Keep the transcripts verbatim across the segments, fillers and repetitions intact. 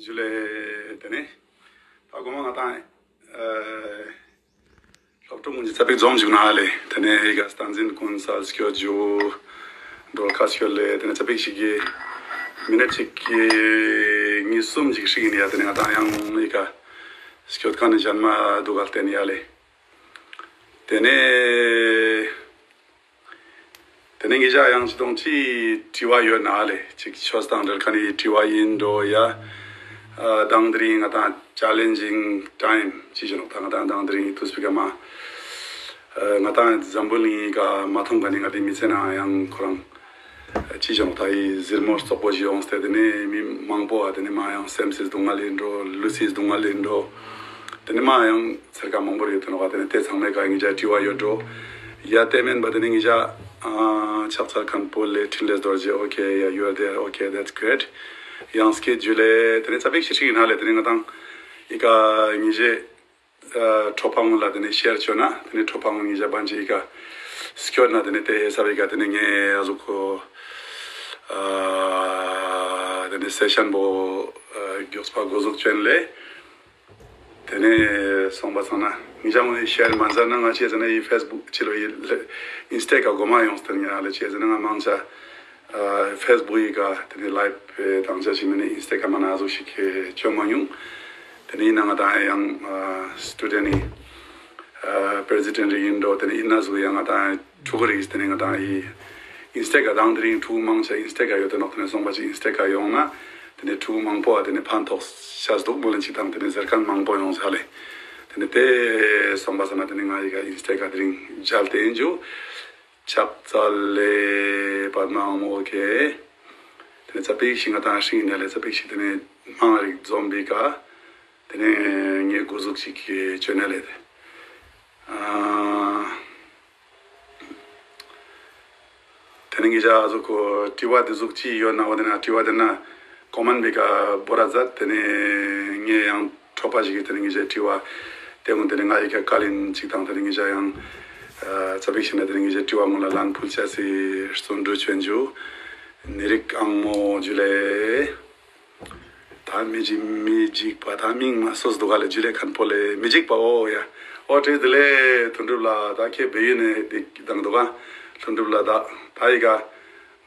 ཇུ་ལེ། ཏེ་ནེ་ད་གོ་མ་ང་ཏང་ཨ་སློབ་ཕྲུག་གུན་ནི་ཙ་པིག་འཛོམས་ཅུག་ན་ལེ། ཏེ་ནེ་ཨི་ཀ་སྟངས་འཛིན་གུན་སལ་སྐྱོད་ཇུ་འགྲོ་ཁ་སྐྱོད་ལེ། ཏེ་ནེ་ཙ་པིག་ཞིག་གི་མི་ནཊ་ཅིག་གི་ཉིས་སུམ་ཅིག་ཧྲིག་ཨིན་ཡ། ཏེ་ནེ་ང་ཏང་ཡང་ཨི་ཀ་སྐྱོད་ཁན་ནི་ཞན་མ་དུག་ག་ལྟེན་ཡ་ལེ། ཏེ་ནེ་ཏེ་ནེ་ངེད་ཅག་ཡང་ཅི་དང་ཅི་དྲི་བ་ཡོད་ན་ལེ། ཅིག་ཆོས་དང་འབྲེལ་ཁན་ནི་དྲི་བ་ཨིན་འགྲོ་ཡ། ཨ་དང་དེ་རིང་ང་ཏང་ཅེ་ལེན་ཇིང་ཊའིམ་ཅི་ཞུ་ནོག། ད་ང་ཏང་དང་དེ་རིང་དུས་པི་ཀ་མ་ཨ་ང་ཏང་འཛམ་བུ་གླིང་ངི་ཀ་མ་མཐོང་ཁན་ནི་ང་ཏི་མི་ཚེ་ནང་ཡང་ཁོ་རང་ཅི་ཞུ་ནོག། ད་ཨི་ཟེར་མོ་རྩོག་པོ་ཞིག་ཡོངས་ཏེ་ཏེ་ནེ་མི་མང་པོ་ཨ་ཏེ་ནེ་མ་ཡང་སེམས་སི་སྡུག་བསྔལ་ཨིན་འགྲོ། ལུས་སི་སྡུག་བསྔལ་ཨིན་འགྲོ། ཏེ་ནེ་མ་ཡང་ཚེར་ཀ་མང་པོ་ཡོད་དེ་ནོག་ག། ཏེ་ནེ་ཏེ་ཚང་མའི་ཀ་ངེད་ཅག་དྲི་བ་ཡོད་འགྲོ། ཡ་ཏེ་མེན་པ་ཏེ་ནེ་ངེད་ཅག་ཨ་ཕྱག་འཚལ་མཁན་པོ་ལེ་འཕྲིན་ལས་རྡོ་རྗེ། Okay, yeah, you are there. Okay, that's great. ཡང་སྐྱིད་ཇུ་ལེ། ཏེ་ནེ་ཙ་པིག་ཞིག་ཧྲིག་ཨིན་ན་ལེ། ཏེ་ནེ་ང་ཏང་ཨི་ཀ་ངེད་ཅག་ཨ་གྲོགས་པོ་གུན་ལ་ཏེ་ནེ་ཤེར་ཅོ་ན་ཏེ་ནེ་གྲོགས་པོ་གུན་ངེད་ཅག་བན་ཅིག་ཨི་ཀ་སྐྱོད་ན་ཏེ་ནེ་ཏེ་ཧེ་སབ་ཨི་ཀ་ཏེ་ནེ་ངའེ་ཨ་ཟུག་གོ་ཨ་ཏེ་ནེ་སེ་ཤན་པོ་ཨ་གྱོགས་པ་གོ་ཟུག་ཅོ་ཨིན་ལེ། ཏེ་ནེ་སོང་པ་སང་ན་ངེད་ཅག་གུན་ནི་ཤེར་མ་མཛད་ན་ང་ཅི་ཟེར་ན་ཨི་ཕེས་བུག་ཅི་ལོ་ཨི་ལེ་ཨིན་སྟེ་ཀ་གོ་མ་ཡོངས་ཏེ་ཉ་ལེ། ཅི་ཟེར་ན་ང་མང་ཆེ་ཨ་ཕེས་བུག་ཨི་ཀ་ཏེ་ནེ་ལའིབ་ཨེ་ཏང་ཆ་ཞིག་མེན་ན་ཨིན་སྟེ་ཀ་མ་ན་ཨ་ཟུག་ཞིག་ཅོ་མ་མྱོང་། ཏེ་ནེ་ཨིན་ན་ང་ཏང་ཡང་ཨ་སི་ཊུ་ཌེན་ཊི་ནི་ཨ་པྲེ་ཛི་ཌེན་ཊི་རིག་ཨིན་འགྲོ། ཏེ་ནེ་ཨིན་ན་ཟུག་ཡང་ང་ཏང་ཕྲུ་གུ་རིག་ཏེ་ནེ་ང་ཏང་ཨི་ཨིན་སྟེ་ཀ་དང་དེ་རིང་ཕྲུ་གུ་མང་ཆེ་ཨིན་སྟེ་ཀ་ཡོད་དེ་ནོག། ཏེ་ནེ་སོང་པ་ཅིག་ཨིན་སྟེ་ཀ་ཡོང་ན་ཏེ་ནེ་ཕྲུ་གུ་མང་པོ་ཨ་ཏེ་ནེ་ཕན་ཐོགས་ཆ་འདུག་མོལ་ལན་ཅིག་དང་ཏེ་ནེ་ཟེར་ཁན་མང་པོ་ཡོང་ཆ་ལེ། ཏེ་ནེ་ཏེ་སོང་པ་སང་ན་ཏེ་ནེ་ང་ཨི་ཀ་ཨིན་སྟེ་ཀ་དེ་རིང་མཇལ་ཏེ་ཨིན་ཇུ། ཕྱག་འཚལ་ལེ་པདྨ་དབང་མོ། Okay. ཏེ་ནེ་ཙ་པིག་ཞིག་ང་ཏང་ཧྲིག་ཨིན་ན་ལེ། ཙ་པིག་ཞིག་ཏེ་ནེ་མང་རིག་འཛོམས་པི་ཀ་ཏེ་ནེ་ངའེ་གོ་ཟུག་ཅིག་ཅོ་ཨིན་ན་ལེ། ཨ་ཏེ་ནེ་ངེད་ཅག་ཨ་ཟུག་གོ་དྲི་བ་ཏེ་ཟུག་ཅི་ཡོད་ན་འོ་ཏེ་ན་དྲི་བ་ཏེ་ན་ཀོ་མེན་ཊ་པི་ཀ་བོར་ར་མཛད། ཏེ་ནེ་ངའེ་ཡང་གྲོགས་པོ་ཞིག་གི་ཏེ་ནེ་ངེད་ཅག་དྲི་བ་ཏེ་གུན་ཏེ་ནེ་ང་ཨི་ཀ་བཀལ་ཨིན་ཅིག་དང་ཏེ་ནེ་ངེད་ཅག་ཡང་ཨ་ཙ་པིག་ཞིག་ན་ཏེ་ནེ་ངེད་ཅག་དྲི་བ་གུན་ལ་ལན་ཕུལ་ཆ་སི་རྩོན་གྲུས་ཅོ་ཨིན་ཇུ། ནི་རིག་ཨང་མོ་ཇུ་ལེ། ད་མི་འཇིགས་མི་འཇིགས་པ་ད་མིང་མ་སོས་འདུག་ག་ལེ། ཇུ་ལེ་མཁན་པོ་ལེ་མི་འཇིགས་པ་འོ་ཡ། འོ་བཀྲ་ཤིས་བདེ་ལེགས་ལྷུན་གྲུབ་ལགས། ད་ཁྱེད་བལ་ཡུལ་ནེ་འདི་དང་འདུག་ག། ལྷུན་གྲུབ་ལགས་ད་ད་ཨི་ཀ་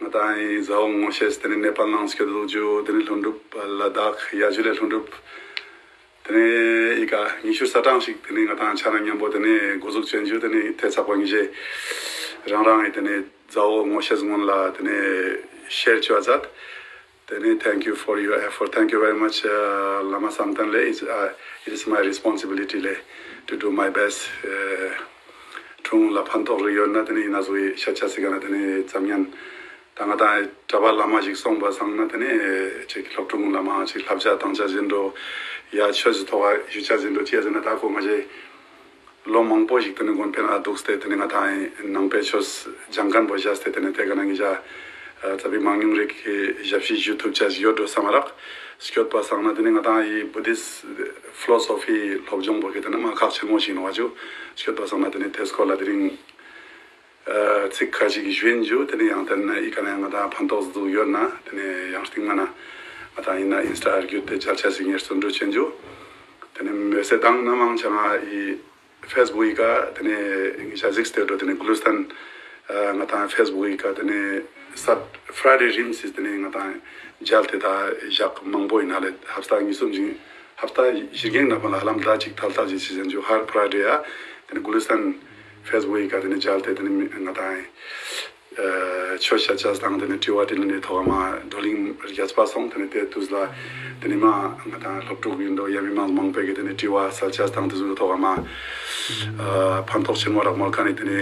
ང་ཏང་ཨི་ཟ་འོག་ངོ་ཤེས་ཏེ་ནེ་ནེ་པཱལ་ནང་སྐྱོད་དུག་ཇུ། ཏེ་ནེ་ལྷུན་གྲུབ་ལ་དྭགས་ཡ་ཇུ་ལེ་ལྷུན་གྲུབ། ཏེ་ནེ་ཨི་ཀ་ཉི་ཤུ་རྩ་གྲངས་ཤིག་ཏེ་ནེ་ང་ཏང་ཆ་ན་མཉམ་པོ་ཏེ་ནེ་གོ་ཟུག་ཅོ་ཨིན་ཇུ། ཏེ་ནེ་ཏེ་ཚག་པ་ངེད་ཅག་རང་རང་ཨི་ཏེ་ནེ་ཟ་འོག་ངོ་ཤེས་གུན་ལ་ཏེ་ནེ་ཤེར་ཅོ་ཨ་མཛད། ཏེ་ནེ་thank you for your effort. Thank you very much. ཨ་བླ་མ་བསམ་གཏན་ལེ། It's, uh, it is my responsibility ལེ་to do my best. ཨ་ཕྲུ་གུ་ལ་ཕན་ཐོགས་རིག་ཡོད་ན་ཏེ་ནེ་ཨིན་ན་ཟུག་ཤད་ཆ་སི་ཀ་ན་ཏེ་ནེ་ཙམ་ཉན་ད་ང་ཏང་གྲྭ་པ་བླ་མ་ཞིག་སོང་པ་སང་ན་ཏེ་ནེ་ཅིག་སློབ་ཕྲུག་གུན་ལ་མ་ཅིག་བསླབ་བྱ་བཏང་ཆ་ཨིན་འགྲོ་ཡ་ཆོས་སི་ཐོག་ག་ཞུ་ཆ་ཨིན་འགྲོ་ཅི་ཡ་ཟེར་ན་ད་ཁོ་ང་ཅི་ལོ་མང་པོ་ཞིག་ཏེ་ནེ་དགོན་པའི་ནང་དུགས་ཏེ་ཏེ་ནེ་ང་ཏང་ནང་པའི་ཆོས་སྦྱང་མཁན་པོ་བཞག་སྟེ་ཏེ་ནེ་ཏེ་ཀ་ནེ་ངེད་ཅག་ཨ་ཙ་པིག་མང་ཉུང་རིག་གི་ཞབས་ཕྱི་ཞུ་ཐུབ་ཆ་ཞིག་ཡོད་འགྲོ་བསམ་མ་རག། སྐྱོད་པ་སང་ན་ཏེ་ནེ་ང་ཏང་ཨི་བུ་དིསྟ་ཕི་ལོ་སོ་ཕི་སློབ་སྦྱོང་པོ་གི་ཏེ་ནེ་མ་ཁག་ཆེན་མོ་ཞིག་ཨིན་ནོག་ཇུ། སྐྱོད་པ་སང་ན་ཏེ་ནེ་ཏེ་སྐོར་ལ་དེ་རིང་ཨ་ཚིག་ཁ་ཅིག་ཞུ་ཨིན་ཇུ། ཏེ་ནེ་ཡང་ཏེ་ནེ་ཨི་ཀ་ནེ་ང་ཏང་ཕན་ཐོགས་ཟུག་ཡོད་ན་ཏེ་ནེ་ཡང་སྟིང་མ་ན་ང་ཏང་ཨིན་ན་ཨིན་སི་ཊ་བརྒྱུད་དེ་མཇལ་ཆ་ཞིག་ངས་རྩོན་གྲུས་ཅོ་ཨིན་ཇུ། ཏེ་ནེ་མེ་སེ་དང་ན་མང་ཆེ་ང་ཨི་ཕེས་བུག་གི་ཀ་ཏེ་ནེ་ངེད་ཅག་གཟིགས་ཏེ་འགྲོ། ཏེ་ནེ་གུ་ལི་སྟན་ཨ་ང་ཏང་ཕེས་བུག་གི་ཀ་ཏེ་ནེ་སད་ཕ་རའི་ཌེ་རིམ་སི་ཏེ་ནེ་ང་ཏང་མཇལ་ཏེ་ད་ཞག་མང་པོ་ཨིན་ན་ལེ། ཧབ་སྟ་ཉིས་སུམ་ཅིག་ཧབ་སྟ་བཞི་རྒྱང་ན་པ་ལ་ཧ་ལམ་ཟླ་ཅིག་ཐལ་ཐལ་ཅིག་ཅི་ཟེར་ཨིན་ཇུ། ཧར་ཕ་རའི་ཌེ་ཡ་ཏེ་ནེ་གུ་ལི་སྟན་ཕེས་བུག་གི་ཀ་ཏེ་ནེ་མཇལ་ཏེ་ཏེ་ནེ་ང་ཏང་ཨ་ཆོས་ཤད་ཆ་དང་ཏེ་ནེ་དྲི་བ་དྲིས་ལན་ནི་ཐོག་མ་བགྲོ་གླེང་རྒྱས་པ་སོང་། ཏེ་ནེ་ཏེ་དུས་ལ་ཏེ་ནེ་མ་ང་ཏང་སློབ་ཕྲུག་ཨིན་འགྲོ་ཡ་མི་མང་མང་པོ་གི་ཏེ་ནེ་དྲི་བ་སལ་ཆ་དང་ཏེ་ཚོའི་ཐོག་མ་ཨ་ཕན་ཐོགས་ཆེན་མོ་རག་མོལ་ཁན་ནི་ཏེ་ནེ་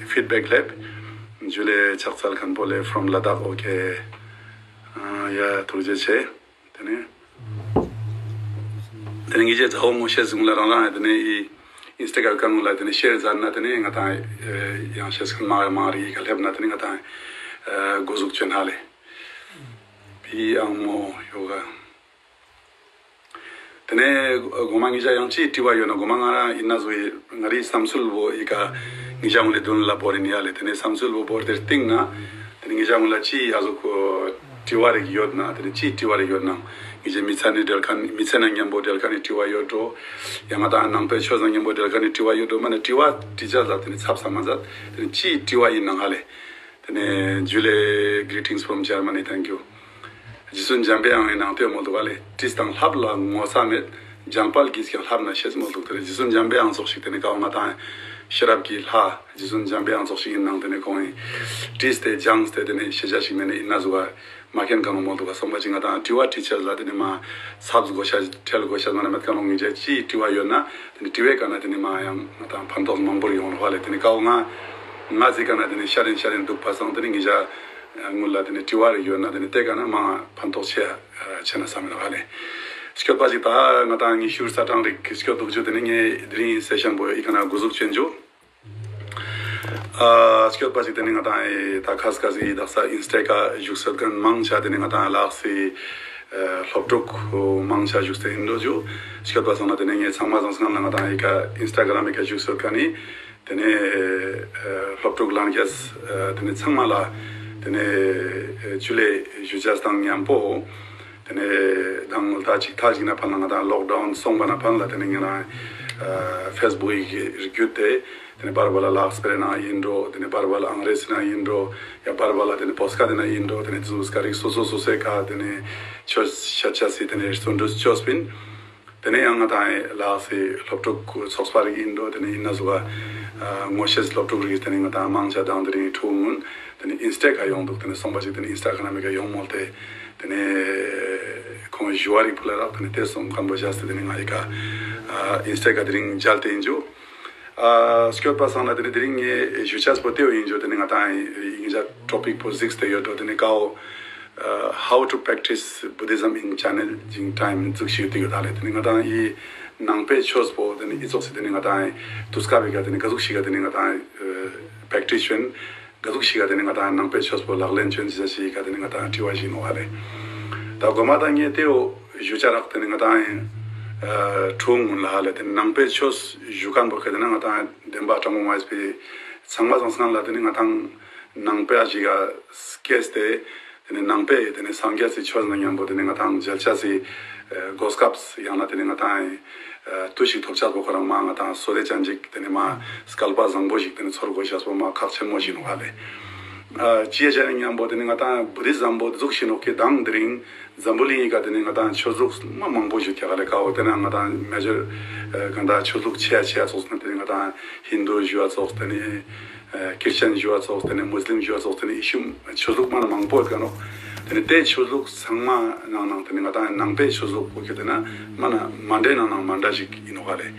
ཕིཌ་བེག་ལེབ། ཇུ་ལེ་ཕྱག་འཚལ་མཁན་པོ་ལེ་ཕྲོམ་ལ་དྭགས། ཨོ་ཁེ། ཨ་ཡ་ཐུགས་རྗེ་ཆེ། ཏེ་ནེ་ཏེ་ནེ་ངེད་ཅག་ཟ་འོག་ངོ་ཤེས་གུན་ལ་རང་རང་ཏེ་ནེ་ཨི་ཨིན་སི་ཊ་གི་ཀ་གུན་ལ་ཏེ་ནེ་ཤེར་མཛད་ན་ཏེ་ནེ་ང་ཏང་ཡང་ཤེས་ཁན་མང་རེ་མང་རེ་ཨི་ཀ་ལེབ་ན་ཏེ་ནེ་ང་ཏང་གོ་ཟུག་ཅོ་ན་ལེ། བི་ཨང་མོ་ཡོ་ག། ཏེ་ནེ་གོ་མ་ངེད་ཅག་ཡང་ཅི་དྲི་བ་ཡོད་ན་གོ་མ་ང་རང་ཨིན་ན་ཟུག་ང་རི་བསམ་ཚུལ་བོ་ཨི་ཀ་ངེད་ཅག་གུན་ལེ་དུན་ལ་བོར་ཨིན་ཡ་ལེ། ཏེ་ནེ་བསམ་ཚུལ་བོ་བོར་ཏེ་སྟིང་ན་ཏེ་ནེ་ངེད་ཅག་གུན་ལ་ཅི་ཡ་ཟུག་གོ་ དྲི་བ་རིགས་ཡོད་ན་དེ་ནི་ཅི་དྲི་བ་རིགས་ཡོད་ན་ངེད་ཅག་མི་ཚེ་ནི་འབྲེལ་མཁན་མི་ཚེ་ནང་མཉམ་པོ་འབྲེལ་མཁན་ནི་དྲི་བ་ཡོད་འགྲོ། ཡང་ང་དང་ནང་པའི་ཆོས་ནང་མཉམ་པོ་འབྲེལ་མཁན་ནི་དྲི་བ་ཡོད་འགྲོ། མ་ནི་དྲི་བ་དྲི་ཅེས་ལ་དེ་ནི་ཚབ་ས་མ་ཟད་དེ་ནི་ཅི་དྲི་བ་ཡིན་ནའང་ཧ་ལེ། དེ་ནི་ཇུ་ལེ། Greetings from Germany, thank you. རྗེ་བཙུན་འཇམ་པའི་དབྱངས་ཀྱི་ནང་དོན་མོལ་དུག་ག་ལེ། དྲིས་དང་ལྷབ་ལ་ངོ་ཚ་མེད། སྦྱངས་པ་གིས་ཀྱང་ལྷབ་ན་ཤེས་མོལ་དུག། དེ་རེ་རྗེ་བཙུན་འཇམ་པའི་དབྱངས་ཙོགས་ཤིག་དེ་ནི་ཀའོ་ང་དང་ཤེས་རབ་ཀྱི་ལྷ་རྗེ་བཙུན་འཇམ་པའི་དབྱངས་ཙོགས་ཤིག་ཡིན་ནའང་དེ་ནི་ཁོང་ངི་དྲིས་ཏེ་སྦྱངས་ཏེ་དེ་ནི་ཤེས་བྱ་ཞིག་མེད་ན་ཡིན་ན་ཟུག་ག་མ་མཁྱེན་ཁན་ནོག་མོལ་དུག་ག། སོང་པ་ཅིག་ང་དང་དྲི་བ་དྲི་ཅེས་ལ་དེ་ནི་མ་ཚབ་དགོས་ཤེས་ཁྲེལ་དགོས་ཤེས་མ་ན་མེད་ཁན་ནོག། ངེད་ཅག་ཅི་དྲི་བ་ཡོད་ན་དེ་ནི་དྲི་བའི་ཀ་ནེ་དེ་ནི་མ་ཡང་ང་དང་ཕན་ཐོགས་མང་པོ་རིག་ཡོང་ནོག་ཧ་ལེ། དེ་ནི་ཀའོ་ང་ང་ཟིག་ག་ནེ་དེ་ནི་ཤར་རིན་ཤར་རིན་དུག་པ་སང་དེ་ནི་ངེད་ཅག་སྔུན་ལ་དེ་ནི་དྲི་བ་རིགས་ཡོད་ན་དེ་ནི་དེ་ཀ་ནེ་མ་ཕན་ཐོགས་ཆེ་ཆེ་ན་བསམ་ཡིན་ནོག་ཧ་ལེ། སྐྱོད་པ་ཅིག་ད་ང་དང་ངི་ཤུར་ས་གྲངས་རིག་སྐྱོད་དུག་ཅུ། དེ་ནི་ངའི་དེ་རིང་སེ་ཤན་པོ་ཡི་ཀ་ནེ་འགོ་འཛུགས་ཆེན་ཅུ། ཨ་སྐྱོད་པ་ཅིག་དེ་ནི་ང་དང་ཨེ་ད་ཁ་སྐ་ཟིག་དག་ས་ཨིན་སྟ་ཀ་བཞུགས་སོད་ཁན་མང་ཆེ་དེ་ནི་ང་དང་ལགས་སི་ཨ་སློབ་ཕྲུག་མང་ཆེ་བཞུགས་སེ་ཡིན་འགྲོ་ཅུ། སྐྱོད་པ་སང་ན་དེ་ནི་ངས་ཚང་མ་ཚང་སང་ལ་ང་དང་ཨེ་ཀ་ཨིན་སྟ་གྲམ་ཨེ་ཀ་བཞུགས་སོད་ཁན་ནི་དེ་ནི་ཨ་སློབ་ཕྲུག་ལྷན་རྒྱས་ཨ་དེ་ནི་ཚང་མ་ལ་དེ་ནི་ཨ་ཇུ་ལེ་ཞུ་ཅེས་དང་མཉམ་པོ། དེ་ནེ་དང་ད་ཅིག་ཐག་ཅིག་ནེ་ཕར་ལ་ང་དང་ལོག་ཌའུན་སོང་པ་ནེ་ཕར་ལ་དེ་ནེ་ངེད་རང་ཕེས་བུག་གི་བརྒྱུད་དེ་དེ་ནེ་བར་བར་ལ་ལགས་སི་སྤེ་ར་ནང་ཡིན་འགྲོ། དེ་ནེ་བར་བར་ལ་ཨང་རེ་ཟི་ནང་ཡིན་འགྲོ། ཡ་བར་བར་ལ་དེ་ནེ་པོ་སི་ཀ་དེ་ནང་ཡིན་འགྲོ། དེ་ནེ་ཛུ་སྐ་རིགས་སོ་སོ་སོ་སོའི་ཀ་དེ་ནེ་ཆོས་ཤད་ཅེས་སི་དེ་ནེ་བརྩོན་འགྲུས་ཅོས་པིན། དེ་ནེ་ཡང་ང་དང་ལགས་སི་སློབ་ཕྲུག་ཚོགས་པ་རིགས་ཡིན་འགྲོ། དེ་ནེ་ཡིན་ན་ཟུག་ག་ངོ་ཤེས་སློབ་ཕྲུག་རིགས་དེ་ནེ་ང་དང་མང་ཆེ་དང་དེ་རིང་ཕྲུ་གུ་གུན་དེ་ནེ་ཨིན་སྟ་ཀ་ཡོང་འདུག། དེ་ནེ་སོང་པ་ཅིག་དེ་ནེ་ཨིན་སྟ་གྲམ་ཨེ་ཀ་ཡོང་མོལ་ཏེ་དེ་ནེ་ཁོང་ཞུ་བ་རིག་ཕུལ་ལ་རག། དེ་ནེ་དེ་སོང་ཁན་པོ་བཞག་སྟེ་དེ་ནེ་ང་ཨེ་ཀ་ཨིན་སྟ་ཀ་དེ་རིང་མཇལ་ཏེ་ཡིན་ཅུ། ཨ་སྐྱོད་པ་སང་ན་དེ་ནེ་དེ་རིང་ངས་ཞུ་ཅེས་པོ་དེ་བོ་ཡིན་ཅུ། དེ་ནེ་ང་དང་ངེད་ཅག་ཊོ་པིག་པོ་གཟིགས་ཏེ་ཡོད་འགྲོ། དེ་ནེ་ཀའོ་ཨ་How to practice Buddhism in challenging time ཟུག་ཞིག་ཡོད་དེ་ཡོད་ད་ལེ། དེ་ནེ་ང་དང་ངི་ནང་པའི་ཆོས་པོ་དེ་ནེ་ཨི་ཙོགས་སི་དེ་ནེ་ང་དང་ངི་དུས་སྐབས་པའི་ཀ་དེ་ནེ་ག་ཟུག་ཞིག་ག་དེ་ནེ་ང་དང་ངི་པྲེག་ཊིས་ཅོ་ཡིན། ག་ཟུག་ཞིག་ག་དེ་ནེ་ང་དང་ངི་ནང་པའི་ཆོས་པོ་ལག་ལེན་ཅོ་ཡིན་ཟེར་ཞིག་ག་དེ་ནེ་ང་དང་ངི་དྲི་བ་ཞིག་ནོག་ཧ་ལེ། ད་གོ་མ་ད་ངས་དེ་བོ་ཞུ་ཅེས་རག། དེ་ནེ་ང་དང་ངི་ཨ་ཕྲུ་གུ་གུན་ལ་ཧ་ལེ་དེ་ནེ་ནང་པའི་ཆོས་ཞུ་ཁན་པོ་ག་དེ་ནེ་ང་དང་ངི་བདེན་པ་དྲང་མོ་མ་ཡིན་པའི་ཚང་མ་ཚང་སང་ལ་དེ་ནེ་ང་དང་ངི་ནང་པ་ཞིག་ག་སྐྱེས་ཏེ་དེ་ནེ་ནང་པའི་དེ་ནེ་སངས་རྒྱས་སི་ཆོས་ནང་མཉམ་པོ་དེ་ནེ་ང་དང་ངི་མཇལ་ཅེས་སི་ཨ་གོ་སྐབས་ཡང་ན་དེ་ནེ་ང་དང་ངི་ཨ་དུས་ཤིག་ཐོབ་ཅེས་པོ་ཁོ་རང་མ་ང་དང་ངི་བསོད་བདེ་ཅན་ཅིག་དེ་ནེ་མ་སྐལ་པ་བཟང་པོ་ཞིག་དེ་ནེ་ཚོར་དགོས་ཤེས་པོ་མ་ཁག་ཆེན་མོ་ཞིག་ནོག་ཧ་ལེ། ཨ་ཅི་ཡ་ཅི་ཡ་ནེ་མཉམ་པོ་དེ་ནེ་ང་དང་ངི་བུ་དིསྟ་ཛམ་པོ་ཟུག་ཞིག་ནོག་གི་དང་དེ་རིང་འཛམ་བུ་གླིང་ངི་ཀ་དེ་ནེ་ང་དང་ངི་ཆོས་ལུགས་མ་མང་པོ་ཞིག་ཡོད་ཀྱག་ལེ། ཀའོ་དེ་ནེ་ང་དང་ངི་མེ་ཇར་ཨ་གང་ད་ཆོས་ལུགས་ཆེ་ཡ་ཆེ་ཡ་ཙོགས་ན་དེ་ནེ་ང་དང་ངི་ཧིན་དུ་ཞུ་བ་ཙོགས་དེ་ནེ་ཨ་ཁྲིས་ཅན་ཞུ་བ་ཙོགས་དེ་ནེ་མུས་ལིམ་ཞུ་བ་ཙོགས་དེ་ནེ་ཡེ་ཤུ་ཆོས་ལུགས་མ་ན་མང་པོ་ཡོད་ཀྱག་ནོག། དེ་ནེ་དེ་ཆོས་ལུགས་ཚང་མ་ནང་ནང་དེ་ནེ་ང་དང་ངི་ནང་པའི་ཆོས་ལུགས་པོ་ག་དེ་ནེ་མ་ན་མ་འདྲེ་ནང་ནང་མ་འདྲ་ཞིག་ཡིན་ནོག་ཧ་ལེ།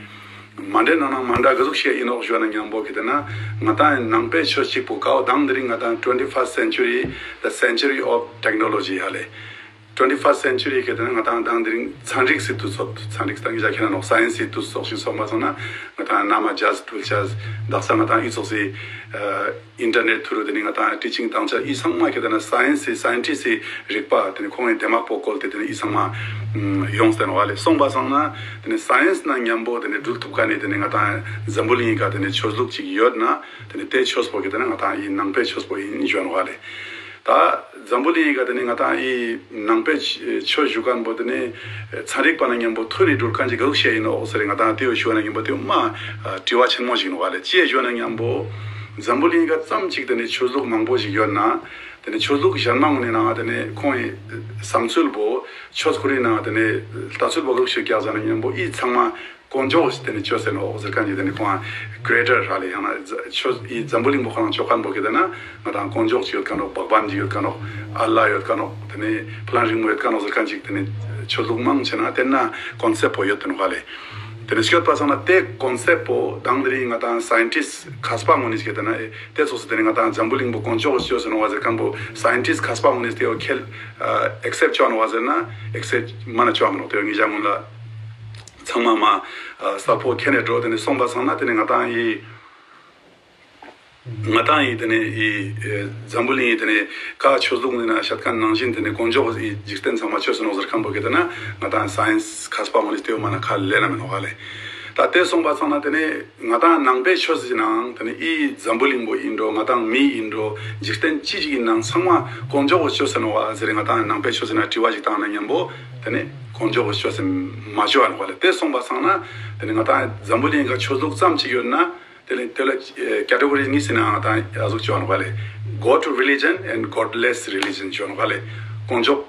མ་འདྲེ་ནང་ནང་མ་འདྲ་ག་ཟུག་ཞིག་ཡིན་ནོག་ཞུ་བ་ན་མཉམ་པོ་ག་དེ་ནེ་ང་དང་ངི་ནང་པའི་ཆོས་ཅིག་པོ་ཀའོ་དང་དེ་རིང་ང་དང་ངི་twenty-first century, the century of technology ཧ་ལེ། twenty-first century ག་དེ་ནེ་ང་དང་ངི་དང་དེ་རིང་ཚན་རིག་སི་དུས་ཚོད། ཚན་རིག་ད་ངེད་ཅག་ཁྱེད་ན་ནོག་སའེན་སི་དུས་ཚོད་ཞིག་སོང་པ་སང་ན་ང་དང་ངི་ན་མ་ཇཱ་ཛི་འགྲུལ་ཅེས་དག་ས་ང་དང་ངི་ཨི་ཙོགས་སི་ཨ་ཨིན་ཊར་ནེཊ་ཐུ་རུ་དེ་ནེ་ང་དང་ངི་ཊི་ཅིང་བཏང་ཅེས་ཨི་ཚང་མ་ག་དེ་ནེ་སའེན་སི་སའེན་ཊིསྟ་སི་རིག་པ་དེ་ནེ་ཁོང་ངི་དེ་མ་པོ་བཀོལ་ཏེ་དེ་ནེ་ཨི་ཚང་མ་ཡོངས་ཏེ་ནོག་ཧ་ལེ། སོང་པ་སང་ན་དེ་ནེ་སའེན་སི་ནང་མཉམ་པོ་དེ་ནེ་འགྲུལ་ཐུབ་ཁན་ནི་དེ་ནེ་ང་དང་ངི་འཛམ་བུ་གླིང་ངི་ཀ་དེ་ནེ་ཆོས་ལུགས་ཅིག་ཡོད་ན་དེ་ནེ་དེ་ཆོས་པོ་ག་དེ་ནེ་ང་དང་ངི་ནང་པའི་ཆོས་པོ་ཡིན་ཞུ་བ་ནོག་ཧ་ལེ། ད་འཛམ་བུ་གླིང་ངི་ཀ་དེ་ནེ་ང་དང་ངི་ནང་པའི་ཆོས་ཞུ་ཁན་པོ་དེ་ནེ་ཚན་རིག་པ་ནང་མཉམ་པོ་ཐུན་ནེ་འགྲུལ་ཁན་ཅིག་ག་ཟུག་ཞིག་ཡིན་ནོག་ཟེར་ང་དང་ངི་དེ་བོ་ཞུ་བ་ན་མཉམ་པོ་དེ་བོ་མ་དྲི་བ་ཆེན་མོ་ཞིག་ནོག་ཧ་ལེ། ཅི་ཡ་ཞུ་བ་ན་མཉམ་པོ་འཛམ་བུ་གླིང་ངི་ཀ་ཙམ་ཅིག་དེ་ནེ་ཆོས་ལུགས་མང་པོ་ཞིག་ཡོད་ན་དེ་ནེ་ཆོས་ལུགས་ཞན་མ་གུན་ནི་ནང་ང་དེ་ནེ་ཁོང་ངི་བསམ་ཚུལ་པོ་ཆོས་ཁོ་རའི་ནང་ང་དེ་ནེ་ལྟ་ཚུལ་པོ་ག་ཟུག་ཞིག་ཡོད་ཀྱག་ཟེར་ན་མཉམ་པོ་ཨི་ཚང་མ་དཀོན་མཆོག་གི་དེ་ནེ་ཆོས་ཟེར་ནོག་ཟེར་ཁན་ཅིག་དེ་ནེ་ཁོང་ཁྲི་ཨེ་ཊར་ཧ་ལེ། ཡང་ན་ཆོས་ཨི་འཛམ་བུ་གླིང་པོ་ཁོ་རང་ཅོ་ཁན་པོ་ག་དེ་ནེ་ང་དང་ངི་དཀོན་མཆོག་ཅིག་ཡོད་ཀྱག་ནོག། བྷག་ཝན་ཅིག་ཡོད་ཀྱག་ནོག། ཨལ་ལ་ཡོད་ཀྱག་ནོག། དེ་ནེ་ཕ་ལན་རིང་མོ་ཡོད་ཀྱག་ནོག་ཟེར་ཁན་ཅིག་དེ་ནེ་ཆོས་ལུགས་མང་ཆེ་ན་དེ་ན་ཀོན་སེབ་པོ་ཡོད་དེ་ནོག་ཧ་ལེ། དེ་ནེ་སྐྱོད་པ་སང་ན་དེ་ཀོན་སེབ་པོ་དང་དེ་རིང་ང་དང་ངི་སའེན་ཊིསྟ་མཁས་པ་གུན་ནི་ཞིག་ག་དེ་ན་དེ་ཙོགས་སི་དེ་ནེ་ང་དང་ངི་འཛམ་བུ་གླིང་པོ་དཀོན་མཆོག་གི་ཆོས་ཟེར་ནོག་ཟེར་ཁན་པོ་སའེན་ཊིསྟ་མཁས་པ་གུན་ནི་དེ་བོ་ཁྱེད་ཨ་ཨེག་སེབ་ཅོ་ནོག་ཟེར་ན་ཨེག་སེབ་མ་ན་ཅོ་མི་ནོག། དེ་བོ་ངེད་ཅག་གུན་ལ་ཚང་མ་མ་ཨ་གསལ་པོ་ཁྱེར་ནེ་འགྲོ། དེ་ནེ་སོང་པ་སང་ན་དེ་ནེ་ང་དང་ངི་ང་དང་ངི་དེ་ནེ་ཨི་ཨེ་འཛམ་བུ་གླིང་ངི་དེ་ནེ་ཀ་ཆོས་ལུགས་ནི་ན་ཤད་ཁན་ནང་བཞིན་དེ་ནེ་དཀོན་མཆོག་གི་འཇིག་རྟེན་ཚང་མ་ཆོས་ཟེར་ནོག་ཟེར་ཁན་པོ་ག་དེ་ན་ང་དང་ངི་སའེན་ཊིསྟ་མཁས་པ་གུན་ནི་དེ་བོ་མ་ན་ཁས་ལེན་ན་མི་ནོག་ཧ་ལེ། ད་དེ་སོང་པ་སང་ན་དེ་ནེ་ང་ཏང་ནང་པའི་ཆོས་སི་ནང་དེ་ནེ་ཨི་འཛམ་བུ་གླིང་པོ་ཨིན་འགྲོ་ང་ཏང་མི་ཨིན་འགྲོ་འཇིག་རྟེན་ཅི་ཞིག་ཨིན་ནང་ཚང་མ་དཀོན་མཆོག་གི་ཆོས་ཟེར་ནོག་པ་ཟེར་ང་ཏང་ནང་པའི་ཆོས་སི་ནང་དྲི་བ་ཞིག་བཏང་ན་མཉམ་པོ་དེ་ནེ་དཀོན་མཆོག་གི་ཆོས་ཟེར་མ་ཅོ་འ་ནོག་པ་ལེ། དེ་སོང་པ་སང་ན་དེ་ནེ་ང་ཏང་འཛམ་བུ་གླིང་ག་ཆོས་ལུགས་ཙམ་ཅིག་ཡོད་ན་དེ་ལེ་དེ་ལ་ཀེ་ཊེ་གོ་རི་གཉིས་སི་ནང་ང་ཏང་ཨ་ཟུག་ཅོ་འ་ནོག་པ་ལེ། God religion and godless religion ཅོ་འ་ནོག་པ་ལེ། དཀོན་མཆོག་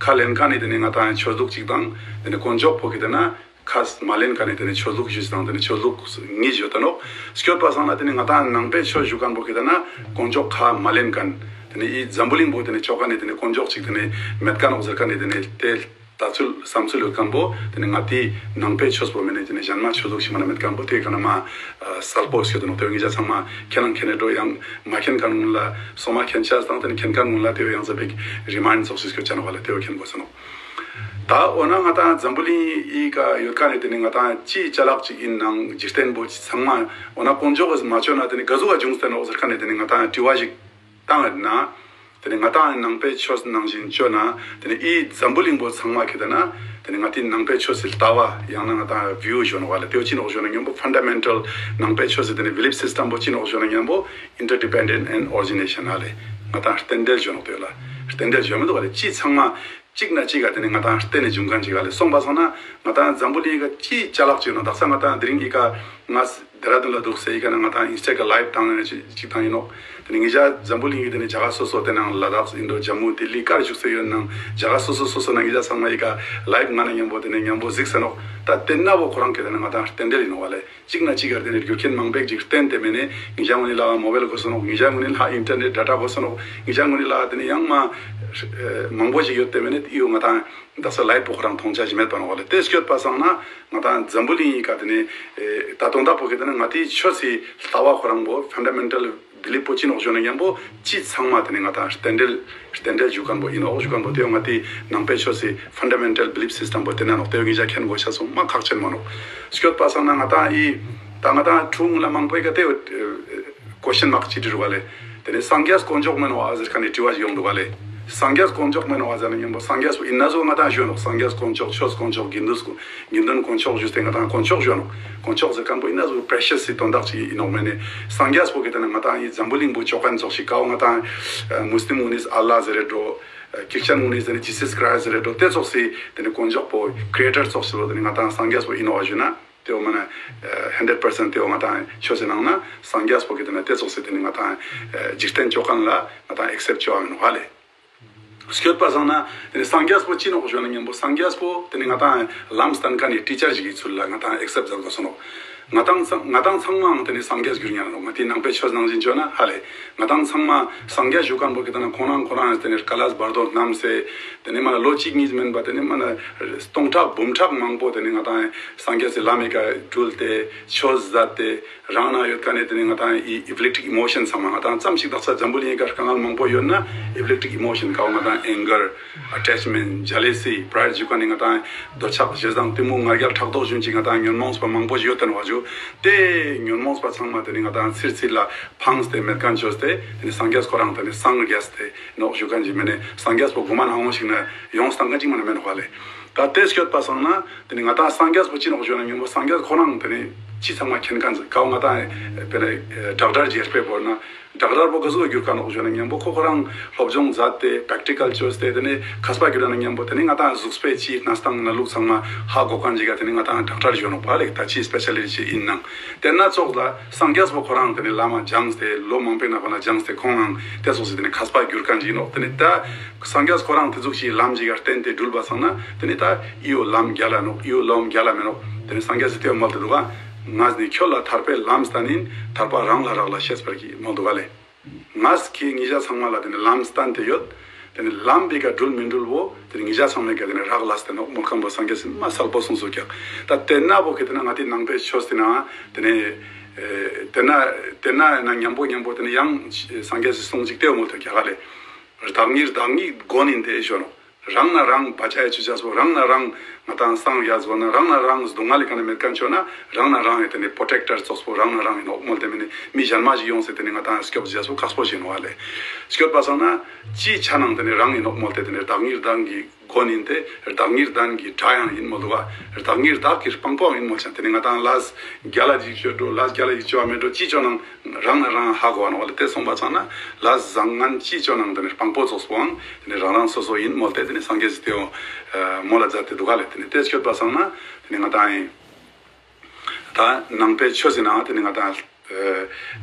ཁས་ལེན་ཁན་ནི་དེ་ནེ་ང་ཏང་ཆོས་ལུགས་ཅིག་དང་དེ་ནེ་དཀོན་མཆོག་པོ་གི་དེ་ན་ཁས་མ་ལེན་ཁན་ནི་དེ་ནེ་ཆོས་ལུགས་ཞུས་དང་དེ་ནེ་ཆོས་ལུགས་གཉིས་ཡོད་ད་ནོག། སྐྱོད་པ་སང་ན་དེ་ནེ་ང་ཏང་ནང་པའི་ཆོས་ཞུ་ཁན་པོ་གི་དེ་ན་དཀོན་མཆོག་ཁས་མ་ལེན་ཁན་དེ་ནེ་ཨི་འཛམ་བུ་གླིང་པོ་དེ་ནེ་ཅོ་ཁན་ནི་དེ་ནེ་དཀོན་མཆོག་ཅིག་དེ་ནེ་མེད་ཁན་ནོག་ཟེར་ཁན་ནི་དེ་ནེ་དེ་ལྟ་ཚུལ་བསམ་ཚུལ་ཡོད་ཁན་པོ་དེ་ནེ་ང་ཏི་ནང་པའི་ཆོས་པོ་མེན་ནེ་དེ་ནེ་གཞན་མ་ཆོས་ལུགས་ཤིག་མ་ན་མེད་ཁན་པོ་དེ་ག་ན་མ་གསལ་པོ་སྐྱོད་དེ་ནོག། དེ་བོ་ཉེ་ཞ་ཚང་མ་མཁྱེན་ན་མཁྱེན་ནེ་འགྲོ་ཡང་མ་མཁྱེན་ཁན་ཀུན་ལ་སོ་མ་མཁྱེན་ཆ་དང་དེ་ནེ་མཁྱེན་ཁན་ཀུན་ལ་དེ་བོ་ཡང་ཟེར་བའི་རི་མའིན་ཌ་ཙོགས་སི་སྐྱོད་ཆ་ནོག་པ་ལེ། དེ་བོ་མཁྱེན་དགོས་ས་ནོག། ད་འོ་ན་ང་ཏང་འཛམ་བུ་གླིང་ཨི་ཀ་ཡོད་ཁན་ནི་དེ་ནེ་ང་ཏང་ཅི་ཅ་ལག་ཅིག་ཨིན་ནང་འཇིག་རྟེན་པོ་ཚང་མ་འོ་ན་དཀོན་མཆོག་གི་མ་ཅོ་ན་དེ་ནེ་ག་ཟུག་ག་བྱུང་སྟེ་ནོག་ཟེར་ཁན་ནི་དེ་ནེ་ང་ཏང་དྲི་བ་ཞིག་བཏང་ཡོད་ན། དེ་ནེ་ང་ཏང་ནང་པའི་ཆོས་ནང་བཞིན་ཅོ་ན་དེ་ནེ་ཨི་འཛམ་བུ་གླིང་པོ་ཚང་མ་གི་དེ་ན་དེ་ནེ་ང་ཏི་ནང་པའི་ཆོས་སི་ལྟ་བ་ཡང་ན་ང་ཏང་བིའུ་ཞུ་ནོག་པ་ལེ། དེ་བོ་ཅི་ནོག་ཞུ་ན་མཉམ་པོ་ཕན་ཌ་མེན་ཊལ་ནང་པའི་ཆོས་སི་དེ་ནེ་བི་ལིཕ་སིས་ཊམ་པོ་ཅི་ནོག་ཞུ་ན་མཉམ་པོ་ཨིན་ཊར་ཌི་པེན་ཌེན་ཊ་ཨེན་ཌ་ཨོ་རི་ཇི་ནེ་ཤན་ལེ། ང་ཏང་རྟེན་འབྲེལ་ཞུ་ནོག་དེ་ལ་རྟེན་འབྲེལ་ཞུ་མི་འདུག་པ་ལེ། ཅི་ཚང་མ་གཅིག་ན་གཅིག་ག་དེ་ནེ་ང་ཏང་བརྟེན་ནེ་བྱུང་ཁན་ཅིག་ག་ལེ། སོང་པ་སང་ན་ང་ཏང་འཛམ་བུ་གླིང་ག་ཅི་ཅ་ལག་ཅིག་ཡོད་ན་དག་ས་ང་ཏང་དེ་རིང་ཨི་ཀ་ང་ཌེ་ར་ཌུན་ལ་འདུག་སེ་ཨི་ཀ་ན་ང་ཏང་ཨིན་སི་ཊ་ག་ལའིབ་བཏང་ནེ་ཅིག་བཏང་ཨིན་ནོག། དེ་ནེ་ཉེ་ཞ་འཛམ་བུ་གླིང་གི་དེ་ནེ་ཇ་ག་སོ་སོ་དེ་ནང་ལ་དྭགས་ཨིན་འགྲོ་ཇམ་མུ་ལྡི་ལི་གར་བཞུགས་སེ་ཡོད་ནང་ཇ་ག་སོ་སོ་སོ་སོ་ན་ཉེ་ཞ་ཚང་མ་ཨི་ཀ་ལའིབ་ང་ན་མཉམ་པོ་དེ་ནེ་མཉམ་པོ་གཟིགས་སེ་ནོག། ད་དེ་ན་བོ་ཁོ་རང་གི་དེ་ནེ་ང་ཏང་རྟེན་འབྲེལ་ཨིན་ནོག་པ་ལེ། གཅིག་ན་གཅིག་གར་དེ་ནེ་རྒྱུ་རྐྱེན་མང་པོ་ཞིག་བརྟེན་ཏེ་མེན་ནེ་ཉེ་ཞ་ངུན་ནི་ལ་མོ་བེལ་གོས་སོ་ནོག། ཉེ་ཞ་ངུན་ནི་ལ་ཨིན་ཊར་ནེཊ་ཌེ་ཊ་གོས་སོ་ནོག། ཉེ་ཞ་ངུན་ནི་ལ་དེ་ནེ་ཡང་མ་མང་པོ་ཞིག་ཡོད་དེ་མེན་ནེ་ཨི་བོ་ང་ཏང་དག་ས་ལའིབ་པོ་ཁོ་རང་མཐོང་ཆ་ཞིག་མེད་པ་ནོག་པ་ལེ། དེ་སྐྱོད་པ་སང་ན་ང་ཏང་འཛམ་བུ་གླིང་ཨི་ཀ་དེ་ནེ་ད་དོན་དག་པོ་གི་དེ་ནེ་ང་ཏི་ཆོས་སི་ལྟ་བ་ཁོ་རང་པོ་ཕན་ཌ་མེན་ཊལ་བི་ལིཕ་པོ་ཅི་ནོག་ཞུ་ན་མཉམ་པོ་ཅི་ཚང་མ་དེ་ནེ་ང་ཏང་རྟེན་འབྲེལ་རྟེན་འབྲེལ་ཞུ་ཁན་པོ་ཨིན་ནོག་ཞུ་ཁན་པོ་དེ་བོ་ང་ཏི་ནང་པའི་ཆོས་སི་ཕན་ཌ་མེན་ཊལ་བི་ལིཕ་སིས་ཊམ་པོ་དེ་ན་ནོག། དེ་བོ་ཉེ་ཞ་མཁྱེན་དགོས་ཤ་སོང་མ་ཁག་ཆེན་མོ་ནོག། སྐྱོད་པ་སང་ན་ང་ཏང་ཨི་ད་ང་ཏང་ཕྲུ་གུ་ལ་མང་པོ་ཨི་ཀ་དེ་བོ་ཀོ་ཤན་མཱག་ཅིག་དྲི་རུག་པ་ལེ། དེ་ནེ་སངས་རྒྱས་དཀོན་མཆོག་མེན་ནོག་ཟེར་ཁན་ནི་དྲི་བ་ཞིག་ཡོང་འདུག་པ་ལེ། སངས་རྒྱས་དཀོན་མཆོག་མེན་ནོག་ཟེར་ན་མཉམ་པོ་སངས་རྒྱས་པོ་ཨིན་ན་ཟོ་ང་ཏང་ཞུ་ནོག། སངས་རྒྱས་དཀོན་མཆོག་ཆོས་དཀོན་མཆོག་དགེ་འདུན་དཀོན་མཆོག་ཞུས་ཏེ་ང་ཏང་དཀོན་མཆོག་ཞུ་ནོག། དཀོན་མཆོག་ཟེར་ཁན་པོ་ཨིན་ན་ཟོ་པྲེ་ཤས་སི་དོན་དག་ཅིག་ཨིན་ནོག་མེན་ནེ་སངས་རྒྱས་པོ་གི་དེ་ནེ་ང་ཏང་ཨི་འཛམ་བུ་གླིང་པོ་ཅོ་ཁན་ཙོགས་ཤིག་ཀའོ་ང་ཏང་མུས་ལིམ་གུན་ནི་ཨལ་ལ་ཟེར་རེ་འགྲོ། ཁྲིས་ཅན་གུན་ནི་ཟེར་ནེ་ཇི་སས་ཀྲའིས་ཟེར་རེ་འགྲོ་དེ་ཙོགས་སི་དེ་ནེ་དཀོན་མཆོག་པོ་ཀྲི་ཨེ་ཊར་ཙོགས་སི་ལོ་དེ་ནེ་ང་ཏང་སངས་རྒྱས་པོ་ཨིན་ནོག་ཞུ་ན། དེ་བོ་མ་ན་ཧན་ཌེཌ་པར་སེནཊ་དེ་བོ་ང་ཏང་ཆོས་སི་ནང་ན་སངས་རྒྱས་པོ་གི་དེ་ན་དེ་ཙོགས་སི་དེ་ནེ་ང་ཏང་འཇིག་རྟེན་ཅོ་ཁན་ལ་ང་ཏང་ཨེག་སེབ་ཅོ་བ་མེན་ནོག་ལེ། སྐྱོད་པ་སང་ན་དེ་ནེ་སངས་རྒྱས་པོ་ཅི་ནོག་ཞུ་ན་མཉམ་པོ་སངས་རྒྱས་པོ་དེ་ནེ་ང་ཏང་ལམ་སྟན་ཁན་ནི་ཊི་ཅར་ཞིག་གི་ཚུལ་ལ་ང་ཏང་ཨེག་སེབ་མཛད་དགོས་སོ་ནོག། ང་ཏང་ཚང་ང་ཏང་ཚང་མའང་དེ་ནེ་སངས་རྒྱས་གྱུར་ཉན་ནོག། ང་ཏི་ནང་པའི་ཆོས་ནང་བཞིན་ཅོ་ན་ཧ་ལེ། ང་ཏང་ཚང་མ་སངས་རྒྱས་ཞུ་ཁན་པོ་གི་དེ་ན་ཁོང་རང་ཁོང་རང་དེ་ནེ་ཀ་ལས་བར་དོ་རྣམས་སེ། དེ་ནེ་མ་ན་ལོ་གཅིག་གཉིས་མེན་པ་དེ་ནེ་མ་ན་སྟོང་ཕྲག་འབུམ་ཕྲག་མང་པོ་དེ་ནེ་ང་ཏང་སངས་རྒྱས་སི་ལམ་ཨི་ཀ་དྲུལ་ཏེ་ཆོས་ཟད་དེ་རང་ན་ཡོད་ཁན་ནི་དེ་ནེ་ང་ཏང་ཨི་ཨི་བི་ལིག་ཊིག་ཨི་མོ་ཤན་ཚང་མ་ང་ཏང་ཙམ་ཞིག་དག་ས་འཛམ་བུ་གླིང་ཨི་ཀ་དཀའ་ངལ་མང་པོ་ཡོད་ན་ཨི་བི་ལིག་ཊིག་ཨི་མོ་ཤན་ཀའོ་ང་ཏང་ཨེང་གར། ཨ་ཊེཆ་མེནཊ། ཇེ་ལེ་སི། པྲའིཌ་ཞུ་ཁན་ནི་ང་ཏང་འདོད་ཆགས་ཞེ་སྡང་གཏི་མུག་ང་རྒྱལ་ཕྲག་དོག་ཞུན་ཅིག་ང་ཏང་ཉོན་མོངས་པ་མང་པོ་ཞིག་ཡོད་དེ་ནོག་ཞུ། དེ་ཉོན་མོངས་པ་ཚང་མ་དེ་ནེ་ང་ཏང་ཚིར་ཚིར་ལ་ཕངས་ཏེ་མེད་ཁན་ཅོས་ཏེ་དེ་ནེ་སངས་རྒྱས་ཁོ་རང་དེ་ནེ་སངས་རྒྱས་ཏེ་ནོག་ཞུ་ཁན་ཅིག་མེན་ནེ་སངས་རྒྱས་པོ་གོ་མ་ན་འོང་ཞིག་ན་ཡོང་སྟངས་ཁན་ཅིག་མ་ན་མེན་ནོག་ལེ། ད་དེ་སྐྱོད་པ་སང་ན་དེ་ནེ་ང་ཏང་སངས་རྒྱས་པོ་ཅི་ནོག་ཞུ་ན་ཉམ་པོ་སངས་རྒྱས་ཁོ་རང་དེ་ནེ་ཅི་ཚང་མ་མཁྱེན་ཁན་ཅིག་ཀའོ་ང་ཏང་དེ་ནེ་ཌོག་ཊར་རྒྱལ་པོའི་བོར་ན། ཌོག་ཊར་པོ་ག་ཟུག་གྱུར་ཁན་ནོག་ཞུ་ན་ཉམ་པོ་ཁོ་ཁོ་རང་སློབ་སྦྱོང་མཛད་དེ་པྲེག་ཊི་ཀལ་ཅོས་ཏེ་དེ་ནེ་མཁས་པ་གྱུར་ན་ཉམ་པོ་དེ་ནེ་ང་ཏང་གཟུགས་པོའི་ཅི་གནས་སྟངས་ན་ལུགས་ཚང་མ་ཧ་གོ་ཁན་ཅིག་ག་དེ་ནེ་ང་ཏང་ཌོག་ཊར་ཞུ་ནོག་པ་ལེ། ད་ཅི་སྤེ་ཤ་ལི་ཊི་ཅི་ཨིན་ནང་དེ་ན་ཙོགས་ལ་སངས་རྒྱས་པོ་ཁོ་རང་དེ་ནེ་བླ་མ་སྦྱངས་ཏེ་ལོ་མང་པོའི་ནང་ཁོ་ན་སྦྱངས་ཏེ་ཁོང་རང་དེ་ཙོགས་སི་དེ་ནེ་མཁས་པ་གྱུར་ཁན་ཅིག་ནོག། དེ་ནེ་ད་སངས་རྒྱས་ཁོ་རང་དེ་ཟུག་ཅིག་ལམ་ཅིག་ག་བརྟེན་ཏེ་དྲུལ་བ་སང་ན་དེ་ནེ་ད་ཨི་བོ་ལམ་རྒྱལ་ལ་ནོག། ཨི་བོ་ལམ་རྒྱལ་ལ་མེ་ནོག། དེ་ནེ་སངས་རྒྱས་སི་དེ་བོ་མོལ་ཏེ་འདུག་ག། ངས་ནི་ཁྱོད་ལ་ཐར་པའི་ལམ་བསྟན་ཡིན། ཐར་པ་རང་ལ་རག་ལས་ཤེས་པར་གྱིས། མོལ་འདུག་ག་ལེ། ངས་ཁྱེད་ཉེ་ཞ་ཚང་མ་ལ་དེ་ནེ་ལམ་བསྟན་ཏེ་ཡོད། དེ་ནེ་ལམ་པོའི་ཀ་དྲུལ་མི་དྲུལ་བོ་དེ་ནེ་ཉེ་ཞ་ཚང་མའི་ཀ་དེ་ནེ་རག་ལས་ཏེ་ནོག་མོལ་ཁན་པོ་སངས་རྒྱས་སི་མ་གསལ་པོ་གསུངས་སོ་ཀྱག། ད་དེ་ན་བོ་གི་དེ་ན་ང་ཏི་ནང་པའི་ཆོས་དེ་ན་དེ་ནེ་ཨེ་དེ་ན་དེ་ན་ན་ཉམ་པོ་ཉམ་པོ་དེ་ནེ་ཡང་སངས་རྒྱས་སི་གསུང་ཅིག་དེ་བོ་མོལ་ཏེ་ཀྱག་ག་ལེ། བདག་ཉིད་བདག་ཉིད་མགོན་ཡིན་ཏེ་ཞུ་ནོག། རང་ན་རང་བ་ཅའི་ཆུ་ཆས་པོ་རང་ན་རང་ང་ཏང་སངས་རྒྱས་པོ་ན་རང་ན་རང་སྡུག་བསྔལ་ལི་ཀ་ནེ་མེད་ཁན་ཅོ་ན་རང་ན་རང་ཡི་ཏེ་ནེ་པྲོ་ཊེག་ཊར་ཙོགས་པོ་རང་ན་རང་ཡིན་ནོག་མོལ་ཏེ་མེ་ནེ་མི་ཞན་མ་ཞིག་ཡོངས་ཏེ་ཏེ་ནེ་ང་ཏང་སྐྱོབ་ཅེས་པོ་ཁག་པོ་ཞིག་ཡིན་ནོག་ལེ། སྐྱོད་པ་སང་ན་ཅི་ཆ་ནང་ཏེ་ནེ་རང་ཡིན་ནོག་མོལ་ཏེ་ཏེ་ནེ་བདག་ཉིད་བདག་གི་མགོན་ཡིན་ཏེ་བདག་ཉིད་བདག་གི་དགྲ་ཡང་ཡིན་མོལ་དུག་ག། བདག་ཉིད་བདག་གི་དཔང་པོ་ཡང་ཡིན་མོལ་ཅན། ཏེ་ནེ་ང་ཏང་ལས་རྒྱལ་ལ་ཞིག་ཅོ་འགྲོ་ལས་རྒྱལ་ལ་ཞིག་ཅོ་བ་མེད་འགྲོ་ཅི་ཅོ་ནང་རང་ན་རང་ཧ་གོ་བ་ནོག་ལེ། ཏེ་སོང་པ་སང་ན་ལས་བཟང་ངན་ཅི་ཅོ་ནང་ཏེ་ནེ་དཔང་པོ་ཙོགས་པོའང་ཏེ་ནེ་རང་རང་སོ་སོ་ཡིན་མོལ་ཏེ་ཏེ་ནེ་སངས་རྒྱས་སི་ཏེའོ་མོལ་ལ་མཛད་དེ་དུག་ག་ལེ། ཏེ་ནེ་ཏེ་སྐྱོད་པ་སང་ན་ཏེ་ནེ་ང་ཏང་ཡིན་ད་ནང་པའི་ཆོས་སི་ནང་ཏེ་ནེ་ང་ཏང་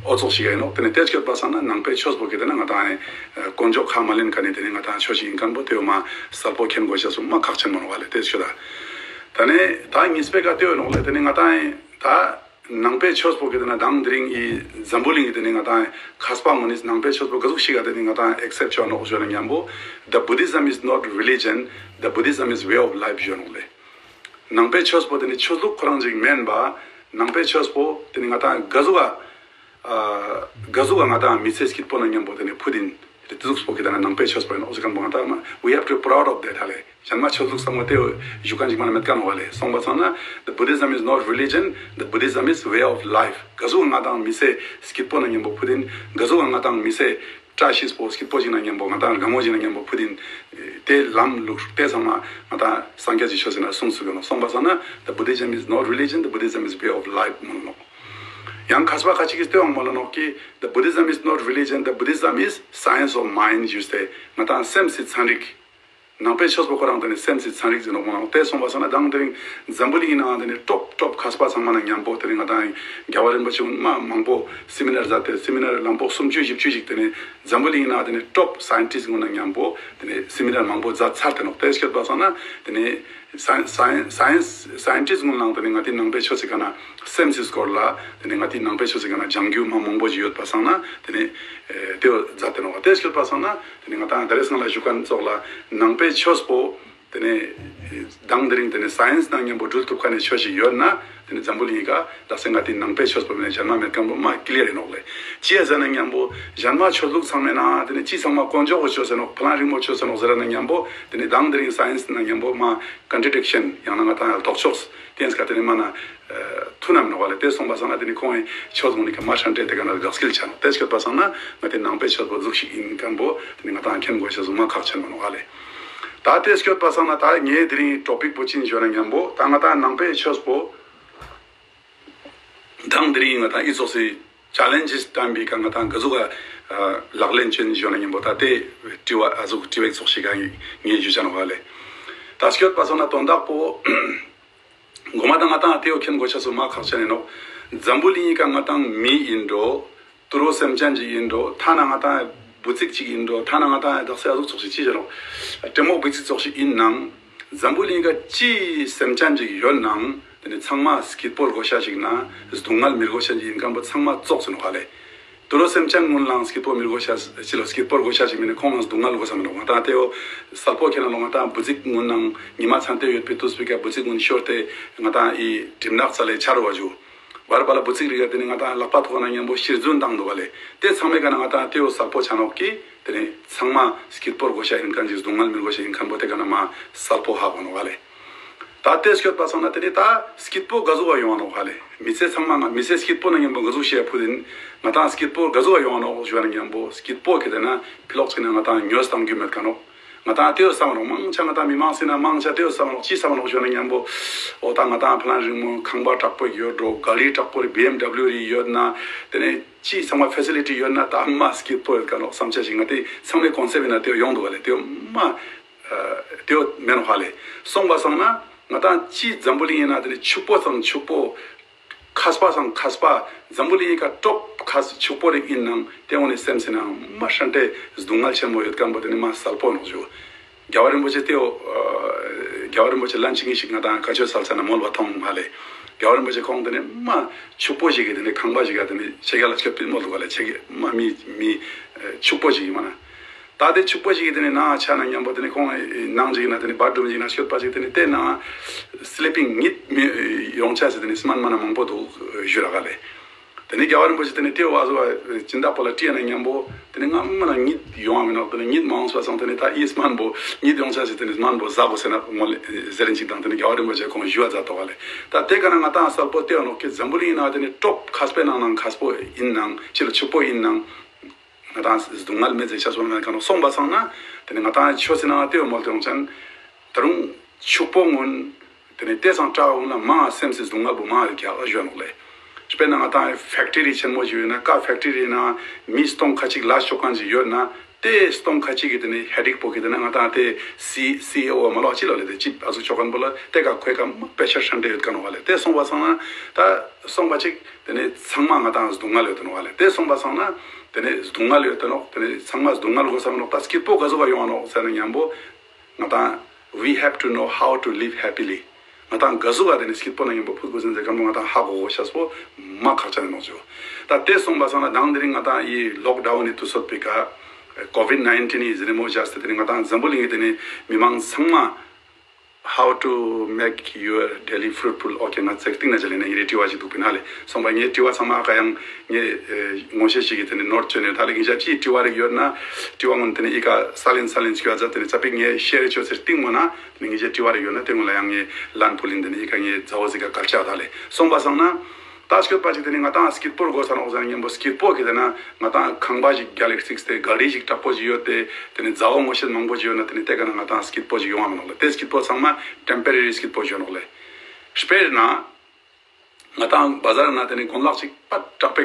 ཨོ་ཙོགས་ཤིག་ཡིན་ནོག། ཏེ་ནེ་ཏེ་སྐྱོད་པ་སང་ན་ནང་པའི་ཆོས་པོ་གི་ཏེ་ནེ་ང་ཏང་ཨེ་དཀོན་མཆོག་ཁས་མ་ལེན་ཁན་ནི་ཏེ་ནེ་ང་ཏང་ཆོས་ཤིག་ཡིན་ཁན་པོ་ཏེའོ་མ་སལ་པོ་མཁྱེན་དགོས་ཤེས་སུ་མ་ཁག་ཆེན་མོ་ནོག་ལེ། ཏེ་ཆོས་ད། ད་ནེ་ད་གཉིས་པའི་ཀ་ཏེའོ་ནོག་ལེ། ཏེ་ནེ་ང་ཏང་ཨེ་ད་ནང་པའི་ཆོས་པོ་གི་ཏེ་ནེ་དང་དེ་རིང་ཨི་འཛམ་བུ་གླིང་གི་ཏེ་ནེ་ང་ཏང་ཨེ་མཁས་པ་ངོ་ནི་ནང་པའི་ཆོས་པོ་ག་ཟུག་ཤིག་ག་ཏེ་ནེ་ང་ཏང་ཨེ་ཨེག་སེབ་ཅོ་ནོག་ཞུ་ན་མཉམ་པོ། The Buddhism is not religion, the Buddhism is way of life ཞུ་ནོག་ལེ། ནང་པའི་ཆོས་པོ་ཏེ་ནེ་ཆོས་ལུགས་ཁོ་རང་ཅིག་མེན་པ། ནང་པའི་ཆོས་པོ་ཏེ་ནེ་ང་ཏང་ག་ཟུག་ག་ཨ་ག་ཟུག་ག་ང་ཏང་མི་ཚེ་སྐྱིད་པོ་ནང་མཉམ་པོ་ཏེ་ནེ་ཕུད་དིན་ཏེ་ཟུག་པོ་གི་ཏེ་ནེ་ནང་པའི་ཆོས་པོ་ཡིན་ནོག་ཟེར་ཁན་པོ་ང་ཏང་མ་we have to proud of that ཧ་ལེ། ཞན་མ་ཆོས་ལུགས་སམ་པོ་ཏེ་ཞུ་ཁན་ཅིག་མ་ན་མེད་ཁན་ཧ་ལེ། སོང་པ་སང་ན་the Buddhism is not religion, the Buddhism is way of life. ག་ཟུག་ག་ང་ཏང་མི་ཚེ་སྐྱིད་པོ་ནང་མཉམ་པོ་ཕུད་དིན་ག་ཟུག་ག་ང་ཏང་མི་ཚེ་བཀྲ་ཤིས་པོ་སྐྱིད་པོ་ཞིག་ནང་མཉམ་པོ་ང་ཏང་དགའ་མོ་ཞིག་ནང་མཉམ་པོ་ཕུད་དིན་ཏེ་ལམ་ལུགས་ཏེ་ཚང་མ་ང་ཏང་སངས་རྒྱས་ཀྱི་ཆོས་ཟེར་ན་གསུངས་ཚུལ་ཡོད་ནོག། སོང་པ་སང་ན་the Buddhism is not religion, the Buddhism is way of life མོལ་ནོག། ཡང་མཁས་པ་ཁ་ཅིག་གིས་ཏེའང་མོལ་ནོག་གི་the Buddhism is not religion, the Buddhism is science of mind ཞུས་ཏེ་ང་ཏང་སེམས་སི་ཚན་རིག། ནང་པའི་ཆོས་པོ་ཁོ་རང་ཏེ་ནེ་སེམས་སི་ཚན་རིག་ཟེར་ནོག་མོལ་ནོག། ཏེ་སོང་པ་སང་ན་དང་དེ་རིང་འཛམ་བུ་གླིང་ནང་ཏེ་ནེ་ཊོབ་ཊོབ་མཁས་པ་ཚང་མ་ནང་མཉམ་པོ་ཏེ་ནེ་ང་ཏང་རྒྱལ་བ་རིན་པོ་ཆེ་མ་མང་པོ་སེ་མི་ནར་མཛད་དེ་སེ་མི་ནར་ལམ་པོ་སུམ་ཅུ་བཞི་བཅུ་ཞིག་ཏེ་ནེ་འཛམ་བུ་གླིང་ནང་ཏེ་ནེ་ཊོབ་སའིན་ཊིསྟ་ཀུན་ནང་མཉམ་པོ་ཏེ་ནེ་སེ་མི་ནར་མང་པོ་མཛད་ཚར་ཏེ་ནོག། ཏེ་སྐྱོད་པ་སང་ན་ཏེ་ནེ་སའིན་སའིན་སའིན་སའིན་ཊིསྟ་ཀུན་ནང་ཏེ་ནེ་ང་ཏི་ནང་པའི་ཆོས་སི་ཀ་ནེ་སེམས་སི་སྐོར་ལ་ཏེ་ནེ་ང་ཏི་ནང་པའི་ཆོས་སི་ཀ་ནེ་སྦྱང་རྒྱུ་མ་མང་པོ་ཞིག་ཡོད་པ་སང་ན་ཏེ་ནེ་ཨེ་ཏེ་བོ་མཛད་དེ་ནོག། ཏེ་སྐྱོད་པ་སང་ན་ཏེ་ནེ་ང་ཏང་ད་རེས་སང་ལ་ཞུ་ཁན་ཙོགས་ལ་ནང་པའི་ཆོས་པོ་ཏེ་ནེ་དང་དེ་རིང་ཏེ་ནེ་སའིན་སི་ནང་མཉམ་པོ་འགྲུལ་ཐུབ་ཁན་ནི་ཆོས་ཤིག་ཡོད་ན་ཏེ་ནེ་འཛམ་བུ་གླིང་ངི་ཀ་ལགས་སེ་ང་ཏི་ནང་པའི་ཆོས་པོ་མེད་ན་ཞན་མ་མེད་ཁན་པོ་མ་ཀི་ལི་ཡར་ཡིན་ནོག་ལེ། ཅི་ཡ་ཟེར་ན་མཉམ་པོ་ཞན་མ་ཆོས་ལུགས་ཚང་མའི་ནང་ཏེ་ནེ་ཅི་ཚང་མ་དཀོན་མཆོག་གི་ཆོས་ཟེར་ནོག་ཕ་ལན་རིང་མོ་ཆོས་ཟེར་ནོག་ཟེར་ན་མཉམ་པོ་ཏེ་ནེ་དང་དེ་རིང་སའིན་སི་ནང་མཉམ་པོ་མ་ཀོན་ཊྲ་ཌིག་ཤན་ཡང་ན་ང་ཏང་ལྡོག་ཕྱོགས་ཏེ་ཡིན་ཀ་ཏེ་ནེ་མ་ན་ཐུ་ནམ་ནོག་ལེ། ཏེ་སོང་པ་སང་ན་ཏེ་ནེ་ཁོང་ངི་ཆོས་ཀུན་ནི་ཀ་མ་ཧྲན་ཏེ་ཏེ་ཀ་ནེ་དགའ་སྐྱིད་ཆ་ནོག། ཏེ་སྐྱོད་པ་སང་ན་ང་ཏི་ནང་པའི་ཆོས་པོ་ཟུག་ཤིག་ཡིན་ཁན་པོ་ཏེ་ནེ་ང་ཏང་མཁྱེན་དགོས་ཤེས་ཟུག་མ་ཁག་ཆེན་མོ་ནོག་ལེ། ད་ཏེ་སྐྱོད་པ་སང་ན་ད་ངའི་དེ་རིང་ཊོ་པིག་པོ་ཅི་ཡིན་ཞུ་ན་མཉམ་པོ་ད་ང་ཏང་ནང་པའི་ཆོས་པོ་དང་དེ་རིང་ང་ཏང་ཨི་ཙོགས་སི་ཅ་ལེན་ཇིས་བཏང་པའི་ཀ་ང་ཏང་ག་ཟུག་ག་ལག་ལེན་ཅན་ཞུ་ན་མཉམ་པོ་ད་ཏེ་དྲི་བ་ཨ་ཟུག་དྲི་བའི་ཙོགས་ཤིག་ག་ངས་ཞུ་ཆ་ནོག་ལེ། ད་སྐྱོད་པ་སང་ན་དོན་དག་པོ་གོ་མ་ད་ང་ཏང་ཏེ་བོ་མཁྱེན་དགོས་ཤེས་ཟུག་མ་ཁག་ཆེན་ཡིན་ནོག། འཛམ་བུ་གླིང་ངི་ཀ་ང་ཏང་མི་ཡིན་འགྲོ། ཏུ་རོ་སེམས་ཅན་ཅིག་ཡིན་འགྲོ། ཐ་ན་ང་ཏང་འབུ་ཙིག་ཅིག་ཡིན་འགྲོ། ཐ་ན་ང་ཏང་དག་ས་ཨ་ཟུག་ཙོགས་ཤིག་ཅི་ཟེར་རོ། ཏེ་མོ་འབུ་ཙིག་ཙོགས་ཤིག་ཡིན་ནང་འཛམ་བུ་གླིང་ངི་ཀ་ཅི་སེམས་ཅན་ཅིག་ཡོད་ནང་ཏེ་ནེ་ཚང་མ་སྐྱིད་པོ་དགོས་ཤེས་ཤིག་ན་སྡུག་བསྔལ་མི་དགོས་ཤེས་ཅིག་ཡིན་ཁན་པོ་ཚང་མ་ཙོགས་ཟེར་ནོག་ལེ། ཏུ་རོ་སེམས་ཅན་ཀུན་ལའང་སྐྱིད་པོ་མི་དགོས་ཤེས་ཅི་ལ་སྐྱིད་པོ་དགོས་ཤེས་ཅིག་མེད་ན་ཁོང་ལའང་སྡུག་བསྔལ་དགོས་ས་མི་ནོག། ང་ཏང་ཏེ་བོ་སལ་པོ་ཁྱེར་ན་ལོ་ང་ཏང་འབུ་ཙིག་ཀུན་ནང་ཉི་མ་ཚན་ཏེ་ཡོད་པའི་དུས་པའི་ཀ་འབུ་ཙིག་ཀུན་ཤོར་ཏེ་ང་ཏང་ཨི་གྲིབ་ནག་ཙལ་ལེ་ཆ་རུ་བ་ཞུ། བར་བར་ལ་འབུ་ཙིག་རིགས་ཏེ་ནེ་ང་ཏང་ལག་པ་ཐོག་ནེ་མཉམ་པོ་ཤི་རྫུན་བཏང་འདུག་ག་ལེ། ཏེ་ཚང་མའི་ཀ་ནེ་ང་ཏང་ཏེ་བོ་སལ་པོ་ཆ་ནོག་གི་ཏེ་ནེ་ཚང་མ་སྐྱིད་པོ་དགོས་ཤེས་ཡིན་ཁན་ཅིག་སྡུག་བསྔལ་མི་དགོས་ཤེས་ཡིན་ཁན་པོ་ཏེ་ཀ་ནེ་མ་སལ་པོ་ཧ་གོ་ནོག་ག་ལེ། ད་ཏེ་སྐྱོད་པ་སང་ན་ཏེ་ནེ་ད་སྐྱིད་པོ་ག་ཟུག་ག་ཡོང་ང་ནོག་ག་ལེ། མི་ཚེ་ཚང་མ་ང་མི་ཚེ་སྐྱིད་པོ་ནང་མཉམ་པོ་ག་ཟུག་ཤེས་ཕུད་དིན་ང་ཏང་སྐྱིད་པོ་ག་ཟུག་ག་ཡོང་ང་ནོག་ཞུ་ན་མཉམ་པོ་སྐྱིད་པོ་ཁེ་ཏེ་ན་ཕི་ལོགས་ཅིག་ནེ་ང་ཏང་ཉོས་བཏང་རྒྱུ་མེད་ཁན་ནོག། ང་ཏང་ཏེ་བོ་སམ་མ་ནོག། མང་ཆེ་ང་ཏང་མི་མང་སི་ན་མང་ཆེ་ཏེ་བོ་སམ་མ་ནོག། ཅི་སམ་མ་ནོག་ཞུ་ན་མཉམ་པོ་འོ་ད་ང་ཏང་ཕ་ལན་རིང་མོ་ཁང་པ་དྲག་པོ་ཡོད་འགྲོ། ག་རི་དྲག་པོ་རི་བི་ཨེམ་ཌབ་ལིའུ་རི་ཡོད་ན་ཏེ་ནེ་ཅི་ཚང་མ་ཕེ་སི་ལི་ཊི་ཡོད་ན་ད་མ་སྐྱིད་པོ་ཡོད་ཁན་ནོག་སམ་ཆ་ཞིག་ང་ཏི་ཚང་མའི་ཀོན་སེབ་ཡིན་ན་ཏེ་བོ་ཡོང་འདུག་ག་ལེ། ཏེ་བོ་མ་ཨ་ཏེ་བོ་མེན་ནོག་ཧ་ལེ། སོང་པ་སང་ན་ང་ཏང་ཅི་འཛམ་བུ་གླིང་ཡིན་ན་ཏེ་ནེ་ཕྱུག་པོ་ཚང་ཕྱུག་པོ་མཁས་པ་སང་མཁས་པ་འཛམ་བུ་གླིང་ངི་ཀ་ཊོབ་མཁས་ཕྱུག་པོ་རིགས་ཡིན་ནང་ཏེ་འོ་ནེ་སེམས་སི་ནང་མ་ཧྲན་ཏེ་སྡུག་བསྔལ་ཆེན་མོ་ཡོད་ཁན་པོ་ཏེ་ནེ་མ་སལ་པོ་ནོག་ཞུ། རྒྱལ་བ་རིན་པོ་ཆེ་ཏེ་བོ་ཨ་རྒྱལ་བ་རིན་པོ་ཆེ་ལན་ཅིག་ཉིས་ཤིག་ང་ཏང་བཀའ་ཆོས་སལ་ས་ནེ་མོལ་བ་ཐོང་ཧ་ལེ། རྒྱལ་བ་རིན་པོ་ཆེ་ཁོང་ཏེ་ནེ་མ་ཕྱུག་པོ་ཞིག་གི་ཏེ་ནེ་ཁང་པ་ཞིག་ག་ཏེ་ནེ་ཆེ་ག་ལ་སྐྱོད་པིན་མོལ་དུག་ག་ལེ། ཆེ་གི་མ་མི་མི་ཕྱུག་པོ་ཞིག་གི་མ་ན། ད་ཏེ་ཕྱུག་པོ་ཞིག་གི་ཏེ་ནེ་ནང་ཆ་ན་མཉམ་པོ་ཏེ་ནེ་ཁོང་ནང་ཞིག་ན་ཏེ་ནེ་བཱཐ་རུམ་ཞིག་ན་སྐྱོད་པ་ཞིག་ཏེ་ནེ་ཏེ་ནང་སི་ལི་པིང་ཉིད་མི་ཡོང་ཆ་སི་ཏེ་ནེ་སི་མན་མ་ན་མང་པོ་དུག་ཞུ་ར་ག་ལེ། ཏེ་ནེ་རྒྱལ་བ་རིན་པོ་ཆེ་ཏེ་ནེ་ཏེ་བོ་ཨ་ཟུག་སྦྱིན་བདག་པོ་ལ་དྲིས་ན་ཉམ་པོ་ཏེ་ནེ་ང་མ་ན་གཉིད་ཡོང་བ་མི་ནོག། ཏེ་ནེ་གཉིད་མ་ཡོངས་པ་སང་ཏེ་ནེ་ད་ཨིས་མན་པོ་གཉིད་ཡོང་ཆ་སི་ཏེ་ནེ་མན་པོ་ཟ་གོས་ཟེར་ན་མོལ་ཟེར་རིན་ཅིག་དང་ཏེ་ནེ་རྒྱལ་བ་རིན་པོ་ཆེ་ཁོང་ཞུ་བ་མཛད་དོག་ལེ། ད་ཏེ་ཀ་ན་ང་ཏང་གསལ་པོ་ཏེ་ཡོང་ནོག་གི་འཛམ་བུ་གླིང་ན་ཏེ་ནེ་ཀྲོབ་མཁས་པའི་ནང་ནང་མཁས་པོ་ཨིན་ནང་ཅི་ལ་ཕྱུག་པོ་ཨིན་ནང་ང་ཏང་སྡུག་བསྔལ་མེད་ཟེར་ཆ་སོང་ན་ཀ་ནོག་སོང་པ་སང་ན་ཏེ་ནེ་ང་ཏང་ཆོས་སི་ནང་ཏེ་བོ་མོལ་ཏེ་ཡོང་ཅན། ད་རུང་ཕྱུག་པོ་ངུན་ཏེ་ནེ་ཏེ་སང་དྲག་འོང་ན་མ་སེམས་སི་སྡུག་བསྔལ་པོ་མ་ཡོད་ཀྱག་ཞུ་ནོག་ལེ། དཔེར་ན་ང་ཏང་ཕེག་ཊི་རི་ཆེན་མོ་ཞིག་ཡོད་ན་ཀ་ཕེག་ཊི་རི་ནང་མི་སྟོང་ཁ་ཅིག་ལས་ཅོ་ཁན་ཞིག་ཡོད་ན་ཏེ་སྟོང་ཁ་ཅིག་གི་ཏེ་ནེ་ཧེ་ཌེག་པོ་གི་ཏེ་ནེ་ང་ཏང་ཏེ་སི་སི་ཨི་ཨོ་མ་ལོ་ཅི་ལོ་ལེ་ཏེ་ཅིབ་ཨ་ཟུག་ཅོ་ཁན་པོ་ལ་ཏེ་ཀ་ཁོའི་ཀ་མ་པེ་ཤར་ཧྲན་ཏེ་ཡོད་ཀ་ནོག་ལེ། ཏེ་སོང་པ་སང་ན་ད་སོང་པ་ཅིག་ཏེ་ནེ་ཚང་མ་ང་ཏང་སྡུག་བསྔལ་ཡོད་དེ་ནོག་ལེ། ཏེ་སོང་པ་སང་ན་ཏེ་ནེ་སྡུག་བསྔལ་ཡོད་དེ་ནོག། ཏེ་ནེ་ཚང་མ་སྡུག་བསྔལ་གོས་ས་མི་ནོག། ད་སྐྱིད་པོ་ག་ཟུག་ག་ཡོང་ང་ནོག་ཟེར་ན་ཉམ་པོ་ང་ཏང་we have to know how to live happily. ང་ཏང་ག་ཟུག་ག་ཏེ་ནེ་སྐྱིད་པོ་ནང་ཉམ་པོ་ཕུད་གོས་ཟེར་ཁན་པོ་ང་ཏང་ཧ་གོ་གོས་ཤེས་པོ་མ་ཁག་ཅན་ཨིན་ནོག་ཞུ། ད་ཏེ་སོང་པ་སང་ན་དང་དེ་རིང་ང་ཏང་ཨི་ལོག་ཌའུན་ནི་དུས་ཚོད་པོའི་ཀ་ཀོ་ཝིཌ་ནའིན་ཊིན་ནི་ཟེར་མོ་བྱས་ཏེ་ཏེ་ནེ་ང་ཏང་འཛམ་བུ་གླིང་གི་ཏེ་ནེ་མི་མང་ཚང་མ་How to make your daily fruitful. Okay, ང་ཚེག་ཏིང་ན་ཅ་ལེ་ནེ་ངེ་རི་དྲི་བ་ཞིག་འདུག་པིན་ཧ་ལེ། སོང་པ་ངེ་དྲི་བ་ཚང་མ་ཨ་ཀ་ཡང་ངེ་ངོ་ཤེས་ཤིག་གི་ཏེ་ནེ་ནོར་ཅོ་ནེ་ད་ལེ་ངེ་ཅི་དྲི་བ་རིག་ཡོད་ན་དྲི་བ་ངོན་ཏེ་ནེ་ཨི་ཀ་སལ་ལིན་སལ་ལིན་སྐྱོ་ཨ་ཛ་ཏེ་ནེ་ཙ་པིག་ངེ་ཤེར་ཅོ་ཟེར་ཏིང་མོ་ན་ཏེ་ནེ་ངེ་ཅི་དྲི་བ་རིག་ཡོད་ན་ཏེ་ངོ་ལ་ཡང་ངེ་ལན་ཕུལ་ལིན་ཏེ་ནེ་ཨི་ཀ་ངེ་ཛ་འོ་ཟི་ཀ་ཀལ་ཅ་ད་ལེ། སོང་པ་སང་ན་ད་སྐྱོད་པ་ཅིག་ཏེ་ནེ་ང་ཏང་སྐྱིད་པོ་གོས་ས་ནོག་ཟེར་ན་ཉམ་པོ་སྐྱིད་པོ་གི་ཏེ་ན་ང་ཏང་ཁང་པ་ཞིག་གྱལ་ལ་ཞིག་སྟེ་ག་རི་ཞིག་དྲག་པོ་ཞིག་ཡོད་དེ་ཏེ་ནེ་ཛ་འོ་ངོ་ཤེས་མང་པོ་ཞིག་ཡོད་ན་ཏེ་ནེ་ཏེ་ཀ་ན་ང་ཏང་སྐྱིད་པོ་ཞིག་ཡོང་བ་མི་ནོག་ལེ། ཏེ་སྐྱིད་པོ་ཚང་མ་ཊེམ་པོ་རེ་རི་སྐྱིད་པོ་ཞིག་ཡོང་ནོག་ལེ། དཔེར་ན་ང་ཏང་བ་ཛར་ན་ཏེ་ནེ་གོན་ལག་ཅིག་པ་དྲག་པེ་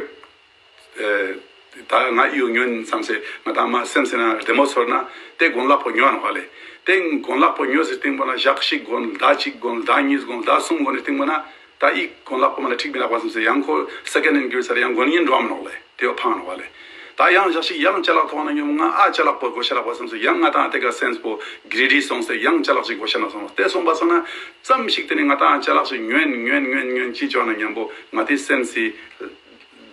ཨེ་ད་ང་ཨི་ཡོ་ཉོན་སམ་སེ་ང་ཏང་མ་སེམས་སེ་ན་རྡེ་མོ་ཚོར་ན་ཏེ་གོན་ལག་པོ་ཉོ་ནོག་ལེ། ཏེ་གོན་ལག་པོ་ཉོ་སེ་ཏིང་པོ་ན་ཞག་ཞིག་གོན་ཟླ་ཅིག་གོན་ཟླ་ཉིས་གོན་ཟླ་སུམ་གོན་ནེ་ཏིང་པོ་ན་ད་ཨི་གོན་ལག་པོ་མ་ན་ཁྲིག་མི་ལག་པ་སམ་སེ་ཡང་ཁོ་སེ་ཀེན་ཧེན་གྱུར་ས་རེ་ཡང་གོན་ཉིན་འགྲོ་མི་ནོག་ལེ། ཏེ་བོ་ཕང་ནོག་ལེ། ད་ཡང་ཞག་ཞིག་ཡང་ཅ་ལག་ཐོང་ན་ཉམ་ང་ཨ་ཅ་ལག་པོ་གོ་ཤ་ལག་པ་སམ་སེ་ཡང་ང་ཏང་ཏེ་ཀ་སེམས་པོ་གྲི་ཌི་སོང་སེ་ཡང་ཅ་ལག་ཅིག་གོ་ཤ་ན་སོང་། ཏེ་སོང་པ་སང་ན་ཙམ་ཞིག་ཏེ་ནེ་ང་ཏང་ཅ་ལག་ཅིག་ཉོན་ཉོན་ཉོན་ཉོན་ཅི་ཅོ་ན་ཉམ་པོ་ང་ཏི་སེམས་སི་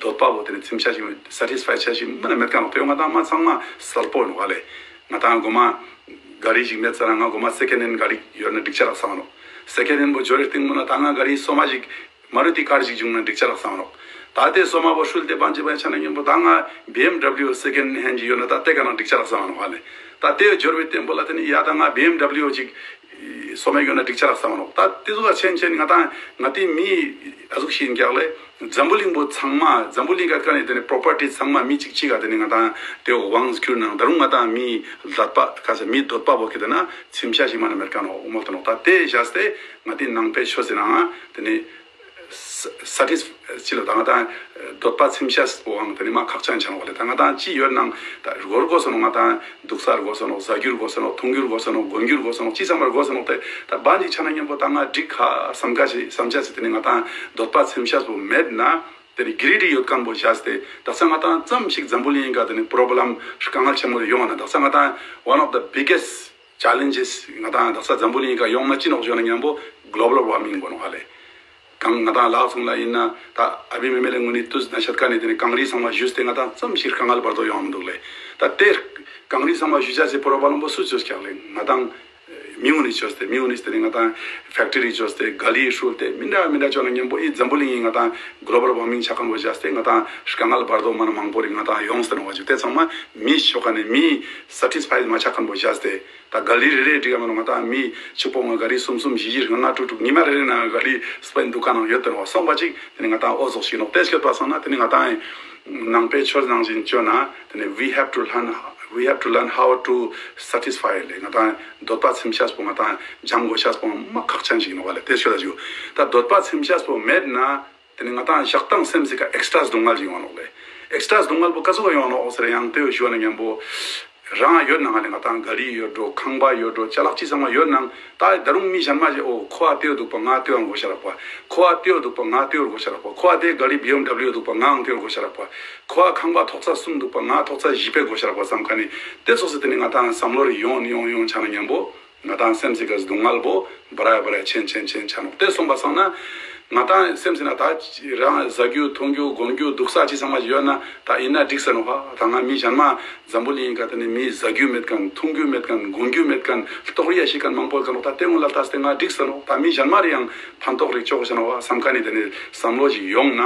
འདོད་པ་བོ་ཏེ་ནེ་ཚིམ་ཆ་ཞིག་སེ་ཊིས་ཕའི་ཆ་ཞིག་མ་ན་མེད་ཀ་ནོག། ཏེ་ང་ཏང་མ་ཚང་མ་སལ་པོ་ནོག་ལེ། ང་ཏང་གོ་མ་ག་རི་ཞིག་མེད་ཙ་ན་ང་གོ་མ་སེ་ཀེན་ཧེན་ག་རི་ཡོད་ན་འགྲིག་ཅ་ལག་སམ་ནོག། སེ་ཀེན་ཧེན་བོ་ཇོ་རེ་ཏིང་མོ་ན་ད་ང་ག་རི་སོ་མ་ཞིག་མ་རུ་ཏི་ཀར་ཞིག་བྱུང་ན་འགྲིག་ཅ་ལག་སམ་ནོག། ད་ཏེ་སོ་མ་བོ་ཧྲུལ་ཏེ་བན་ཅི་བན་ཆ་ན་ཉམ་པོ་ད་ང་བི་ཨེམ་ཌབ་ལིའུ་སེ་ཀེན་ཧེན་ཞིག་ཡོད་ན་ད་ཏེ་ཀ་ན་འགྲིག་ཅ་ལག་སམ་ནོག་ཧ་ལེ། ད་ཏེ་ཇོ་རེ་བའི་ཏེམ་པོ་ལ་ཏེ་ནེ་ཡ་ད་ང་བི་ཨེམ་ཌབ་ལིའུ་ཞིག་སོ་མ་ཡོད་ན་འགྲིག་ཅ་ལག་སམ་ནོག། ད་ཏེ་ཟུག་ག་ཆེན་ཆེན་ང་ཏང་ང་ཏི་མི་ཨ་ཟུག་ཤིག་ཨིན་ཀྱག་ལེ། འཛམ་བུ་གླིང་པོ་ཚང་མ་འཛམ་བུ་གླིང་ག་ཀ་ནེ་ཏེ་ནེ་པྲོ་པར་ཊི་ཚང་མ་མི་ཅིག་ཅིག་ག་ཏེ་ནེ་ང་ཏང་ཏེ་བོ་དབང་སྐྱུར་ནང་ད་རུང་ང་ཏང་མི་འདོད་པ་ཁ་ས་མི་འདོད་པ་བོ་གི་ཏེ་ན་ཚིམ་ཤ་ཞིག་མ་ན་མེད་ཀ་ནོག་མོལ་ཏེ་ནོག། ད་ཏེ་བཞག་སྟེ་ང་ཏི་ནང་པའི་ཆོས་སི་ནང་ཏེ་ནེ་སེ་ཊིས་ཕའི་ཅི་ལོ་ད་ང་ཏང་འདོད་པ་ཚིམ་ཤ་བོའང་ཏེ་ནེ་མ་ཁག་ཅན་ཆ་ནོག་ལེ། ད་ང་ཏང་ཅི་ཡོད་ནང་ད་རྒོར་གོས་ས་ནོག། ང་ཏང་དུག་ས་རྒོས་ས་ནོག། ཟ་རྒྱུ་རྒོས་ས་ནོག། ཐུང་རྒྱུ་རྒོས་ས་ནོག། གོན་རྒྱུ་རྒོས་ས་ནོག། ཅི་ཚང་མ་རྒོས་ས་ནོག། ཏེ་ད་བན་ཅིག་ཆ་ན་ཉམ་པོ་ད་ང་འགྲིག་ཁ་སམ་ཁ་ཞིག་སམ་ཆ་ཞིག་ཏེ་ནེ་ང་ཏང་འདོད་པ་ཚིམ་ཤ་བོ་མེད་ན་ཏེ་ནེ་གྲི་ཌི་ཡོད་ཁན་བོ་བཞག་སྟེ་ད་ས་ང་ཏང་ཙམ་ཞིག་འཛམ་བུ་གླིང་ག་ཏེ་ནེ་པྲོབ་ལེམ་དཀའ་ངལ་ཆེན་མོ་ཡོང་ན་ད་ས་ང་ཏང་one of the biggest challenges ང་ཏང་ད་ས་འཛམ་བུ་གླིང་ག་ཡོང་ན་ཅི་ནོག་ཞུ་ན་ཉམ་པོ་གློ་བལ་ཝར་མིང་བོ་ནོག་ཧ་ལེ། གང་ང་ཏང་ལག་ཚུང་ལ་ཨིན་ན་ད་ཨ་བི་མེ་མེ་ལེ་ངུན་ནི་ཏུས་ན་ཤད་ཀ་ནེ་ཏེ་ནེ་གངས་རི་ཚང་མ་ཞུས་ཏེ་ང་ཏང་ཙམ་ཞིག་དཀའ་ངལ་བར་དོ་ཡོང་མི་འདུག་ལེ། ད་ཏེ་གངས་རི་ཚང་མ་ཞུ་ཆ་སི་པྲོབ་ལེམ་བོ་སུ་ཅོས་ཀྱག་ལེ། ང་ཏང་མི་ངུན་ནི་ཅོས་ཏེ་མི་ངུན་ནི་ཏེ་ནེ་ང་ཏང་ཕེག་ཊི་རི་ཅོས་ཏེ་ག་རི་ཧྲུལ་ཏེ་མི་འདྲ་མི་འདྲ་ཅོ་ན་ཉམ་པོ་ཨི་འཛམ་བུ་གླིང་ངི་ང་ཏང་གློ་བལ་ཝར་མིང་ཆ་ཁན་བོ་བཞག་སྟེ་ང་ཏང་དཀའ་ངལ་བར་དོ་མ་ན་མང་པོ་རིག་ང་ཏང་ཡོངས་ཏེ་ནོག་པ་ཅིག། ཏེ་ཚང་མ་མི་ཅོ་ཁན་ནི་མི་སེ་ཊིས་ཕའི་མ་ཆ་ཁན་བོ་བཞག་སྟེ། ད་ག་རི་རེ་རེ་འགྲིག་ག་མ་ནོག། ང་ཏང་མི་ཕྱུག་པོ་ང་ག་རི་གསུམ་གསུམ་བཞི་བཞི་ལྔ་ལྔ་དྲུག་དྲུག་ཉི་མ་རེ་རེ་ནང་ག་རི་སྤེན་དུག་ག་ནང་ཡོད་དེ་ནོག་སོང་པ་ཅིག། ཏེ་ནེ་ང་ཏང་འོ་ཟོག་ཞིག་ནོག། ཏེ་སྐྱོད་པ་སང་ན་ཏེ་ནེ་ང་ཏང་ནང་པའི་ཆོས་ནང་བཞིན་ཅོ་ན་ཏེ་ནེ་we have to learn we have to learn how to satisfy ལེ། ང་ཏང་འདོད་པ་ཚིམ་ཤེས་པོ་ང་ཏང་སྦྱང་དགོས་ཤེས་པོ་མ་ཁག་ཅན་ཞིག་ནོག་ལེ། ཏེ་སྐྱོད་ད་ཞུ། ད་འདོད་པ་ཚིམ་ཤེས་པོ་མེད་ན། ཏེ་ནེ་ང་ཏང་ཞག་དང་སེམས་སི་ཀ་ཨེགས་ཊྲ་སྡུག་བསྔལ་ཞིག་ཡོང་ནོག་ལེ། ཨེགས་ཊྲ་སྡུག་བསྔལ་པོ་ཀ་ཟུག་ཡོང་ནོག་ཟེར་ཡང་ཏེ་ཞུ་བ་ན་མཉམ་པོ། རང་ཡོད་ནང་ལེ་ང་ཏང་ག་རི་ཡོད་འགྲོ་ཁང་པ་ཡོད་འགྲོ་ཅ་ལག་ཅི་ཚང་མ་ཡོད་ནང་ད་ད་རུང་མི་གཞན་མ་ཞིག་འོ་ཁོ་ཨ་ཏེ་བོ་འདུག་པ་ང་ཏེ་བོ་དགོས་ཤ་རག་པ། ཁོ་ཨ་ཏེ་བོ་འདུག་པ་ང་ཏེ་བོ་དགོས་ཤ་རག་པ། ཁོ་ཨ་ཏེ་ག་རི་བི་ཨེམ་ཌབ་ལིའུ་འདུག་པ་ང་ཨང་ཏེ་བོ་དགོས་ཤ་རག་པ། ཁོ་ཨ་ཁང་པ་ཐོག་ས་གསུམ་འདུག་པ་ང་ཐོག་ས་བཞི་པའི་དགོས་ཤ་རག་པ་བསམ་ཁན་ནི་ཏེ་ཙོགས་སི་ཏེ་ནེ་ང་ཏང་བསམ་བློ་རེ་ཡོང་ཡོང་ཡོང་ཆ་ན་མཉམ་པོ། ང་ཏང་སེམས་སི་ཀ་སྡུག་བསྔལ་པོ་བ་ར་བ་ར་ཆེན་ཆེན་ཆེན་ཆ་ནོག། ཏེ་སོང་པ་སང་ན་ང་ཏང་སེམས་སི་ན་ད་རང་ཟ་རྒྱུ་འཐུང་རྒྱུ་གོན་རྒྱུ་འདུག་ས་ཅི་ཚང་མ་ཡོད་ན་ད་ཨིན་ན་འགྲིག་ས་ནོག་ཧ། ད་ང་མི་གཞན་མ་འཛམ་བུ་གླིང་ག་ཏེ་ནེ་མི་ཟ་རྒྱུ་མེད་ཁན་འཐུང་རྒྱུ་མེད་ཁན་གོན་རྒྱུ་མེད་ཁན་ལྟོགས་རི་ཡ་ཤི་ཁན་མང་པོ་ཡོད་ཁན་ནོག། ད་ཏེ་ངོ་ལ་ལྟས་ཏེ་ང་འགྲིག་ས་ནོག། ད་མི་གཞན་མ་རེ་ཡང་ཕན་ཐོགས་རེ་ཅོ་དགོས་ཤ་ནོག་ཧ་བསམ་ཁན་ནི་ཏེ་ནེ་བསམ་བློ་ཞིག་ཡོང་ན།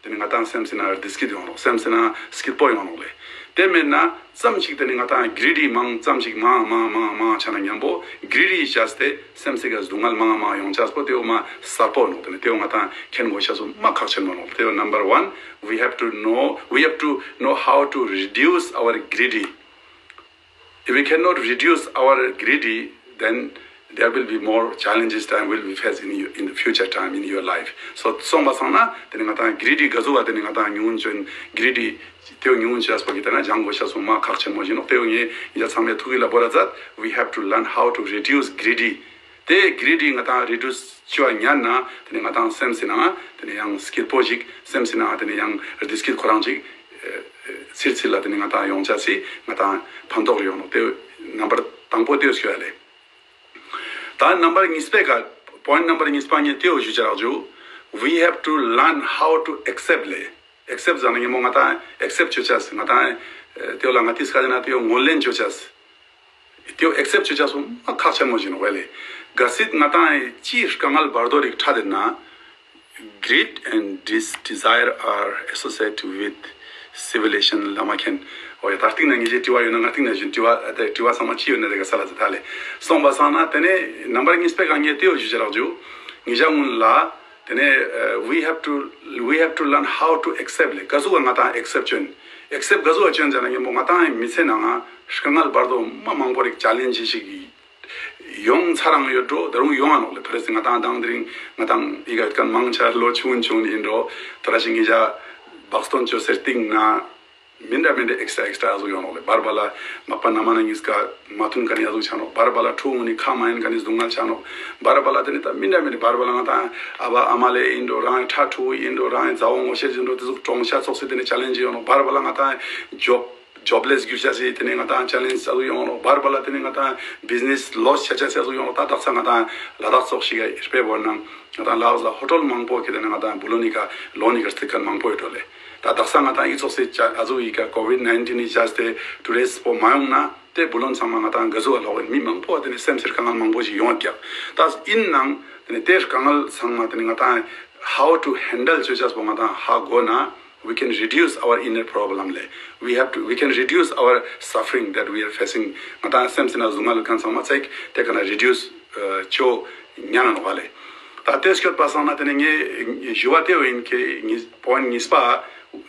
ཏེ་ནེ་ང་ཏང་སེམས་སི་ནང་བདེ་སྐྱིད་ཡོང་ནོག། སེམས་སི་ནང་སྐྱིད་པོ་ཡོང་ནོག་ལེ། ཏེ་མེད་ན་ཙམ་ཞིག་ཏེ་ནེ་ང་ཏང་གྲི་ཌི་མང་ཙམ་ཞིག་མང་མང་མང་མང་ཆ་ན་ཉམ་པོ་གྲི་ཌི་ཅས་ཏེ་སེམས་སི་ཀ་སྡུག་བསྔལ་མང་མང་ཡོང་ཅས་པོ་ཏེ་བོ་མ་གསལ་པོ་ནོག། ཏེ་ནེ་ཏེ་བོ་ང་ཏང་མཁྱེན་དགོས་ཤེས་སུ་མ་ཁག་ཆེན་མོ་ནོག། ཏེ་བོ་number one, we have to know, we have to know how to reduce our greedy. If we cannot reduce our greedy, then there will be more challenges that will be faced in, your, in the future time in your life. So སོང་པ་སང་ན་ཏེ་ནེ་ང་ཏང་གྲི་ཌི་ག་ཟུག་ག་ཏེ་ནེ་ང་ཏང་ཉུང་ངུན་ཅོ་ཨིན། གྲི་ཌི་ཏེ་བོ་ཉུང་ངུན་ཅོ་ཅས་པོ་གི་ཏེ་ན་སྦྱང་དགོས་ཤེས་སུ་མ་ཁག་ཆེན་མོ་ཞིག་ནོག། ཏེ་བོ་ངེ་ཡ་ཚང་མའི་ཐུགས་ཀྱི་ལ་བོར་ར་ཛད། We have to learn how to reduce greedy. ཏེ་གྲི་ཌི་ང་ཏང་རི་ཌུས་ཅོ་བ་ཉན་ན་ཏེ་ནེ་ང་ཏང་སེམས་སི་ནང་ཏེ་ནེ་ཡང་སྐྱིད་པོ་ཞིག། སེམས་སི་ནང་ཏེ་ནེ་ཡང་བདེ་སྐྱིད་ཁོ་རང་ཞིག་ཨེ་ཨེ་ཚིར་ཚིར་ལ་ཏེ་ནེ་ང་ཏང་ཡོང་ཅས་སི་ང་ཏང་ཕན་ཐོགས་ཡོང་ནོག། ཏེ་ནམ་བར་དང་པོ་ཏེ་བོ་ཞུ་ཡ་ལེ། ད་ནམ་བར་གཉིས་པའི་ཀ་པོ་ཨིནཊ་ནམ་བར་གཉིས་པ་ངས་ཏེ་བོ་ཞུ་ཅ་རག་ཞུ། We have to learn how to accept ལེ། ཨེག་སེབ་ཟེར་ན་ཉམ་པོ་ང་ཏང་ཨེག་སེབ་ཅོ་ཅས། ང་ཏང་ཨེ་ཏེ་བོ་ལ་ང་ཏིས་ཀ་ཟེར་ན་ཏེ་བོ་ངོས་ལེན་ཅོ་ཅས། ཏེ་བོ་ཨེག་སེབ་ཅོ་ཅས་སུ་མ་ཁག་ཆེན་མོ་ཞིག་ནོག་ལེ། གལ་སྲིད་ང་ཏང་ཅི་དཀའ་ངལ་བར་དོ་རིག་ཕྲད་དེ་ན། Greed and dis- desire are associated with civilization. བླ་མ་མཁྱེན། འོ་ཡ་ད་རྟིང་ན་ངེ་ཅི་དྲི་བ་ཡོད་ན་ང་རྟིང་ན་ཞུ། དྲི་བ་ཨ་ཏེ་དྲི་བ་ཚང་མ་ཅི་ཡོད་ན་ཏེ་ག་ས་ལ་ཟེར་ད་ལེ། སོང་པ་སང་ན་ཏེ་ནེ་ནམ་བར་གཉིས་པའི་ཀ་ངས་ཏེ་བོ་ཞུ་ཅ་རག་ཞུ། ངེ་ཅག་གུན་ལ་ཏེ་ནེ་ཨ་we have to, we have to learn how to accept ལེ། ག་ཟུག་ག་ང་ཏང་ཨེག་སེབ་ཅོ་ཨིན། ཨེག་སེབ་ག་ཟུག་ག་ཅོ་ཨིན་ཟེར་ན་ཉམ་པོ་ང་ཏང་མི་ཚེ་ནང་ང་དཀའ་ངལ་བར་དོ་མ་མང་པོ་རིག་ཅེ་ལེན་ཇི་ཞིག་ཡོང་ཚར་རང་ཡོད་འགྲོ། ད་རུང་ཡོང་ང་ནོག་ལེ། ཐོ་རེ་སི་ང་ཏང་དང་དེ་རིང་ང་ཏང་འི་ཀ་ཡོད་ཁན་མང་ཆེ་ལོ་ཆུང་ཆུང་ཨིན་འགྲོ། ཐོ་རེ་སི་ངེ་ཅག་བག་སྟོན་ཅོ་སེ་རྟིང་ན་མི་འདྲ་མི་འདྲ་ཨེག་སི་ཊ་ར་ཨེག་སི་ཊ་ར་ཨ་ཟུག་ཡོང་ནོག་ལེ། བར་བར་ལ་མག་པ་ན་མ་ན་ཉིས་ཀ་མ་ཐུན་ཁན་ནི་ཨ་ཟུག་ཆ་ནོག། བར་བར་ལ་ཕྲུ་གུ་ནི་ཁ་མ་ཉན་ཁན་ནི་སྡུག་བསྔལ་ཆ་ནོག། བར་བར་ལ་ཏེ་ནེ་ད་མི་འདྲ་མི་འདྲ་བར་བར་ལ་ང་ཏང་ཨ་བ་ཨ་མ་ལེ་ཨིན་འགྲོ། རང་ངི་ཕྲུ་གུ་ཨིན་འགྲོ། རང་ངི་མཛའ་བོ་ངོ་ཤེས་ཨིན་འགྲོ། ཏེ་ཟུག་གྲོངས་ཤ་ཙོགས་སེ་ཏེ་ནེ་ཅེ་ལེན་ཇི་ཡོང་ནོག། བར་བར་ལ་ང་ཏང་ཇོབ་ཇོབ་ལེས་གྱུར་ཆ་སེ་ཏེ་ནེ་ང་ཏང་ཅེ་ལེན་ཇི་ཨ་ཟུག་ཡོང་ནོག། བར་བར་ལ་ཏེ་ནེ་ང་ཏང་བིཛ་ནེས་ལོས་ཆ་ཆ་སེ་ཨ་ཟུག་ཡོང་ནོག། ད་དག་ས་ང་ཏང་ལ་དྭགས་ཙོགས་ཤིག་ག་དཔེ་བོར་ན་ང་ཏང་ལ་དྭགས་ལ་ཧོ་ཊེལ་མང་པོ་ཁེ་ཏེ་ནེ་ང་ཏང་བུ་ལོན་ནི་ཀ་ལོན་ནི་ཀ་རྩི་ཁན་མང་པོ་ཡོད་འགྲོ་ལེ། ད་དག་ས་ང་ཏང་འི་ཙོགས་སེ་ཨ་ཟུག་འི་ཀ་ཀོ་ཝིཌ་ནའིན་ཊིན་ནི་ཆ་སྟེ་ཊུ་རིསྟ་པོ་མ་ཡོང་ན་ཏེ་བུ་ལོན་ཚང་མ་ང་ཏང་ག་ཟུག་ག་ལོག་ཨིན། མི་མང་པོ་ཏེ་ནེ་སེམས་སི་དཀའ་ངལ་མང་པོ་ཞིག་ཡོང་ཀྱག། ད་ཨིན་ནའང་ཏེ་ནེ་ཏེ་དཀའ་ངལ་ཚང་མ་ཏེ་ནེ་ང་ཏང་how to handle ཅོ་ཅེས་པོ་ང་ཏང་ཧ་གོ་ན། We can reduce our inner problem ལེ། We have to, we can reduce our suffering that we are facing. ང་ཏང་སེམས་སི་ནང་སྡུག་བསྔལ་ཡོད་ཁན་ཚང་མ་ཚེག་ཏེ་ཀ་ན་རི་ཌུས་ཅོ་ཉན་ན་ནོག་ལེ། ད་ཏེ་སྐྱོད་པ་སང་ན་ཏེ་ནེ་ངའི་ཞུ་བ་ཏེ་བོ་ཨིན་ཁེ། ངའི་པོ་ཨིནཊ་གཉིས་པ་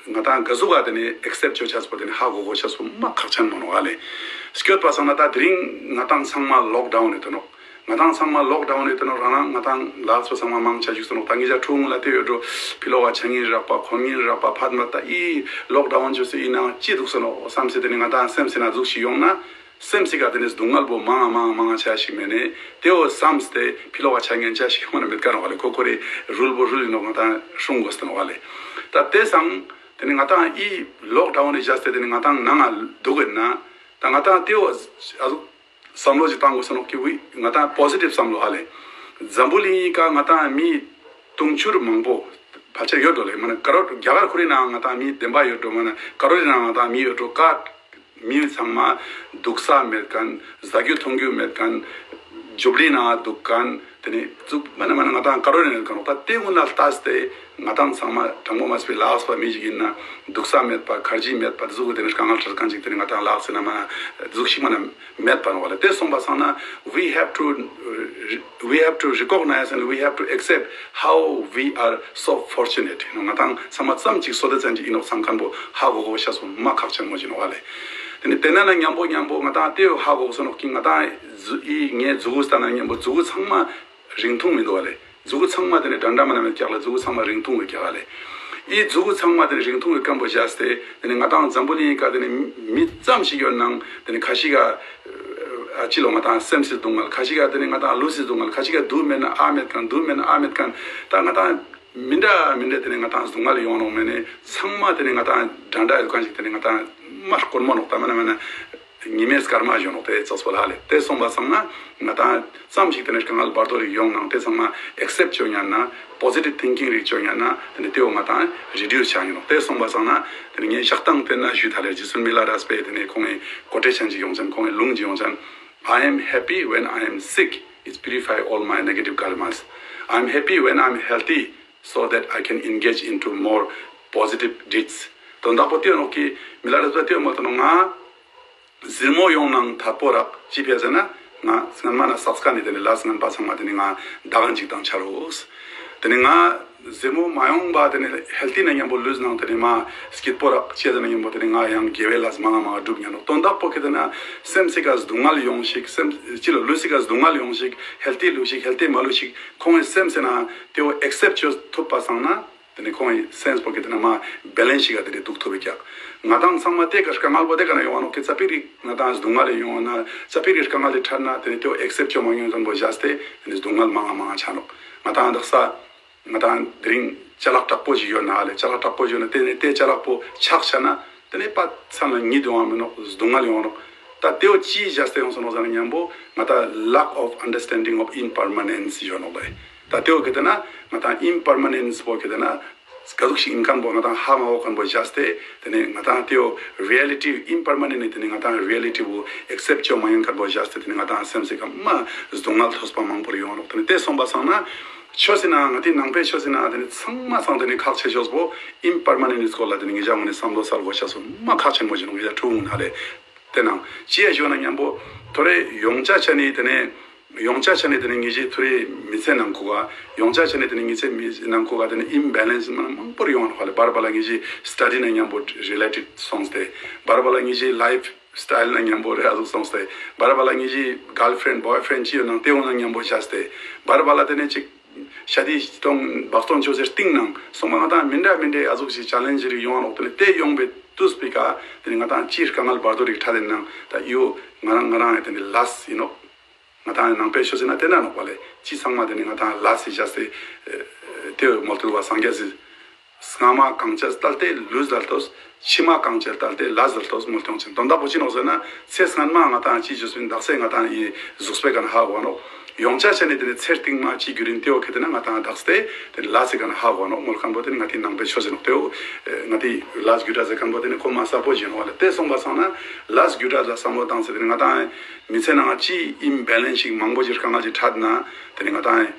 ང་ཏང་ག་ཟུག་ག་ཏེ་ནེ་ཨེག་སེབ་ཅོ་ཅེས་པོ་ཏེ་ནེ་ཧ་གོ་གོ་ཅེས་པོ་མ་ཁག་ཆེན་མོ་ནོག་ལེ། སྐྱོད་པ་སང་ན་ད་དེ་རིང་ང་ཏང་ཚང་མ་ལོག་ཌའུན་ཡོད་དེ་ནོག། ང་ཏང་ཚང་མ་ལོག་ཌའུན་ཡོད་དེ་ནོག། རང་རང་ང་ཏང་ལ་དྭགས་པ་ཚང་མ་མང་ཆེ་བཞུགས་སེ་ནོག། ད་ངེ་ཅག་ཕྲུ་གུ་ལ་ཏེ་ཡོད་འགྲོ། ཕི་ལོག་ག་ཆ་ཉན་རག་པ་འཁོར་ཉན་རག་པ་ཕ་མ་ད་འི་ལོག་ཌའུན་ཅོས་སེ་ཨིན་ན་ཅི་དུག་སེ་ནོག་སམ་སེ་ཏེ་ནེ་ང་ཏང་སེམས་སི་ནང་ཟུག་ཞིག་ཡོང་ན་སེམས་སི་ཀ་ཏེ་ནེ་སྡུག་བསྔལ་པོ་མང་ང་མང་ང་མང་ང་ཆ་ཞིག་མེད་ནེ་ཏེ་བོ་སམས་ཏེ་ཕི་ལོག་ག་ཆ་ཉན་ཆ་ཞིག་ཡོང་ན་མེད་ཀ་ནོག་ལེ། ཁོ་ཁོ་རེ་རུལ་པོ་རུལ་ཨིན་ནོག། ང་ཏང་སྲུང་དགོས་སེ་ནོག་ལེ། ད་ཏེ་སང་ཏེ་ནེ་ང་ཏང་འི་ལོག་ཌའུན་རི་ཅས་ཏེ་ཏེ་ནེ་ང་ཏང་ནང་ང་དུག་ཨིན་ན་ད་ང་ཏང་ཏེ་བོ་ཨ་ཟུག་སམ་བློ་ཅིག་ཏང་དགོས་སེ་ནོག་ཀི་ཝི་ང་ཏང་པོ་ཟི་ཊིབ་སམ་བློ་ཧ་ལེ། འཛམ་བུ་གླིང་ངི་ཀ་ང་ཏང་མི་དུང་ཕྱུར་མང་པོ་ཕལ་ཆེར་ཡོད་འགྲོ་ལེ། མ་ན་ཀ་རོར་རྒྱ་གར་ཁོ་རའི་ནང་ང་ཏང་མི་བདེན་པ་ཡོད་འགྲོ། མ་ན་ཀ་རོར་རི་ནང་ང་ཏང་མི་ཡོད་འགྲོ། ཀ་མི་ཚང་མ་དུག་ས་མེད་ཁན། ཟ་རྒྱུ་འཐུང་རྒྱུ་མེད་ཁན། ཇུབ་ཌི་ནང་དུག་ཁན། ཏེ་ནེ་ཙུག་མ་ན་མ་ན་ང་ཏང་ཀ་རོར་རི་ནང་ཡོད་ཁན་ནོག། ད་ཏེ་གུན་ལ་ལྟས་ཏེ་ང་ཏང་ཚང་མ་དྲང་མོ་མ་སྤེ་ལ་དྭགས་པ་མི་ཞིག་ཨིན་ན་དུག་ས་མེད་པ་ཁར་ཇི་མེད་པ་ཏེ་ཟུག་གི་ཏེ་ནེ་དཀའ་ངལ་ཁྲལ་ཁན་ཅིག་ཏེ་ནེ་ང་ཏང་ལ་དྭགས་སི་ནང་མ་ན་ཏེ་ཟུག་ཞིག་མ་ན་མེད་པ་ནོག་ལེ། ཏེ་སོང་པ་སང་ན་we have to, we have to recognize and we have to accept how we are so fortunate. ང་ཏང་ཚང་མ་ཙམ་ཅིག་སོ་ཏེ་ཙམ་ཅིག་ཨིན་ནོག་སམ་ཁན་པོ་ཧ་གོ་གོ་ཤེས་པོ་མ་ཁག་ཆེན་མོ་ཞིག་ནོག་ལེ། ཏེ་ནེ་ཏེ་ན་ན་ཉམ་པོ་ཉམ་པོ་ང་ཏང་ཏེ་ཧ་གོ་གོ་སོ་ནོག་ཀི་ང་ཏང་ཟུ་འི་ངའི་ཟུག་གུ་སྟན་ན་ཉམ་པོ་ཟུག་གུ་ཚང་མ་རིང་ཐུང་མི་དུག་ག་ལེ། ཟུག་གུ་ཚང་མ་ཏེ་ནེ་འདྲ་འདྲ་མ་ན་མེད་ཀྱག་ལེ། ཟུག་གུ་ཚང་མ་རིང་ཐུང་ཡོད་ཀྱག་ལེ། འི་ཟུག་གུ་ཚང་མ་ཏེ་ནེ་རིང་ཐུང་ཡོད་ཁན་པོ་བཞག་སྟེ་ཏེ་ནེ་ང་ཏང་འཛམ་བུ་གླིང་ངི་ཀ་ཏེ་ནེ་མི་ཙམ་ཞིག་ཡོད་ནའང་ཏེ་ནེ་ཁ་ཤིག་ག་ཨ་ཅི་ལོ་ང་ཏང་སེམས་སི་སྡུག་བསྔལ། ཁ་ཤིག་ག་ཏེ་ནེ་ང་ཏང་ལུས་སི་སྡུག་བསྔལ། ཁ་ཤིག་ག་དུག་མེད་ན་ཨ་མེད་ཁན། དུག་མེད་ན་ཨ་མེད་ཁན། ད་ང་ཏང་མི་འདྲ་མི་འདྲ་ཏེ་ནེ་ང་ཏང་སྡུག་བསྔལ་ཡོང་ནོག་མེད་ནེ་ཚང་མ་ཏེ་ནེ་ང་ཏང་འདྲ་འདྲ་ཡོད་ཁན་ཞིག་ཏེ་ནེ་ང་ཏང་མ་སྐོར་མོ་ནོག། ད་མ་ན་མ་ན་ཉི་མའི་སྐར་མ་ཞིག་ནོག། ཏེ་ཙོགས་པོ་ལ་ལེ། ཏེ་སོང་པ་སང་ན་ང་ཏང་ཙམ་ཞིག་ཏེ་ནེ་དཀའ་ངལ་བར་དོ་རིག་ཡོང་ནའང་ཏེ་ཚང་མ་ཨེག་སེབ་ཅོ་ཉན་ན་པོ་ཟི་ཊིབ་ཐིང་ཀིང་རིག་ཅོ་ཉན་ན་ཏེ་ནེ་ཏེ་བོ་ང་ཏང་རི་ཌུས་ཆ་ཉན་ནོག། ཏེ་སོང་པ་སང་ན་ཏེ་ནེ་ངས་ཞག་དང་ཏེ་ན་ཞུས་ཐ་ལེ་ཇི་སུན་མི་ལ་རས་པེ་ཏེ་ནེ་ཁོང་ངི་ཀོ་ཊེ་ཤན་ཅིག་ཡོང་ཅན། ཁོང་ངི་ལུང་ཅིག་ཡོང་ཅན། I am happy when I am sick. It purify all my negative karmas. I am happy when I am healthy so that I can engage into more positive deeds། དོན་དག་པོ་ཏེ་ནོག་གི་མི་ལ་རེ་ཟ་ཏེ་མོལ་ཏེ་ནོག་ང་ཟུར་མོ་ཡོང་ནང་ཐད་པོ་རག་ཅི་ཕི་ཟེར་ན་ང་སྔན་མ་ན་སགས་ཁན་ནི་ཏེ་ནེ་ལས་ངན་པ་ཚང་མ་ཏེ་ནེ་ང་དག་ག་ཅིག་དང་ཆ་རུག། ཏེ་ནེ་ང་ཟུར་མོ་མ་ཡོང་པ་ཏེ་ནེ་ཧེལ་ཐི་ན་ཉམ་པོ་ལུས་ནང་ཏེ་ནེ་མ་སྐྱིད་པོ་རག་ཅི་ཟེར་ན་ཉམ་པོ་ཏེ་ནེ་ང་ཡང་དགེ་བའི་ལས་མང་ང་མང་ང་སྒྲུབ་ཉན་ནོག། དོན་དག་པོ་གི་ཏེ་ན་སེམས་སི་ཀ་སྡུག་བསྔལ་ཡོང་ཞིག་སེམས་ཅི་ལ་ལུས་སི་ཀ་སྡུག་བསྔལ་ཡོང་ཞིག་ཧེལ་ཐི་ལུས་ཞིག་ཧེལ་ཐི་མ་ལུས་ཞིག་ཁོང་གི་སེམས་སི་ན་ཏེ་བོ་ཨེག་སེབ་ཅོ་ཐུབ་པ་སང་ན། ཏེ་ནེ་ཁོང་གི་སེམས་པོ་གི་ཏེ་ནེ་མ་བེ་ལེནས་ཤིག་ག་ཏེ་ནེ་དུག་ཐུབ་བི་ཀྱག། ང་དང་ཚང་མ་ཏེ་ཀ་དཀའ་ངལ་པོ་ཏེ་ཀ་ན་ཡོང་བ་ནོག་གི་ཙ་པིག་རིག་ང་དང་སྡུག་བསྔལ་ཡོང་ན་ཙ་པིག་རིག་དཀའ་ངལ་ཏེ་འཕྲད་ན་ཏེ་ནེ་ཏེ་བོ་ཨེག་སེབ་ཅོ་མ་ཉན་ཁན་པོ་བཞག་སྟེ་ཏེ་ནེ་སྡུག་བསྔལ་མང་ང་མང་ང་ཆ་ནོག། ང་དང་དག་ས་ང་དང་དེ་རིང་ཅ་ལག་དྲག་པོ་ཞིག་ཡོད་ན་ལེ་ཅ་ལག་དྲག་པོ་ཞིག་ཡོད་ན་ཏེ་ནེ་ཏེ་ཅ་ལག་པོ་ཆག་ཆ་ན་ཏེ་ནེ་པ་མཚན་ལ་ཉིད་ཡོང་བ་མི་ནོག་སྡུག་བསྔལ་ཡོང་ནོག། ད་ཏེ་བོ་ཅི་བཞག་སྟེ་ཡོང་སོང་ནོག་ཟེར་ན་ཉམ་པོ་ང་དང་lack of understanding of impermanence ཡོད་ནོག་ལེ། ད་ཏེ་བོ་གི་ཏེ་ན་ང་དང་ཨིམ་པར་མ་ནེནས་པོ་གི་ཏེ་ན་ག་ཟུག་ཞིག་ཨིན་ཁན་པོ་ང་དང་ཧ་མ་གོ་ཁན་པོ་བཞག་སྟེ་ཏེ་ནེ་ང་དང་ཏེ་བོ་རི་ཡ་ལི་ཊི་ཨིམ་པར་མ་ནེནས་ནི་ཏེ་ནེ་ང་དང་རི་ཡ་ལི་ཊི་བོ་ཨེག་སེབ་ཅོ་མ་ཉན་ཁན་པོ་བཞག་སྟེ་ཏེ་ནེ་ང་དང་སེམས་སི་ཀ་མ་སྡུག་བསྔལ་ཐོས་པ་མང་པོ་ཡོང་ནོག། ཏེ་ནེ་ཏེ་སོང་པ་སང་ན་ཆོས་སི་ན་ང་དང་ནང་པའི་ཆོས་སི་ན་ཏེ་ནེ་ཚང་མ་སང་ཏེ་ནེ་ཁག་ཆེ་ཤོས་པོ་ཨིམ་པར་མ་ནེནས་སི་སྐོར་ལ་ཏེ་ནེ་ང་ཞ་ངོ་ནེ་བསམ་བློ་སལ་གོས་ཤེས་སོ་མ་ཁག་ཆེན་པོ་ཞིག་ནོག་ང་ཞ་ཕྲུ་གུ་ན་ལེ། ཏེ་ནང་ཅི་ཡ་ཞུ་ན་ཉམ་པོ་ཐོ་རེ་ཡོང་ཆ་ཆ་ནི་ཏེ་ནེ་ཡོང་ཆ་ཆ་ནེ་ཏེ་ནེ་ངེ་ཞི་ཐུ་རེ་མི་ཚེ་ནང་ཁུག་ག་ཡོང་ཆ་ཆ་ནེ་ཏེ་ནེ་ངེ་ཚེ་མི་ནང་ཁུག་ག་ཏེ་ནེ་ཨིམ་བེ་ལེནས་མ་མང་པོ་ཡོང་ནོག་ལེ། བར་བར་ལ་ངེ་ཞི་སི་ཊ་ཌི་ན་ཉམ་པོ་རི་ལེ་ཊེཌ་སོང་སྟེ་བར་བར་ལ་ངེ་ཞི་ལའིཕ་སི་ཊའིལ་ན་ཉམ་པོ་རེ་ཨ་ཟུག་སོང་སྟེ་བར་བར་ལ་ངེ་ཞི་གརལ་ཕྲེནཌ་བོའི་ཕྲེནཌ་ཅི་ཡོད་ན་ཏེ་བོ་ན་ཉམ་པོ་ཆ་སྟེ་བར་བར་ལ་ཏེ་ནེ་ཅིག་ཤ་དི་སྟོང་བག་སྟོང་ཅོས་སེ་སྟིང་ནང་སོང་པ་ང་དང་མི་འདྲ་མི་འདྲ་ཨ་ཟུག་ཞིག་ཆེ་ལེནཇ་རིག་ཡོང་ནོག། ཏེ་ནེ་ཏེ་ཡོང་པའི་ཏུས་པི་ཀ་ཏེ་ནེ་ང་དང་ཅི་དཀའ་ངལ་བར་དོ་རིག་ཕྲད་དེ་ནང་ད་ཡོ་ང་རང་ང་རང་ཏེ་ནེ་ལས་ཨིན་ནོག། ང་དང་ནང་པའི་ཆོས་སི་ན་ཏེ་ན་ནོག་པ་ལེ། ཅི་ཚང་མ་ཏེ་ནེ་ང་དང་ལས་སི་བཞག་སྟེ་ཏེ་མོལ་ཏེ་བ་སངས་རྒྱས་སི་སྔ་མ་གང་བྱས་ལྟ་སྟེ་ལུས་ལ་ལྟོས། ཕྱི་མ་གང་བྱས་ལྟ་སྟེ་ལས་ལ་ལྟོས་མོལ་ཏེ་ཡོང་ཅེན། དོན་དག་པོ་ཅི་ནོག་ཟེར་ན་ཚེ་སྔན་མ་ང་དང་ཅི་ཅོས་པིན་དག་ས་ང་དང་ཨི་ཟུགས་པོའི་ཀ་ན་ཧ་གོ་ནོག། ཡོང་ཆ་ཆ་ནེ་ཏེ་ནེ་ཚེ་རྟིང་མ་ཅི་གྱུར་ཨིན་ཏེ་བོ་གི་ཏེ་ནེ་ང་དང་དག་སྟེ་ཏེ་ནེ་ལས་སི་ཀ་ན་ཧ་གོ་ནོག་མོལ་ཁན་པོ་ཏེ་ནེ་ང་དང་ནང་པའི་ཆོས་ཨིན་ནོག། ཏེ་བོ་ང་དང་ལས་རྒྱུ་འབྲས་ཟེར་ཁན་པོ་ཏེ་ནེ་ཁོ་མ་ས་པོ་ཞིག་ཨིན་ནོག་པ་ལེ། ཏེ་སོང་པ་སང་ན་ལས་རྒྱུ་འབྲས་ལ་བསམ་བློ་བཏང་སྟེ་ཏེ་ནེ་ང་དང་མི་ཚེ་ནང་ཅི་ཨིམ་བེ་ལེནས་ཤིག་མང་པོ་ཞིག་དཀའ་ངལ་ཞིག་ཕྲད་ན་ཏེ་ནེ་ང་དང་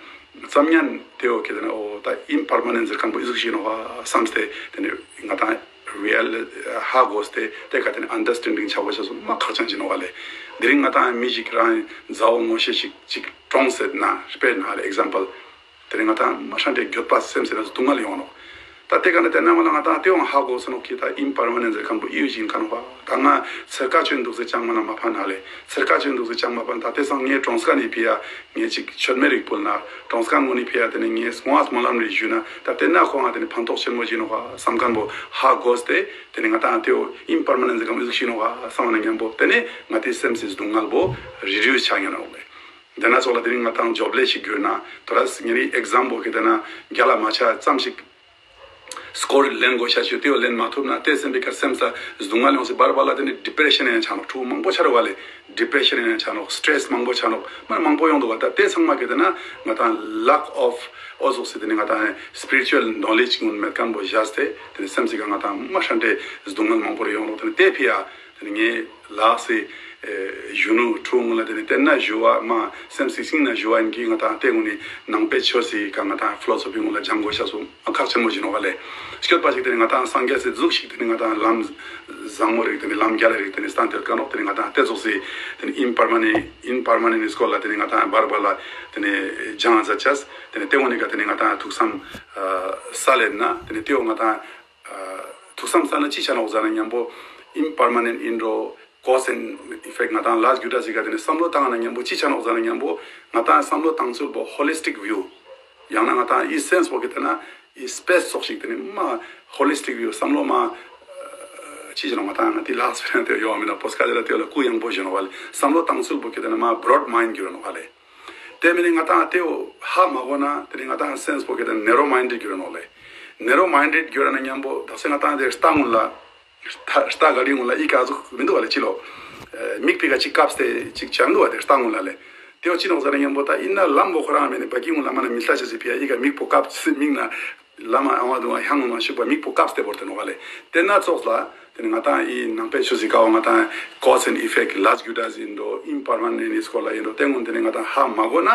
ཙམ་ཉན་ཏེ་བོ་གི་ཏེ་ནེ་འོ་ད་ཨིམ་པར་མ་ནེནས་ཟེར་ཁན་པོ་ཨི་ཟུག་ཞིག་ཨིན་ནོག་བསམ་སྟེ་ཏེ་ནེ་ང་དང་རི་ཡལ་ཧ་གོ་སྟེ་ཏེ་ཀ་ཏེ་ནེ་ཨན་ཌར་སི་ཊེན་ཌིང་ཆ་གོས་ཤེས་སོ་མ་ཁག་ཅན་ཅིག་ཨིན་ནོག་པ་ལེ། དེ་རིང་ང་དང་མི་ཞིག་རང་མཛའ་བོ་ངོ་ཤེས་ཤིག་ཅིག་གྲོངས་སེ་ན་དཔེར་ན་ལེ་ཨེག་ཛམ་པལ། ཏེ་ནེ་ང་དང་མ་ཧྲན་ཏེ་འགྱོད་པ་སེམས་སི་ན་སྡུག་བསྔལ་ཡོང་ནོག། ད་ཏེ་ཀ་ནེ་ཏེ་ན་མ་ལ་ང་དང་ཏེ་ཡོང་ཧ་གོ་སོང་ནོག་གི་ད་ཨིམ་པར་མ་ནེནས་ཟེར་ཁན་པོ་ཨི་ཡོད་ཅིག་ཨིན་ཁན་པ། ད་ང་ཚེར་ཀ་ཅོ་ཨིན་དུག་ཟེར་ཅང་མ་ན་མ་ཕན་ན་ལེ། ཚེར་ཀ་ཅོ་ཨིན་དུག་ཟེར་ཅང་མ་ཕན། ད་ཏེ་སང་ངའི་གྲོངས་ཁན་ནི་ཕི་ཡ་ངའི་ཅིག་མཆོད་མེ་རིག་ཕུལ་ན་གྲོངས་ཁན་ངོ་ནི་ཕི་ཡ་ཏེ་ནེ་ངའི་སྔོན་སྨོན་ལམ་རེ་ཞུས་ན་ད་ཏེ་ན་ཁོང་ང་ཏེ་ནེ་ཕན་ཐོགས་ཆེན་མོ་ཅིག་ཨིན་ནོག་བསམ་ཁན་པོ་ཧ་གོ་སྟེ་ཏེ་ནེ་ང་དང་ཏེ་བོ་ཨིམ་པར་མ་ནེནས་ཟེར་ཁན་པོ་ཨི་ཟུག་ཞིག་ཨིན་ནོག་བསམ་ན་ཉམ་པོ་ཏེ་ནེ་ང་དང་སེམས་སི་སྡུག་བསྔལ་པོ་རི་ཌིའུས་ཆ་ཉན་ནོག་ལེ། ཏེ་ན་ཙོགས་ལ་ཏེ་རིང་ང་དང་ཇོབ་ལེས་ཤིག་གྱུར་ན་ཐོ་རས་ངའི་ཨེག་ཛམ་པོ་གི་ཏེ་ན་རྒྱལ་ལ་མ་ཆ་ཙམ་ཞིག་སྐོར་ལེན་གོས་ཤེས་ཅོས་ཏེ་བོ་ལེན་མ་ཐུབ་ན་ཏེ་སེམས་པི་ཀ་སེམས་ས་སྡུག་བསྔལ་ཡོང་སེ་བར་བར་ལ་ཏེ་ནེ་ཌི་པྲེ་ཤན་ཡང་ཆ་ནོག། ཕྲུ་གུ་མང་པོ་ཆ་རུག་པ་ལེ། ཌི་པྲེ་ཤན་ཡང་ཆ་ནོག། སི་ཊྲེས་མང་པོ་ཆ་ནོག། མ་མང་པོ་ཡོང་དུག་པ། ད་ཏེ་ཚང་མ་གི་ཏེ་ན་ང་དང་ལེག་ཨོཕ་འོ་ཟུག་སི་ཏེ་ནེ་ང་དང་སི་པི་རི་ཅུ་ཨལ་ནོ་ལེཇ་གུན་མེད་ཁན་པོ་བཞག་སྟེ་ཏེ་ནེ་སེམས་སི་ཀ་ང་དང་མ་ཧྲན་ཏེ་སྡུག་བསྔལ་མང་པོ་རེ་ཡོང་ནོག། ཏེ་ནེ་ཏེ་ཕི་ཡ་ཏེ་ནེ་ངའི་ལགས་སི་ཨེ་གཞོན་ནུ་ཕྲུ་གུ་ངུན་ལ་ཏེ་ནེ་ཏེ་ན་ཞུ་བ་མ་སེམས་སི་སིང་ན་ཞུ་བ་ཨིན་གི་ང་དང་ཏེ་གུན་ནི་ནང་པའི་ཆོས་སི་ཀ་ང་དང་ཕི་ལོ་སོ་ཕི་གུན་ལ་སྦྱང་གོས་ཤེས་སོ་མ་ཁག་ཆེན་མོ་ཞིག་ཨིན་ནོག་པ་ལེ། སྐྱོད་པ་ཞིག་ཏེ་ནེ་ང་དང་སངས་རྒྱས་སི་ཟུག་ཞིག་ཏེ་ནེ་ང་དང་ལམ་བཟང་མོ་རིག་ཏེ་ནེ་ལམ་རྒྱལ་ལ་རིག་ཏེ་ནེ་སྟན་ཏེ་ཀ་ནོག། ཏེ་ནེ་ང་དང་ཏེ་ཟུག་སི་ཏེ་ནེ་ཨིམ་པར་མ་ནེནས་ཨིམ་པར་མ་ནེནས་སི་སྐོར་ལ་ཏེ་ནེ་ང་དང་བར་བར་ལ་ཏེ་ནེ་སྦྱང་ཛད་ཅེས་ཏེ་ནེ་ཏེ་གུན་ནི་ཀ་ཏེ་ནེ་ང་དང་ཐུགས་བསམ་ཨ་སལ་ལེན་ན་ཏེ་ནེ་ཏེ་བོ་ང་དང་ཐུགས་བསམ་སལ་ན་ཅི་ཆ་ནོག་ཟེར་ན་ཉམ་པོ་ཨིམ་པར་མ་ནེནཊ་ཨིན་འགྲོ། ཀོ་ཛ་ཨེན་ཌ་ཨི་ཕེཀཊ་ང་དང་ལས་རྒྱུ་འབྲས་སི་ཀ་ཏེ་ནེ་བསམ་བློ་བཏང་ན་ཉམ་པོ་ཅི་ཆ་ནོག་ཟེར་ན་ཉམ་པོ་ང་དང་བསམ་བློ་བཏང་ཚུལ་པོ་ཧོ་ལི་སི་ཊིག་བིའུ། ཡང་ན་ང་དང་ཨི་སེམས་པོ་གི་ཏེ་ན་ཨི་སི་པེ་སི་ཙོགས་ཤིག་ཏེ་ནེ་མ་ཧོ་ལི་སི་ཊིག་བིའུ་བསམ་བློ་མ་ཅི་ཆ་ནོག་ང་དང་ང་ཏི་ལགས་སི་ཕི་རན་ཏེ་ཡོད་མེད་ན་པོ་སྐད་ལ་ཏེ་ལ་སྐུ་ཡངས་པོ་ཞིག་ཨིན་ནོག་པ་ལེ། བསམ་བློ་བཏང་ཚུལ་པོ་གི་ཏེ་ནེ་མ་བྲོཌ་མའིནཌ་གྱུར་ནོག་པ་ལེ། ཏེ་མེན་ན་ང་དང་ཏེ་བོ་ཧ་མ་གོ་ན་ཏེ་ནེ་ང་དང་སེམས་པོ་གི་ཏེ་ནེ་རོ་མའིནཌ་གྱུར་ནོག་ལེ། ནེ་རོ་མའིནཌ་གྱུར་ན་ཉམ་པོ་དག་ས་ང་དང་ཏེ་རྟ་གུན་ལ་རྟ་རྟ་ག་རི་གུན་ལ་ཨི་ཀ་ཟུག་མི་དུག་པ་ལེ་ཅི་ལོ། མིག་ཕི་ཀ་ཅིག་ཀབས་ཏེ་ཅིག་ཅང་དུག་པ་ཏེ་རྟ་གུན་ལ་ལེ། ཏེ་བོ་ཅི་ནོག་ཟེར་ན་ཉམ་པོ་ད་ཨིན་ན་ལམ་བོ་ཁོ་རང་མེན་ན་བ་ཀི་གུན་ལ་མ་ན་མི་ལྟ་ཅེས་སི་ཕི་ཡ་ཨི་ཀ་མིག་པོ་ཀབས་མིག་ན་ལ་མ་ཨ་བ་དུང་བ་ཧང་མ་ཤུག་པ་མིག་པོ་ཀབས་ཏེ་བོར་ཏེ་ནོག་པ་ལེ། ཏེ་ན་ཙོགས་ལ་ཏེ་ནེ་ང་དང་ཨི་ནང་པའི་ཆོས་སི་ཀ་བོ་ང་དང་ཀོ་ཛ་ཨེན་ཌ་ཨི་ཕེཀཊ་ལས་རྒྱུ་འབྲས་ཨིན་འགྲོ་ཨིམ་པར་མ་ནེནཊ་ཨིན་སྐོར་ལ་ཨིན་འགྲོ་ཏེ་གུན་ཏེ་ནེ་ང་དང་ཧ་མ་གོ་ན་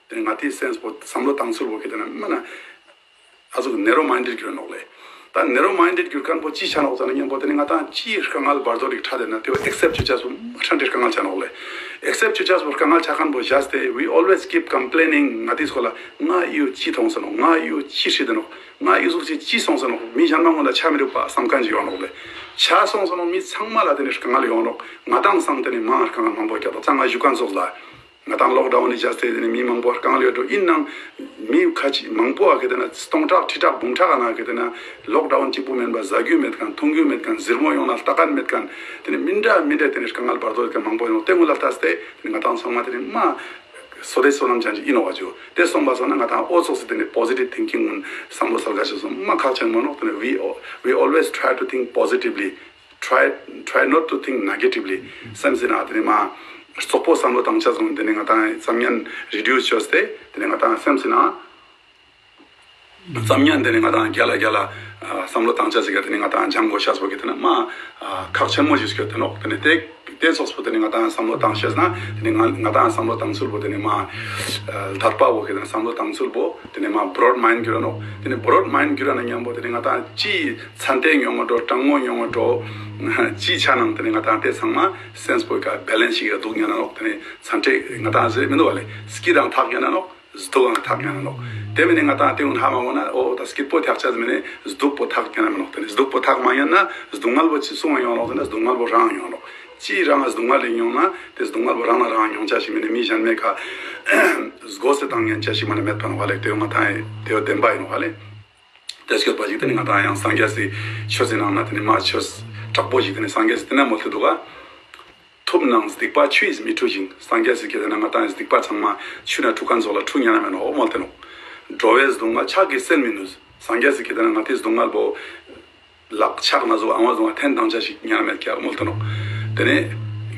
ཏེ་ནེ་ང་ཏི་སེམས་པོ་བསམ་བློ་བཏང་ཚུལ་པོ་གི་ཏེ་ནེ་མ་ན་ཨ་ཟུག་ནེ་རོ་མའིནཌ་གྱུར་ནོག་ལེ། ད་ནེ་རོ་མའིན་ཌེཌ་གྱུར་མཁན་པོ་ཅི་ཆ་ནོག་ཟེར་ན་མཉམ་པོ་དེ་ནི་ང་ཏང་ཅི་དཀའ་ངལ་བར་དོ་རིག་ཁྲ་དེ་ན་དེ་བོ་ཨེག་སེབ་ཅོ་ཅེས་པོ་མ་ཁྲ་འདྲེ་དཀའ་ངལ་ཆ་ནོག་ལེ། ཨེག་སེབ་ཅོ་ཅེས་པོ་དཀའ་ངལ་ཆ་མཁན་པོ་བཞག་སྟེ་we always keep complaining. ང་ཏིས་ཁོ་ལ་ང་ཡུ་ཅི་ཐོང་ས་ནོག། ང་ཡུ་ཅི་ཧྲི་དེ་ནོག། ང་ཡུ་ཟུག་ཅི་ཅི་སོང་ས་ནོག། མི་གཞན་མ་ངོ་ལ་ཆ་མི་རུག་པ་བསམ་མཁན་ཅིག་ཡོང་ནོག་ལེ། ཆ་སོང་ས་ནོག་མི་ཚང་མ་ལ་དེ་ནི་དཀའ་ངལ་ཡོང་ནོག། ང་ཏང་སང་དེ་ནི་མང་དཀའ་ངལ་མང་པོ་རྒྱག་དོག་ཙང་ང་ཞུ་མཁན་ཙོགས་ལ། ང་ཏང་ལོག་ཌའུན་ནི་བྱས་ཏེ་དེ་ནི་མི་མང་པོ་དཀའ་ངལ་ཡོད་འགྲོ། ཡིན་ནའང་མི་ཁ་ཅིག་མང་པོ་ཨ་གེ་དེ་ན་སྟོང་ཕྲག་ཁྲི་ཕྲག་འབུམ་ཕྲག་ཨ་ན་གེ་དེ་ན་ལོག་ཌའུན་གཅིག་པུ་མིན་པ་ཟ་རྒྱུ་མེད་མཁན་འཐུང་རྒྱུ་མེད་མཁན་ཟུར་མོ་ཡོང་ན་ལྟ་མཁན་མེད་མཁན་དེ་ནི་མི་འདྲ་མི་འདྲ་དེ་ནི་དཀའ་ངལ་བར་དོ་དེ་མང་པོ་ཡོང་དེ་ངོ་ལ་ལྟས་ཏེ་དེ་ནི་ང་ཏང་ཚང་མ་དེ་ནི་མ་སོ་དེ་སོ་ནམ་ཅན་ཅིག་ཡིན་ནོག་བ་ཇུ། དེ་སོང་པ་སོང་ན་ང་ཏང་འོ་ཙོགས་སི་དེ་ནི་པོ་ཟི་ཊིབ་ཐིང་ཀིང་གུན་བསམ་བློ་གསལ་ཁ་ཆེ་སོང་མ་ཁག་ཆེན་མོ་ནོག། དེ་ནི་we we always try to think positively. Try, try not to think negatively. སེམས་སི་ནང་དེ་ནི་མ་རྩོག་པོ་བསམ་བློ་བཏང་ཆ་སོང་དེ་ནི་ང་ཏང་ཙམ་ཉན་རི་ཌིའུ་སི་ཅོས་ཏེ་དེ་ནི་ང་ཏང་སེམས་སི་ནང་ཙམ་ཉན་དེ་ནི་ང་ཏང་རྒྱལ་ལ་རྒྱལ་ལ་བསམ་བློ་བཏང་ཆ་སི་ག་དེ་ནི་ང་ཏང་སྦྱང་དགོས་ཤེས་པོ་གི་དེ་ནི་མ་ཁག་ཆེན་མོ་ཞིག་སྐྱོད་དེ་ནོག། དེ་ནི་དེ་དེ་ཙོགས་པོ་དེ་ནི་ང་ཏང་བསམ་བློ་བཏང་ཤེས་ན་དེ་ནི་ང་ང་ཏང་བསམ་བློ་བཏང་ཚུལ་པོ་དེ་ནི་མ་ལྡད་པ་བོ་གི་དེ་ནི་བསམ་བློ་བཏང་ཚུལ་པོ་དེ་ནི་མ་བྲོཌ་མའིན་གྱུར་ར་ནོག། དེ་ནི་བྲོཌ་མའིན་གྱུར་ར་ན་མཉམ་པོ་དེ་ནི་ང་ཏང་ཅི་ཚན་ཏེ་མྱོང་བ་འགྲོ་དྲང་མོ་མྱོང་བ་འགྲོ་ཅི་ཆ་ནང་དེ་ནི་ང་ཏང་དེ་ཚང་མ་སེམས་པོའི་ཀ་བེ་ལེན་སི་ཞིག་ག་འདུག་ཉན་ན་ནོག། དེ་ནི་ཚན་ཏེ་ང་ཏང་ཟེར་མི་འདུག་བ་ལེ། སྐྱིད་དང་ཐག་ཉན་ན་ནོག། སྡུག་དང་ཐག་ཉན་ན་ནོག། དེ་མིན་ནི་ང་ཏང་དེ་གུན་ཧ་མ་གོ་ན་འོ་ད་སྐྱིད་པོ་ཐག་ཆད་མིན་ནི་སྡུག་པོ་ཐག་ཉན་ན་མི་ནོག། དེ་ནི་སྡུག་པོ་ཐག་མ་ཉན་ན་སྡུག་བསྔལ་པོ་ཅི་སོང་ཡོང་ནོག། དེ་ནི་སྡུག་བསྔལ་པོ་རང་ཡོང་ནོག། ཅི་རང་སྡུག་བསྔལ་ལ་མྱོང་ན་དེ་སྡུག་བསྔལ་པོ་རང་ན་རང་མྱོང་ཆ་ཞིག་མིན་ནི་མི་གཞན་མའི་ཁ་སྒོ་སེ་བཏང་ཉན་ཆ་ཞིག་མ་ནི་མེད་པ་ནོག་བ་ལེ། དེ་ང་ཏང་དེ་བོ་བདེན་པ་ཡིན་ནོག་བ་ལེ། དེ་སྐྱོད་པ་ཞིག་དེ་ནི་ང་ཏང་ཡང་སངས་རྒྱས་སི་ཆོས་སི་ནང་ན་དེ་ནི་མ་ཆོས་དྲག་པོ་ཞིག་དེ་ནི་སངས་རྒྱས་སི་དེ་ན་མོལ་ཏེ་འདུག་ག། ཐུབ་རྣམས་སྡིག་པ་ཆུ་ཡིས་མི་འཁྲུ་ཞིང་། སངས་རྒྱས་སི་ཁེ་ཏེ་ན་ང་ཏང་སྡིག་པ་ཚང་མ་ཆུ་ན་འཁྲུ་མཁན་ཙོགས་ལ་འཁྲུ་ཉན་ན་མེད་ནོག་མོལ་ཏེ་ནོག། འགྲོ་བའི་སྡུག་བསྔལ་ཕྱག་གིས་སེལ་མི་ནུས། སངས་རྒྱས་སི་ཁེ་ཏེ་ན་ང་ཏིའི་སྡུག་བསྔལ་པོ་ལག་ཕྱག་ན་ཟུག་ཨ་མ་ཟུག་ཐེན་བཏང་ཆ་ཞིག་ཉན་ན་མེད་ཀྱག་མོལ་ཏེ་ནོག། དེ་ནི་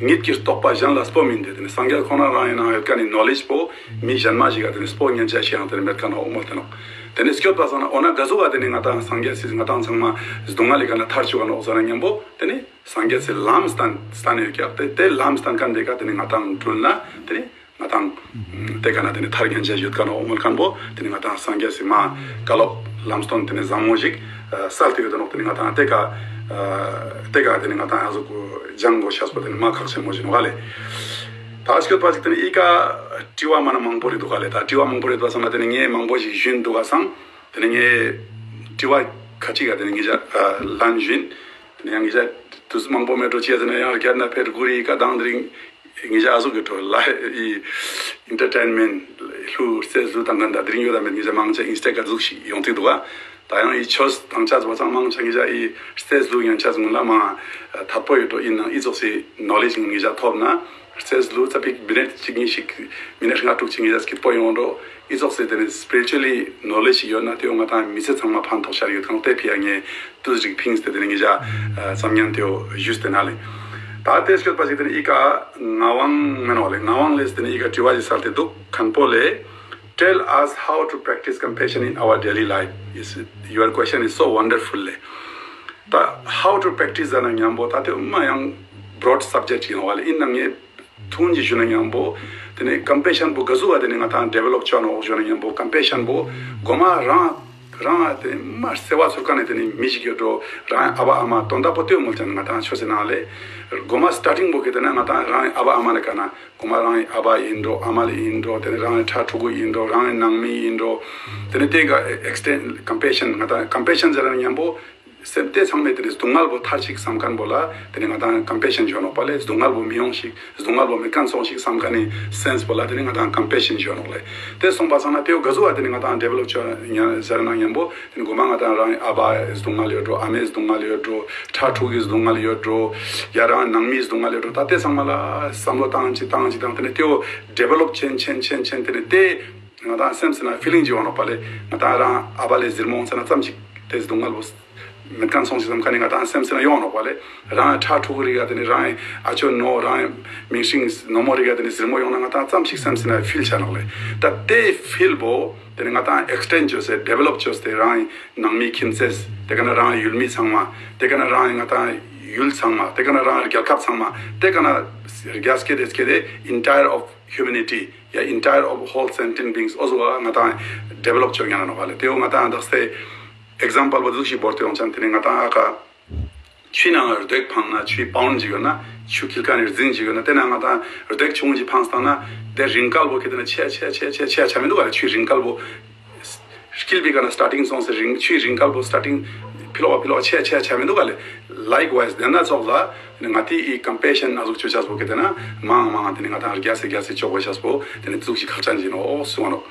ཉིད་ཀྱི་རྟོགས་པ་གཞན་ལ་སྤོ་མིན་ཏེ། དེ་ནི་སངས་རྒྱས་ཁོ་ན་རང་ཡིན་ན་ཡོད་མཁན་ནི་ནོ་ལེཇ་པོ་མི་གཞན་མ་ཞིག་ག་དེ་ནི་སྤོ་ཉན་ཆ་ཞིག་ཡང་དེ་ནི་མེད་མཁན་ནོག་མོལ་ཏེ་ནོག། དེ་ནི་སྐྱོད་པ་སང་ན་འོ་ན་ག་ཟུག་ག་དེ་ནི་ང་ཏང་སངས་རྒྱས་སི་ང་ཏང་ཚང་མ་སྡུག་བསྔལ་ལི་ཀ་ན་ཐར་ཆུག་ག་ནོག་ཟེར་ན་མཉམ་པོ་དེ་ནི་སངས་རྒྱས་སི་ལམ་སྟན་སྟན་ཡོད་ཀྱག། དེ་དེ་ལམ་སྟན་མཁན་དེ་ཀ་དེ་ནི་ང་ཏང་དྲུལ་ན་དེ་ནི་ང་ཏང་དེ་ཀ་ན་དེ་ནི་ཐར་ཉན་ཆ་ཡོད་ཀ་ནོག་མོལ་མཁན་པོ་དེ་ནི་ང་ཏང་སངས་རྒྱས་སི་མ་བཀའ་སློབ་ལམ་སྟོན་དེ་ནི་བཟང་མོ་ཞིག་གསལ་ཏེ་ཡོད་ནོག། དེ་ནི་ང་ཏང་དེ་ཀ་དེ་ཀ་དེ་ནི་ང་ཏང་ཡང་ཟུག་སྦྱང་དགོས་ཤེས་པོ་དེ་ནི་མ་ཁག་ཆེན་མོ་ཞིག་ནོག་ག་ལེ། ད་སྐྱོད་པ་ཞིག་དེ་ནི་ཨི་ཀ་དྲི་བ་མ་ན་མང་པོ་རིག་འདུག་ག་ལེ། ད་དྲི་བ་མང་པོ་རིག་འདུག་ག་སང་ན་དེ་ནི་ངས་མང་པོ་ཞིག་ཞུས་འདུག་ག་སང་དེ་ནི་ངས་དྲི་བ་ཁ་ཅིག་ག་དེ་ནི་ངེད་ཅག་ལན་ཞུས། དེ་ནི་ཡང་ངེད་ཅག་དུས་མང་པོ་མེད་འགྲོ་ཅི་ཡ་ཟེར་ན་ཡང་རྒྱལ་ན་ཕེར་གུ་རི་ཀ་དང་དེ་རིང་ངེད་ཅག་ཨ་ཟུག་གི་འགྲོ་ལ་ཨི་ཨིན་ཊར་ཊེན་མེན་ཊ་ལུ་རྩེ་ལུ་དང་ག་ད་དེ་རིང་ཡོད་ད་མེད་ངེད་ཅག་མང་ཆེ་ཨིན་སྟེ་ག་ཟུག་ཞིག་ཡོང་ཐིག་འདུག་ག། ད་ཡང་ཨི་ཆོས་དང་ཆ་ཙོགས་ཚང་མང་ཆེ་ངེད་ཅག་ཨི་རྩེ་ལུ་ཡང་ཆ་ཙོགས་ལ་མ་ཐད་པོ་ཡོད་འགྲོ། ཨིན་ནའང་ཨི་ཙོགས་སི་ནོ་ལེཇ་ངེད་ཅག་ཐོབ་ན། རྩེས་ལུ་ཙ་པིག་མི་ནེཊ་གཅིག་གཉིས་ཤིག་མི་ནེཊ་ལྔ་དྲུག་ཅིག་ངེད་ཅག་སྐྱིད་པོ་ཡོང་འགྲོ། ཨི་ཙོགས་སི་དེ་ནི་སི་པི་རི་ཅུ་ཨལ་ནོ་ལེཇ་ཞིག་ཡོད་ན་དེ་བོ་ང་ཏང་མི་ཚེ་ཚང་མ་ཕན་ཐོགས་ཤར་ཡོད་ཁང་དེ་ཕི་ཡ་ངས་དུས་རིག་ཕིངས་ཏེ་དེ་ནི་ངེད་ཅག་ཙམ་ཉན་དེ་བོ་ཞུས་ཏེ་ན་ལེ། ད་དེ་སྐྱོད་པ་ཞིག་དེ་ནི་ཨི་ཀ་ངག་དབང་མེན་ནོག་ལེ། ངག་དབང་ལེས་དེ་ནི་ཨི་ཀ་དྲི་བ་ཞིག་སལ་ཏེ་འདུག། མཁན་པོ་ལེ། Tell us how to practice compassion in our daily life. Yes, your question is so wonderful ལེ། ད་how to practice ཟེར་ན་མཉམ་པོ་ད་དེ་མ་ཡང་བྲོཌ་སབ་ཇེཀྚ་ཡིན་ནོག་ལེ། ཨིན་ནའང་ངས་ཐུང་ཅིག་ཞུ་ན་མཉམ་པོ་དེ་ནི་ཀམ་པེ་ཤན་པོ་ག་ཟུག་ག་དེ་ནི་ང་ཏང་ཌི་ཝེ་ལོབ་ཅོ་ནོག་ཞུ་ན་མཉམ་པོ་ཀམ་པེ་ཤན་པོ་གོ་མ་རང་རང་དེ་མ་བརྩེ་བ་ཚུར་ཀ་ནས་དེ་ནི་མི་ཞིག་ཡོད་འགྲོ། རང་ཨ་བ་ཨ་མ་དོན་དག་པོ་དེ་བོ་མོལ་ཅན་ང་ཏང་ཆོས་སི་ནང་ལེ། གོ་མ་སི་ཊར་ཊིང་པོ་གི་དེ་ན་ང་ཏང་རང་ཨ་བ་ཨ་མ་ནི་ཀ་ན་གོ་མ་རང་ཨ་བ་ཡིན་འགྲོ། ཨ་མ་ལེ་ཡིན་འགྲོ། དེ་ནི་རང་ཕྲུ་གུ་ཡིན་འགྲོ། རང་ནང་མི་ཡིན་འགྲོ། དེ་ནི་དེ་ག་ཨེག་སི་ཊེན་ཌ་ཀམ་པེ་ཤན་ང་ཏང་ཀམ་པེ་ཤན་ཟེར་ན་མཉམ་པོ་སེམས་དེ་ཚང་མས་དེ་ནི་སྡུག་བསྔལ་པོ་ཐར་ཅིག་བསམ་མཁན་པོ་ལ་དེ་ནི་ང་ཏང་ཀམ་པེ་ཤན་ཞུ་ནོག་པ་ལེ། སྡུག་བསྔལ་པོ་མི་ཡོང་ཞིག། སྡུག་བསྔལ་པོ་མེད་མཁན་སོང་ཞིག་བསམ་མཁན་ནི་སེམས་པོ་ལ་དེ་ནི་ང་ཏང་ཀམ་པེ་ཤན་ཞུ་ནོག་ལེ། དེ་སོང་པ་སང་ན་དེ་བོ་ག་ཟུག་ག་དེ་ནི་ང་ཏང་ཌི་ཝེ་ལོབ་ཅོ་ཟེར་ན་མཉམ་པོ་དེ་ནི་གོ་མ་ང་ཏང་རང་ཨ་བའི་སྡུག་བསྔལ་ཡོད་འགྲོ། ཨ་མའི་སྡུག་བསྔལ་ཡོད་འགྲོ། ཕྲུ་གུའི་སྡུག་བསྔལ་ཡོད་འགྲོ། ཡ་རང་ནང་མིའི་སྡུག་བསྔལ་ཡོད་འགྲོ། ད་དེ་ཚང་མ་ལ་བསམ་བློ་བཏང་ཅིག་བཏང་ཅིག་བཏང་དེ་ནི་དེ་བོ་ཌི་ཝེ་ལོབ་ཆེན་ཆེན་ཆེན་ཆེན་དེ་ནི་དེ་ང་ཏང་སེམས་སི་ན་ཕི་ལིང་ཅིག་ཡོང་ནོག་པ་ལེ། ང་ཏང་རང་ཨ་བ་ལེ་ཟུར་མོ་ཡོང་ས་ན་ཙམ་ཞིག་དེ་སྡུག་བསྔལ་པོ་མེད་མཁན་སོང་ཞིག་བསམ་མཁན་ནི་ང་ཏང་སེམས་སི་ན་ཡོང་ནོག་པ་ལེ། རང་ཕྲུ་གུ་རིག་ག་དེ་ནི་རང་ཨ་ཅོ་ནོ་རང་མིང་སྲིང་ནོ་མོ་རིག་ག་དེ་ནི་ཟུར་མོ་ཡོང་ན་ང་ཏང་ཙམ་ཞིག་སེམས་སི་ན་ཕིལ་ཆ་ནོག་ལེ། ད་དེ་ཕིལ་པོ་དེ་ནི་ང་ཏང་ཨེག་སི་ཊེན་ཌ་ཅོས་ཏེ་ཌི་ཝེ་ལོབ་ཅོས་ཏེ་རང་ནང་མི་ཁྱིམ་མཚེས་དེ་ཀ་ན་རང་ཡུལ་མི་ཚང་མ་དེ་ཀ་ན་རང་ང་ཏང་ཡུལ་ཚང་མ་དེ་ཀ་ན་རང་རྒྱལ་ཁབ་ཚང་མ་དེ་ཀ་ན་རྒྱ་སྐྱེད་དེ་སྐྱེད་དེ་entire of humanity ཡ་entire of whole sentient beings འོ་ཟུག་ག་ང་ཏང་ཌི་ཝེ་ལོབ་ཅོ་ཉན་ནོག་པ་ལེ། དེ་བོ་ང་ཏང་དག་སྟེ་ ཨེག་ཛམ་པལ་བོ་ཟུག་ཞིག་བོར་ཏེ་ཡོང་ཅན་ཏེ་ནེ་ང་ཏང་ཨ་ཀ་ཆུའི་ནང་རྡོ་ཕང་ན་ཆུའི་པའུན་ཌ་ཅིག་ཡོད་ན་ཆུ་ཁྱིལ་ཁན་ནི་རྫིང་ཅིག་ཡོད་ན་ཏེ་ན་ང་ཏང་རྡོ་ཆུང་ཅིག་ཕངས་བཏང་ན་ཏེ་རིང་ཀལ་བོ་ཁེ་ཏེ་ན་ཆེ་ཆེ་ཆེ་ཆེ་ཆེ་ཆ་མི་འདུག་ག་ལེ། ཆུའི་རིང་ཀལ་བོ་ཁྱིལ་བི་ཀ་ན་སི་ཊར་ཊིང་སོང་སྟེ་རིང་ཆུའི་རིང་ཀལ་བོ་སི་ཊར་ཊིང་ཕི་ལོག་ཕི་ལོག་ཆེ་ཆེ་ཆ་མི་འདུག་ག་ལེ། ལའིཀ་ཝའིཛ་ཏེ་ན་ཙོགས་ལ་ཏེ་ནེ་ང་ཏིའི་ཀམ་པེ་ཤན་ཨ་ཟུག་ཅོ་ཅེས་པོ་ཁེ་ཏེ་ན་མང་མང་ཏེ་ནེ་ང་ཏང་རྒྱས་སེ་རྒྱས་སེ་ཅོ་གོས་ཤེས་པོ་ཏེ་ནེ་ཙུག་ཅིག་ཁག་ཅན་ཅིག་ནོག་གསུངས་པ་ནོག།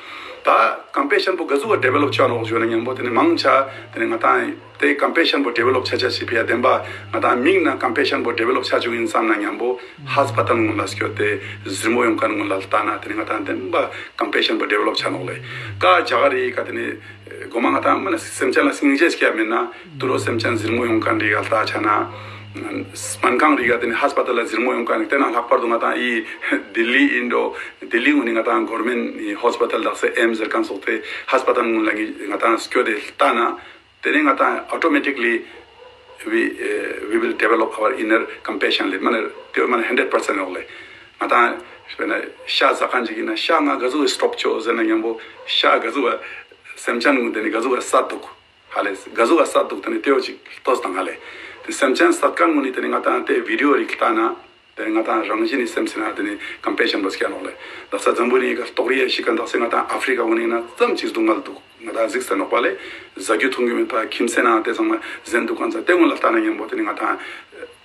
ད་ཀམ་པེ་ཤན་པོ་ག་ཟུག་ག་ཌི་ཝེ་ལོབ་ཆ་ནོག་ཞུ་ན་ཉམ་པོ་ཏེ་ནེ་མང་ཆེ་ཏེ་ནེ་ང་ཏང་ཏེ་ཀམ་པེ་ཤན་པོ་ཌི་ཝེ་ལོབ་ཆ་ཆ་ཞིག་ཕི་ཡ་བདེན་པ་ང་ཏང་མིག་ན་ཀམ་པེ་ཤན་པོ་ཌི་ཝེ་ལོབ་ཆ་ཅུག་ཨིན་བསམ་ན་ཉམ་པོ་ཧས་པ་ཏལ་གུན་ལ་སྐྱོད་དེ་ཟུར་མོ་ཡོང་ཁན་གུན་ལ་ལྟ་ན་ཏེ་ནེ་ང་ཏང་བདེན་པ་ཀམ་པེ་ཤན་པོ་ཌི་ཝེ་ལོབ་ཆ་ནོག་ལེ། ཀ་རྒྱ་གར་རི་ཀ་ཏེ་ནེ་གོ་མ་ང་ཏང་མ་ན་སེམས་ཅན་ལ་སྙིང་རྗེ་སྐྱེ་མེད་ན་ཏུ་རོ་སེམས་ཅན་ཟུར་མོ་ཡོང་ཁན་རི་ཀ་ལྟ་ཆ་ན་སྨན་ཁང་རི་ཀ་ཏེ་ནེ་ཧས་པ་ཏལ་ལ་ཟུར་མོ་ཡོང་ཁན་རི་ཏེ་ན་ལྷག་པར་དུ་ང་ཏང་འི་ལྡི་ལི་ཨིན་འགྲོ་ལྡི་ལི་གུན་ནི་ང་ཏང་གོར་མེན་ཊ་ཧོས་པི་ཊལ་དག་ས་ཨེམས་ཟེར་ཁན་སོགས་ཏེ་ཧས་པ་ཏལ་གུན་ལ་ང་ཏང་སྐྱོད་དེ་ལྟ་ན། ཏེ་ནེ་ང་ཏང་automatically we, uh, we will develop our inner compassion ལེ། མ་ནེ་ཏེ་མ་ནེ་ཧན་ཌེཌ་པར་སེན་ཊ་ནོག་ལེ། ང་ཏང་དཔེར་ན་ཤ་ཟ་ཁན་ཅིག་ཨིན་ན་ཤ་ང་ག་ཟུག་གི་སི་ཊོབ་ཅོ་ཟེར་ན་ཉམ་པོ་ཤ་ག་ཟུག་ག་སེམས་ཅན་གུན་ཏེ་ནེ་ག་ཟུག་ག་སད་དུག་ཧ་ལེ། ག་ཟུག་ག་སད་དུག་ཏེ་ནེ་ཏེ་བོ་ཅིག་ལྟོས་དང་ཧ་ལེ། ཏེ་སེམས་ཅན་སད་ཁན་གུན་ནི་ཏེ་ནེ་ང་ཏང་ཏེ་བི་ཌི་ཡོ་རིག་ལྟ་ན། ཏེ་ནེ་ང་ཏང་རང་བཞིན་ནི་སེམས་སི་ནང་ཏེ་ནེ་ཀམ་པེ་ཤན་པོ་སྐྱེ་ནོག་ལེ། དག་ས་འཛམ་བུ་གླིང་ག་ལྟོགས་རི་ཡ་ཤི་ཁན་དག་ས་ང་ཏང་ཨ་ཕི་རི་ཀ་གུན་ནི་ན་ཙམ་ཅིག་སྡུག་བསྔལ་དུག་ང་ཏང་གཟིགས་ས་ནོག་པ་ལེ། ཟ་རྒྱུ་འཐུང་རྒྱུ་མེད་པ་ཁྱིམ་མཚེས་ནང་ཏེ་ཚང་མ་ཟེན་དུག་ཁན་ཙ་ཏེ་གུན་ལ་ལྟ་ན་ཉམ་པོ་ཏེ་ནེ་ང་ཏང་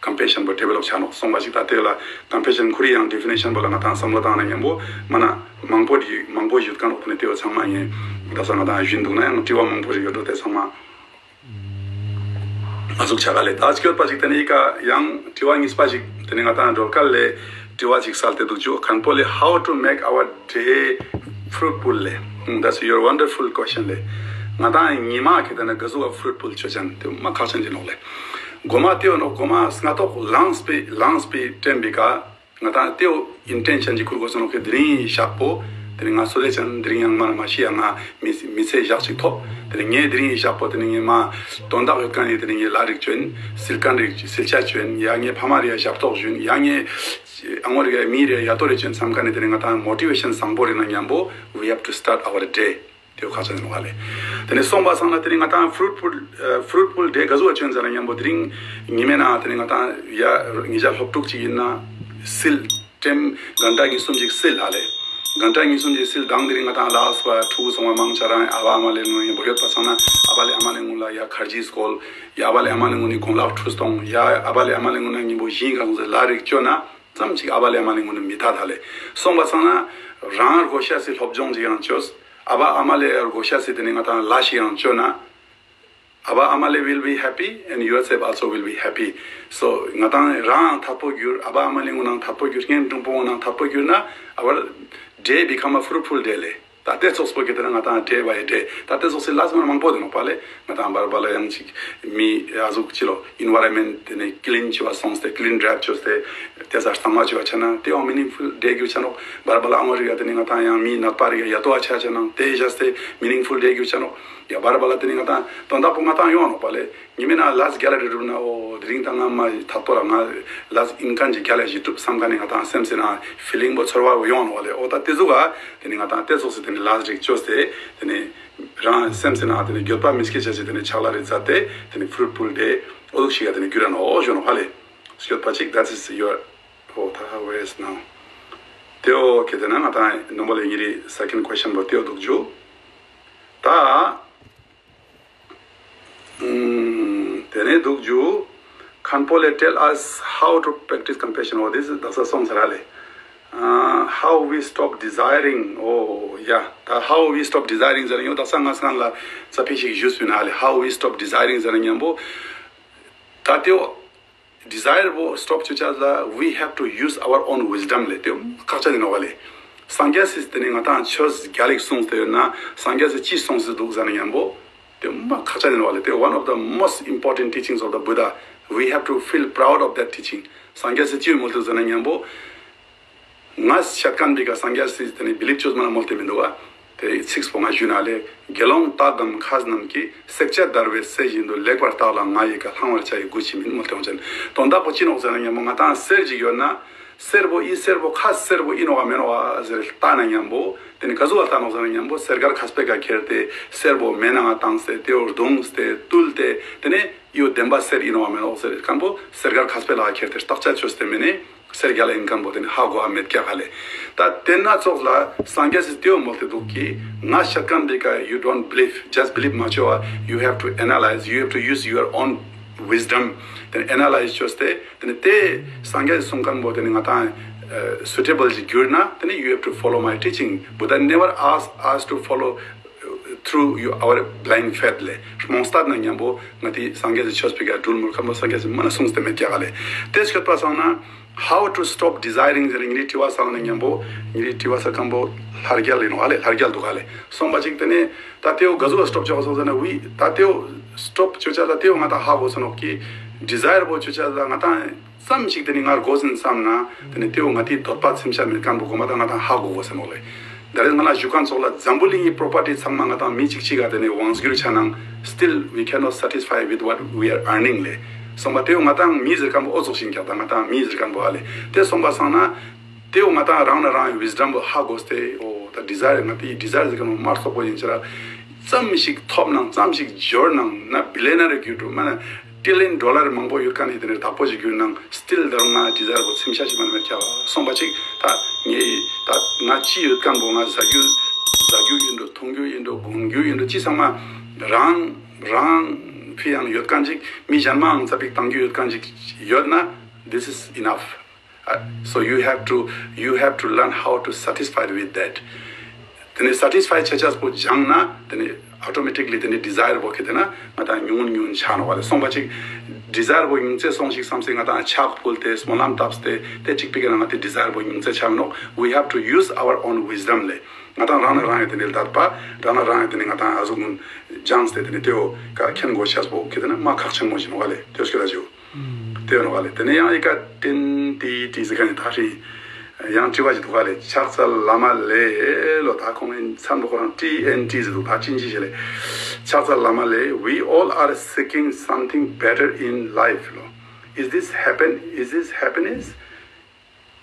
ཀམ་པེ་ཤན་པོ་ཌི་ཝེ་ལོབ་ཆ་ནོག་སོང་པ་ཞིག། ད་ཏེ་ལ་ཀམ་པེ་ཤན་ཁོ་རི་ཡང་ཌི་ཕི་ནེ་ཤན་པོ་ལ་ང་ཏང་བསམ་བློ་བཏང་ན་ཉམ་པོ་མ་ན་མང་པོ་རི་མང་པོ་ཡོད་ཁན་ནོག་ཏེ་ནེ་ཏེ་བོ་ཚང་མ་ཨིན། དག་ས་ང་ཏང་ཞུན་དུག་ན་ཡང་དྲི་བ་མང་པོ་རི་ཡོད་འགྲོ་ཏེ་ཚང་མ། ཨ་ཟུག་ཆ་ག་ལེ། ད་སྐྱོད་པ་ཅིག་ཏེ་ནེ་ཨི་ཀ་ཡང་དྲི་བ་གཉིས་པ་ཅིག་ཏེ་ནེ་ང་ཏང་སྒྲོལ་དཀར་ལེ་དྲི་བ་ཅིག་སལ་ཏེ་དུག་ཅུ་ཁན་པོ་ལེ། How to make our day fruitful ལེ། That's your wonderful question ལེ། ང་ཏང་ཉི་མ་ཁེ་ཏེ་ན་ག་ཟུག་ག་ཕུ་རུཊ་ཕུལ་ཅོ་ཅན་ཏེ་མ་ཁག་ཅན་ཅིག་ནོག་ལེ། གོ་མ་ཏེ་བོ་ནོག་གོ་མ་སྔ་ཏོག་ལངས་པའི་ལངས་པའི་ཊེམ་པི་ཀ་ང་ཏང་ཏེ་བོ་ཨིན་ཊེན་ཤན་ཅིག་ཁུར་གོས་ས་ནོག་ཁེ། དེ་རིང་ཞག་པོ་ཏེ་ནེ་ང་སོ་ལེ་ཅན་དེ་རིང་ཡང་མ་ན་མ་ཤི་ཡ་ང་མི་མི་ཚེ་ཞག་ཅིག་ཐོབ། ཏེ་ནེ་ངས་དེ་རིང་ཞག་པོ་ཏེ་ནེ་ངས་མ་དོན་དག་ཡོད་ཁན་ནི་ཏེ་ནེ་ངས་ལ་རིག་ཅོ་ཨིན། སིལ་ཁན་རིག་སིལ་ཆ་ཅོ་ཨིན། ཡ་ངས་ཕ་མ་རི་ཡ་ཞབས་ཏོག་ཞུ་ཨིན། ཡ་ངས་ཨ་ངོ་རི་ཡ་མི་རི་ཡ་ཡ་ཏོ་རི་ཅོ་ཨིན་སམ་ཁན་ནི་ཏེ་ནེ་ང་ཏང་མོ་ཊི་ཝེ་ཤན་བཟང་པོ་རི་ན་ཉམ་པོ་we have to start our day. ཏེ་བོ་ཁག་ཅན་ནོག་ལེ། ཏེ་ནེ་སོང་པ་སང་ན་ཏེ་ནེ་ང་ཏང་ཕུ་རུཊ་ཕུལ་ཕུ་རུཊ་ཕུལ་ཌེ་ག་ཟུག་ག་ཅོ་ཨིན་ཟེར་ན་ཉམ་པོ་དེ་རིང་ཉི་མའི་ནང་ཏེ་ནེ་ང་ཏང་ཡ་ཉེ་ཞ་སློབ་ཕྲུག་ཅིག་ཨིན་ན་སིལ་ཊེམ་གན་ཊ་གཉིས་གསུམ་ཅིག་སིལ་ཧ་ལེ། གན་ཊ་གཉིས་གསུམ་ཅིག་སིལ་དང་དེ་རིང་ང་ཏང་ལ་སོ་ཕྲུ་གུ་སོང་བ་མང་ཆེ་རང་ཨ་བ་ཨ་མ་ལེ་ནུ་ཉམ་པོ་ཡོད་པ་སང་ན་ཨ་བ་ལེ་ཨ་མ་ལེ་གུན་ལ་ཡ་ཁར་ཇི་སྐོལ། ཡ་ཨ་བ་ལེ་ཨ་མ་ལེ་གུན་ནི་གོང་ལག་ཁྲུས་གཏོང་། ཡ་ཨ་བ་ལེ་ཨ་མ་ལེ་གུན་ན་ཉམ་པོ་ཞིང་གང་ཟེར་ལ་རིག་ཅོ་ན། ཙམ་ཅིག་ཨ་བ་ལེ་ཨ་མ་ལེ་གུན་ནི་མི་ཐད་ཧ་ལེ། སོང་པ་སང་ན་རང་དགོས་ཤེས་སི་སློབ་སྦྱོང་ཅིག་ཡང་ཅོས། ཨ་བ་ཨ་མ་ལེ་དགོས་ཤེས་སི་ཏེ་ནེ་ང་ཏང་ལ་ཞིག་ཡང་ཅོ་ན། ཨ་བ་ཨ་མ་ལེ་will be happy and yourself also will be happy. So ང་ཏང་རང་ཐད་པོ་གྱུར། ཨ་བ་ཨ་མ་ལེ་གུན་ནང་ཐད་པོ་གྱུར། གཉེན་དྲུང་པོ་གུན་ནང་ཐད་པོ་གྱུར་ན་our day become a fruitful day ལེ། ད་ཏེ་ཙོགས་པོ་ཁེ་ཏེ་ན་ང་ཏང་ཌེ་བའི་ཌེ་ད་ཏེ་ཙོགས་སི་ལས་མ་མང་པོ་དེ་ནོག་པ་ལེ། ང་ཏང་བར་བར་ལ་ཡང་ཅིག་མི་ཨ་ཟུག་ཅི་ལོ་ཨིན་ཝ་རོན་མེན་ཊ་ཏེ་ནེ་ཀི་ལིན་ཅོ་བ་སོང་སྟེ་ཀི་ལིན་ཌ་རའིབ་ཅོས་ཏེ་ཏེ་ཟ་གཙང་མ་ཅོ་བ་ཆ་ན་ཏེ་ཡང་མི་ནིང་ཕུལ་ཌེ་གྱུར་ཆ་ནོག། བར་བར་ལ་ཨ་ངོ་རི་ཡ་ཏེ་ནེ་ང་ཏང་ཡང་མི་ནད་པ་རི་ཡ་ཡ་ཏོ་བ་ཆ་ཆ་ནང་ཏེ་ཞག་སྟེ་མི་ནིང་ཕུལ་ཌེ་གྱུར་ཆ་ནོག། ཡ་བར་བར་ལ་ཏེ་ནེ་ང་ཏང་དོན་དག་པོ་ང་ཏང་ཡོང་ནོག་པ་ལེ། ཉི་མའི་ནང་ལས་རྒྱལ་ལ་རི་གྲུབ་ན་འོ་དེ་རིང་ད་ང་མ་ཐད་པོ་ར་ང་ལས་ཨིན་ཁན་ཅིག་རྒྱལ་ལ་ཞིག་གྲུབ་སམ་ཁན་ནི་ང་ཏང་སེམས་སི་ནང་ཕི་ལིང་པོ་ཚོར་བ་བོ་ཡོང་ནོག་ལེ། འོ་ད་ཏེ་ཟུག་ག་ཏེ་ནེ་ང་ཏང་ཏེ་ཙོགས་སི་ཏེ་ནེ་ལས་རིག་ཅོས་ཏེ་ཏེ་ནེ་རང་སེམས་སི་ནང་ཏེ་ནེ་འགྱོད་པ་མི་སྐྱེ་ཆ་ཅེས་ཏེ་ནེ་ཕྱག་ལས་རི་མཛད་དེ་ཏེ་ནེ་ཕུ་རུཊ་ཕུལ་ཌེ་འོ་ཟུག་ཞིག་ག་ཏེ་ནེ་གྱུར་ར་ནོག་ཞུ་ནོག་ཧ་ལེ། སྐྱོད་པ་ཅིག that is your འོ་ད་ཧ་ཝེ་ཨིས་ནའོ། ཏེ་འོ་ཁེ་ཏེ་ན་ང་ཏང་ནོམ་བོ་ལེ་ཉེ་རི་སེ་ཀེན་ཌ་ཀོ་ཤན་པོ་ཏེ་འོ་དུག་ཇུ། ད་ཨུམ། ཏེ་ནེ་དུག་ཇུ། ཁན་པོ་ལེ་tell us how to practice compassion འོ་ཏེ་དག་ས་སོང་ཟེར་ར་ལེ། ཨ་how we stop desiring འོ་ཡ། ད་how we stop desiring ཟེར་ཡོད་དག་ས་ང་སང་ལ་ཙ་པིག་ཞིག་ཞུས་པིན་ཧ་ལེ། How we stop desiring ཟེར་ཉམ་པོ་ད་ཏེ་འོ། ཌི་ཛ་ཡར་བོ་སི་ཊོབ་ཅོ་ཅེས་ལ་we have to use our own wisdom ལེ། ཏེ་ཁག་ཅན་ཨིན་ནོག་ལེ། སངས་རྒྱས་སི་ཏེ་ནེ་ང་ཏང་ཆོས་རྒྱལ་ལ་ཞིག་གསུངས་ཏེ་ཡོད་ན་སངས་རྒྱས་སི་ཅི་གསུངས་སེ་དུག་ཟེར་ན་ཉམ་པོ་ཏེ་མ་ཁག་ཅན་ཨིན་ནོག་ལེ། ཏེ་one of the most important teachings of the Buddha, we have to feel proud of that teaching. སངས་རྒྱས་སི་ཅི་མོལ་ཏེ་ཟེར་ན་ཉམ་པོ་ང་ཤད་ཁན་བི་ཀ་སངས་རྒྱས་སི་ཏེ་ནེ་བི་ལིབ་ཅོས་མ་ན་མོལ་ཏེ་མི་དུག་ག། ཏེ་ཚིགས་པོ་ང་ཞུ་ན་ལེ། དགེ་སློང་དག་གམ་མཁས་རྣམས་ཀྱིས། བསྲེག་བཅད་བརྡར་བའི་གསེར་བཞིན་དུ། ལེགས་པར་བརྟགས་ལ་ང་ཡི་བཀའ། བླང་བར་བྱ་ཡི་གུས་ཕྱིར་མིན། མོལ་ཏེ་ཡོང་ཅན། དོན་དག་པོ་ཅི་ནོག་ཟེར་ན་ཉམ་པོ་ང་ཏང་གསེར་ཅིག་ཡོད་ན་གསེར་པོ་ཨི་གསེར་པོ་ཁ་གསེར་པོ་ཨིན་ནོག་ག་མེན་ནོག་ག་ཟེར་ལྟ་ན་ཉམ་པོ་ ཏེ་ནེ་ག་ཟུག་བ་ལྟ་ནོག་ཟེར་ན་ཉམ་པོ་གསེར་མགར་མཁས་པའི་ཀ་ཁྱེར་ཏེ་གསེར་པོ་མེ་ནང་ང་བཏང་སྟེ་ཏེའོ་བརྡུངས་ཏེ་བཏུལ་ཏེ་ཏེ་ནེ་ཡོ་བདེན་པ་གསེར་ཨིན་ནོག་མེན་ནོག་ཟེར་ཁན་པོ་གསེར་མགར་མཁས་པའི་ལ་ཁྱེར་ཏེ་བརྟག་དཔྱད་ཅོས་ཏེ་མེ་ནེ་གསེར་རྒྱལ་ལ་ཨིན་ཁན་པོ་ཏེ་ནེ་ཧ་གོ་བ་མེད་ཀྱག་ཧ་ལེ། ད་ཏེ་ན་ཙོགས་ལ་སངས་རྒྱས་སི་ཏེའོ་མོལ་ཏེ་དུག་གི་ང་ཤད་ཁན་པེ་ཀ་you don't believe, just believe མ་ཅོ་བ། You have to analyze, you have to use your own wisdom. ཏེ་ནེ་ཨེ་ན་ལའིཛ་ཅོས་ཏེ་ཏེ་ནེ་ཏེ་སངས་རྒྱས་སི་གསུང་ཁན་པོ་ཏེ་ནེ་ང་ཏང་སུ་ཊེ་བལ་ཞིག་གྱུར་ན་ཏེ་ནེ you have to follow my teaching. Buddha never asked us to follow through you, our blind faith ལེ། རྨོངས་དད་ན་ཉམ་པོ་ང་ཏི་སངས་རྒྱས་སི་ཆོས་པེ་ཀ་གྲུལ་མུལ་ཁན་པོ་སངས་རྒྱས་སི་མ་ན་གསུངས་ཏེ་མེད་ཀྱག་ལེ། ཏེ་སྐྱོད་པ་སང་ན་how to stop desiring ཟེར་ངེ་རི་དྲི་བ་སང་ན་ཉམ་པོ་ངེ་རི་དྲི་བ་ས་ཁན་པོ་ལྷ་རྒྱལ་ཨིན་ནོག་ཧ་ལེ། ལྷ་རྒྱལ་དུག་ཧ་ལེ། སོང་པ་ཅིག་ཏེ་ནེ་ད་ཏེའོ་ག་ཟུག་སྟོབ་ཅོ་སོང་ཟེར་ན་ཝི་ད་ཏེའོ་སྟོབ་ཅོ་ཅེས་ད་ཏེའོ་ང་ཏང་ཧ་གོ་སོང་ནོག་གི་ཌི་ཛའེར་པོ་ཅོ་ཅེས་ད་ང་ཏང་ཙམ་ཞིག་ཏེ་ནེ་ང་རྒོས་ཟིན་བསམ་ན་ཏེ་ནེ་ཏེའོ་ང་ཏི་དོད་པ་ཚིམ་ཤ་མེད་ཁན་པོ་གོ་མ་ད་ང་ཏང་ཧ་གོ་གོས་ཟེར་ནོག་ལེ། ད་རེས་ང་ལ་ཞུ་ཁན་ཙོགས་ལ་འཛམ་བུ་གླིང་གི་པྲོ་པར་ཊི་ཚང་མ་ང་ཏང་མི་ཅིག་ཅིག་ག་ཏེ་ནེ་དབང་སྒྱུར་ཆ་ནང་still we cannot satisfy with what we are earning ལེ། སོང་པ་ཏེའོ་ང་ཏང་མི་ཟེར་ཁན་པོ་འོ་ཙོགས་ཤིག་ཀྱག་ད་ང་ཏང་མི་ཟེར་ཁན་པོ་ཧ་ལེ། ཏེ་སོང་པ་སང་ན་ཏེའོ་ང་ཏང་རང་ན་རང་ཝིས་ཌམ་པོ་ཧ་གོས་ཏེ་འོ་ད་ཌི་ཛའེར་ང་ཏི་ཌི་ཛའེར་ཟེར་ཁན་པོ་མ་རྩོག་པོ་ཨིན་ཅི་ར་ཙམ་ཞིག་ཐོབ་ནང་ཙམ་ཞིག་འབྱོར་ནང་ན་བི་ལི་ཡ་ནར་གྱུར་འགྲོ་མ་ན་ཊི་ལི་ཡན་ཌོ་ལར་མང་པོ་ཡོད་ཁན་ནི་ཏེ་ནེ་བདག་པོ་ཞིག་གྱུར་ནང་སྟིལ་ད་རུང་ང་ཌི་ཛའེར་པོ་ཚིམ་ཤ་ཞིག་མ་ནེ་མེད་ཀྱག་སོང་པ་ཅིག་ད་ངེ་ད་ང་ཅི་ཡོད་ཁན་པོ་ང་ཟ་རྒྱུ་ཟ་རྒྱུ་ཨིན་འགྲོ་འཐུང་རྒྱུ་ཨིན་འགྲོ་གོན་རྒྱུ་ཨིན་འགྲོ་ཅི་ཚང་མ་རང་རང་ཕི་ཡང་ཡོད་ཁན་ཅིག་མི་ཞན་མའང་ཙ་པིག་ཏང་རྒྱུ་ཡོད་ཁན་ཅིག་ཡོད་ན་this is enough. Uh, so you have to you have to learn how to satisfied with that. ཏེ་ནེ་སེ་ཊིས་ཕའི་ཆ་ཆེས་པོ་སྦྱངས་ན་ཏེ་ནེ་ཨོ་ཊོ་མེ་ཊིག་ལི་ཏེ་ནེ་ཌི་ཛའེར་པོ་ཁེ་ཏེ་ན་ང་ཏང་ཉུང་ངུན་ཉུང་ངུན་ཆ་ནོག་ལེ། སོང་པ་ཅིག་ཌི་ཛའེར་པོ་ཉུང་ཙེ་སོང་ཞིག་བསམ་སེ་ང་ཏང་ཕྱག་ཕུལ་ཏེ་སྨོན་ལམ་བཏབ་སྟེ་ཏེ་ཅིག་པེ་ཀ་ན་ང་ཏི་ཌི་ཛའེར་པོ་ཉུང་ཙེ་ཆ་མི་ནོག We have to use our own wisdom ལེ། ང་ཏང་རང་ན་རང་ཡང་ཏེ་ནེ་ལྡད་པ་རང་ན་རང་ཡང་ཏེ་ནེ་ང་ཏང་ཨ་ཟུག་གུན་སྦྱངས་ཏེ་ཏེ་ནེ་ཏེའོ་ཀ་མཁྱེན་གོས་ཤེས་པོ་ཁེ་ཏེ་ན་མ་ཁག་ཆེན་མོ་ཞིག་ནོག་ལེ། ཏེ་སྐྱོད་ད་ཞུ། ཏེ་ནོག་ལེ། ཏེ་ནེ་ཡང་ཨི་ཀ་ཏེན་ཏི་ཏི་ཟེར་ཁན་ནི་ད་རིང་ཡང་དྲི་བ་ཞིག་དུག་ག་ལེ། ཕྱག་འཚལ་བླ་མ་ལེ་ལོ། ད་ཁོང་ངི་མཚན་པོ་ཁོ་རང་ཏི་ཨེན་ཏི་ཟེར་དུག་ད་ཅིན་ཅི་ཞིག་ལེ། ཕྱག་འཚལ་བླ་མ་ལེ། We all are seeking something better in life ལོ། Is this happen? Is this happiness?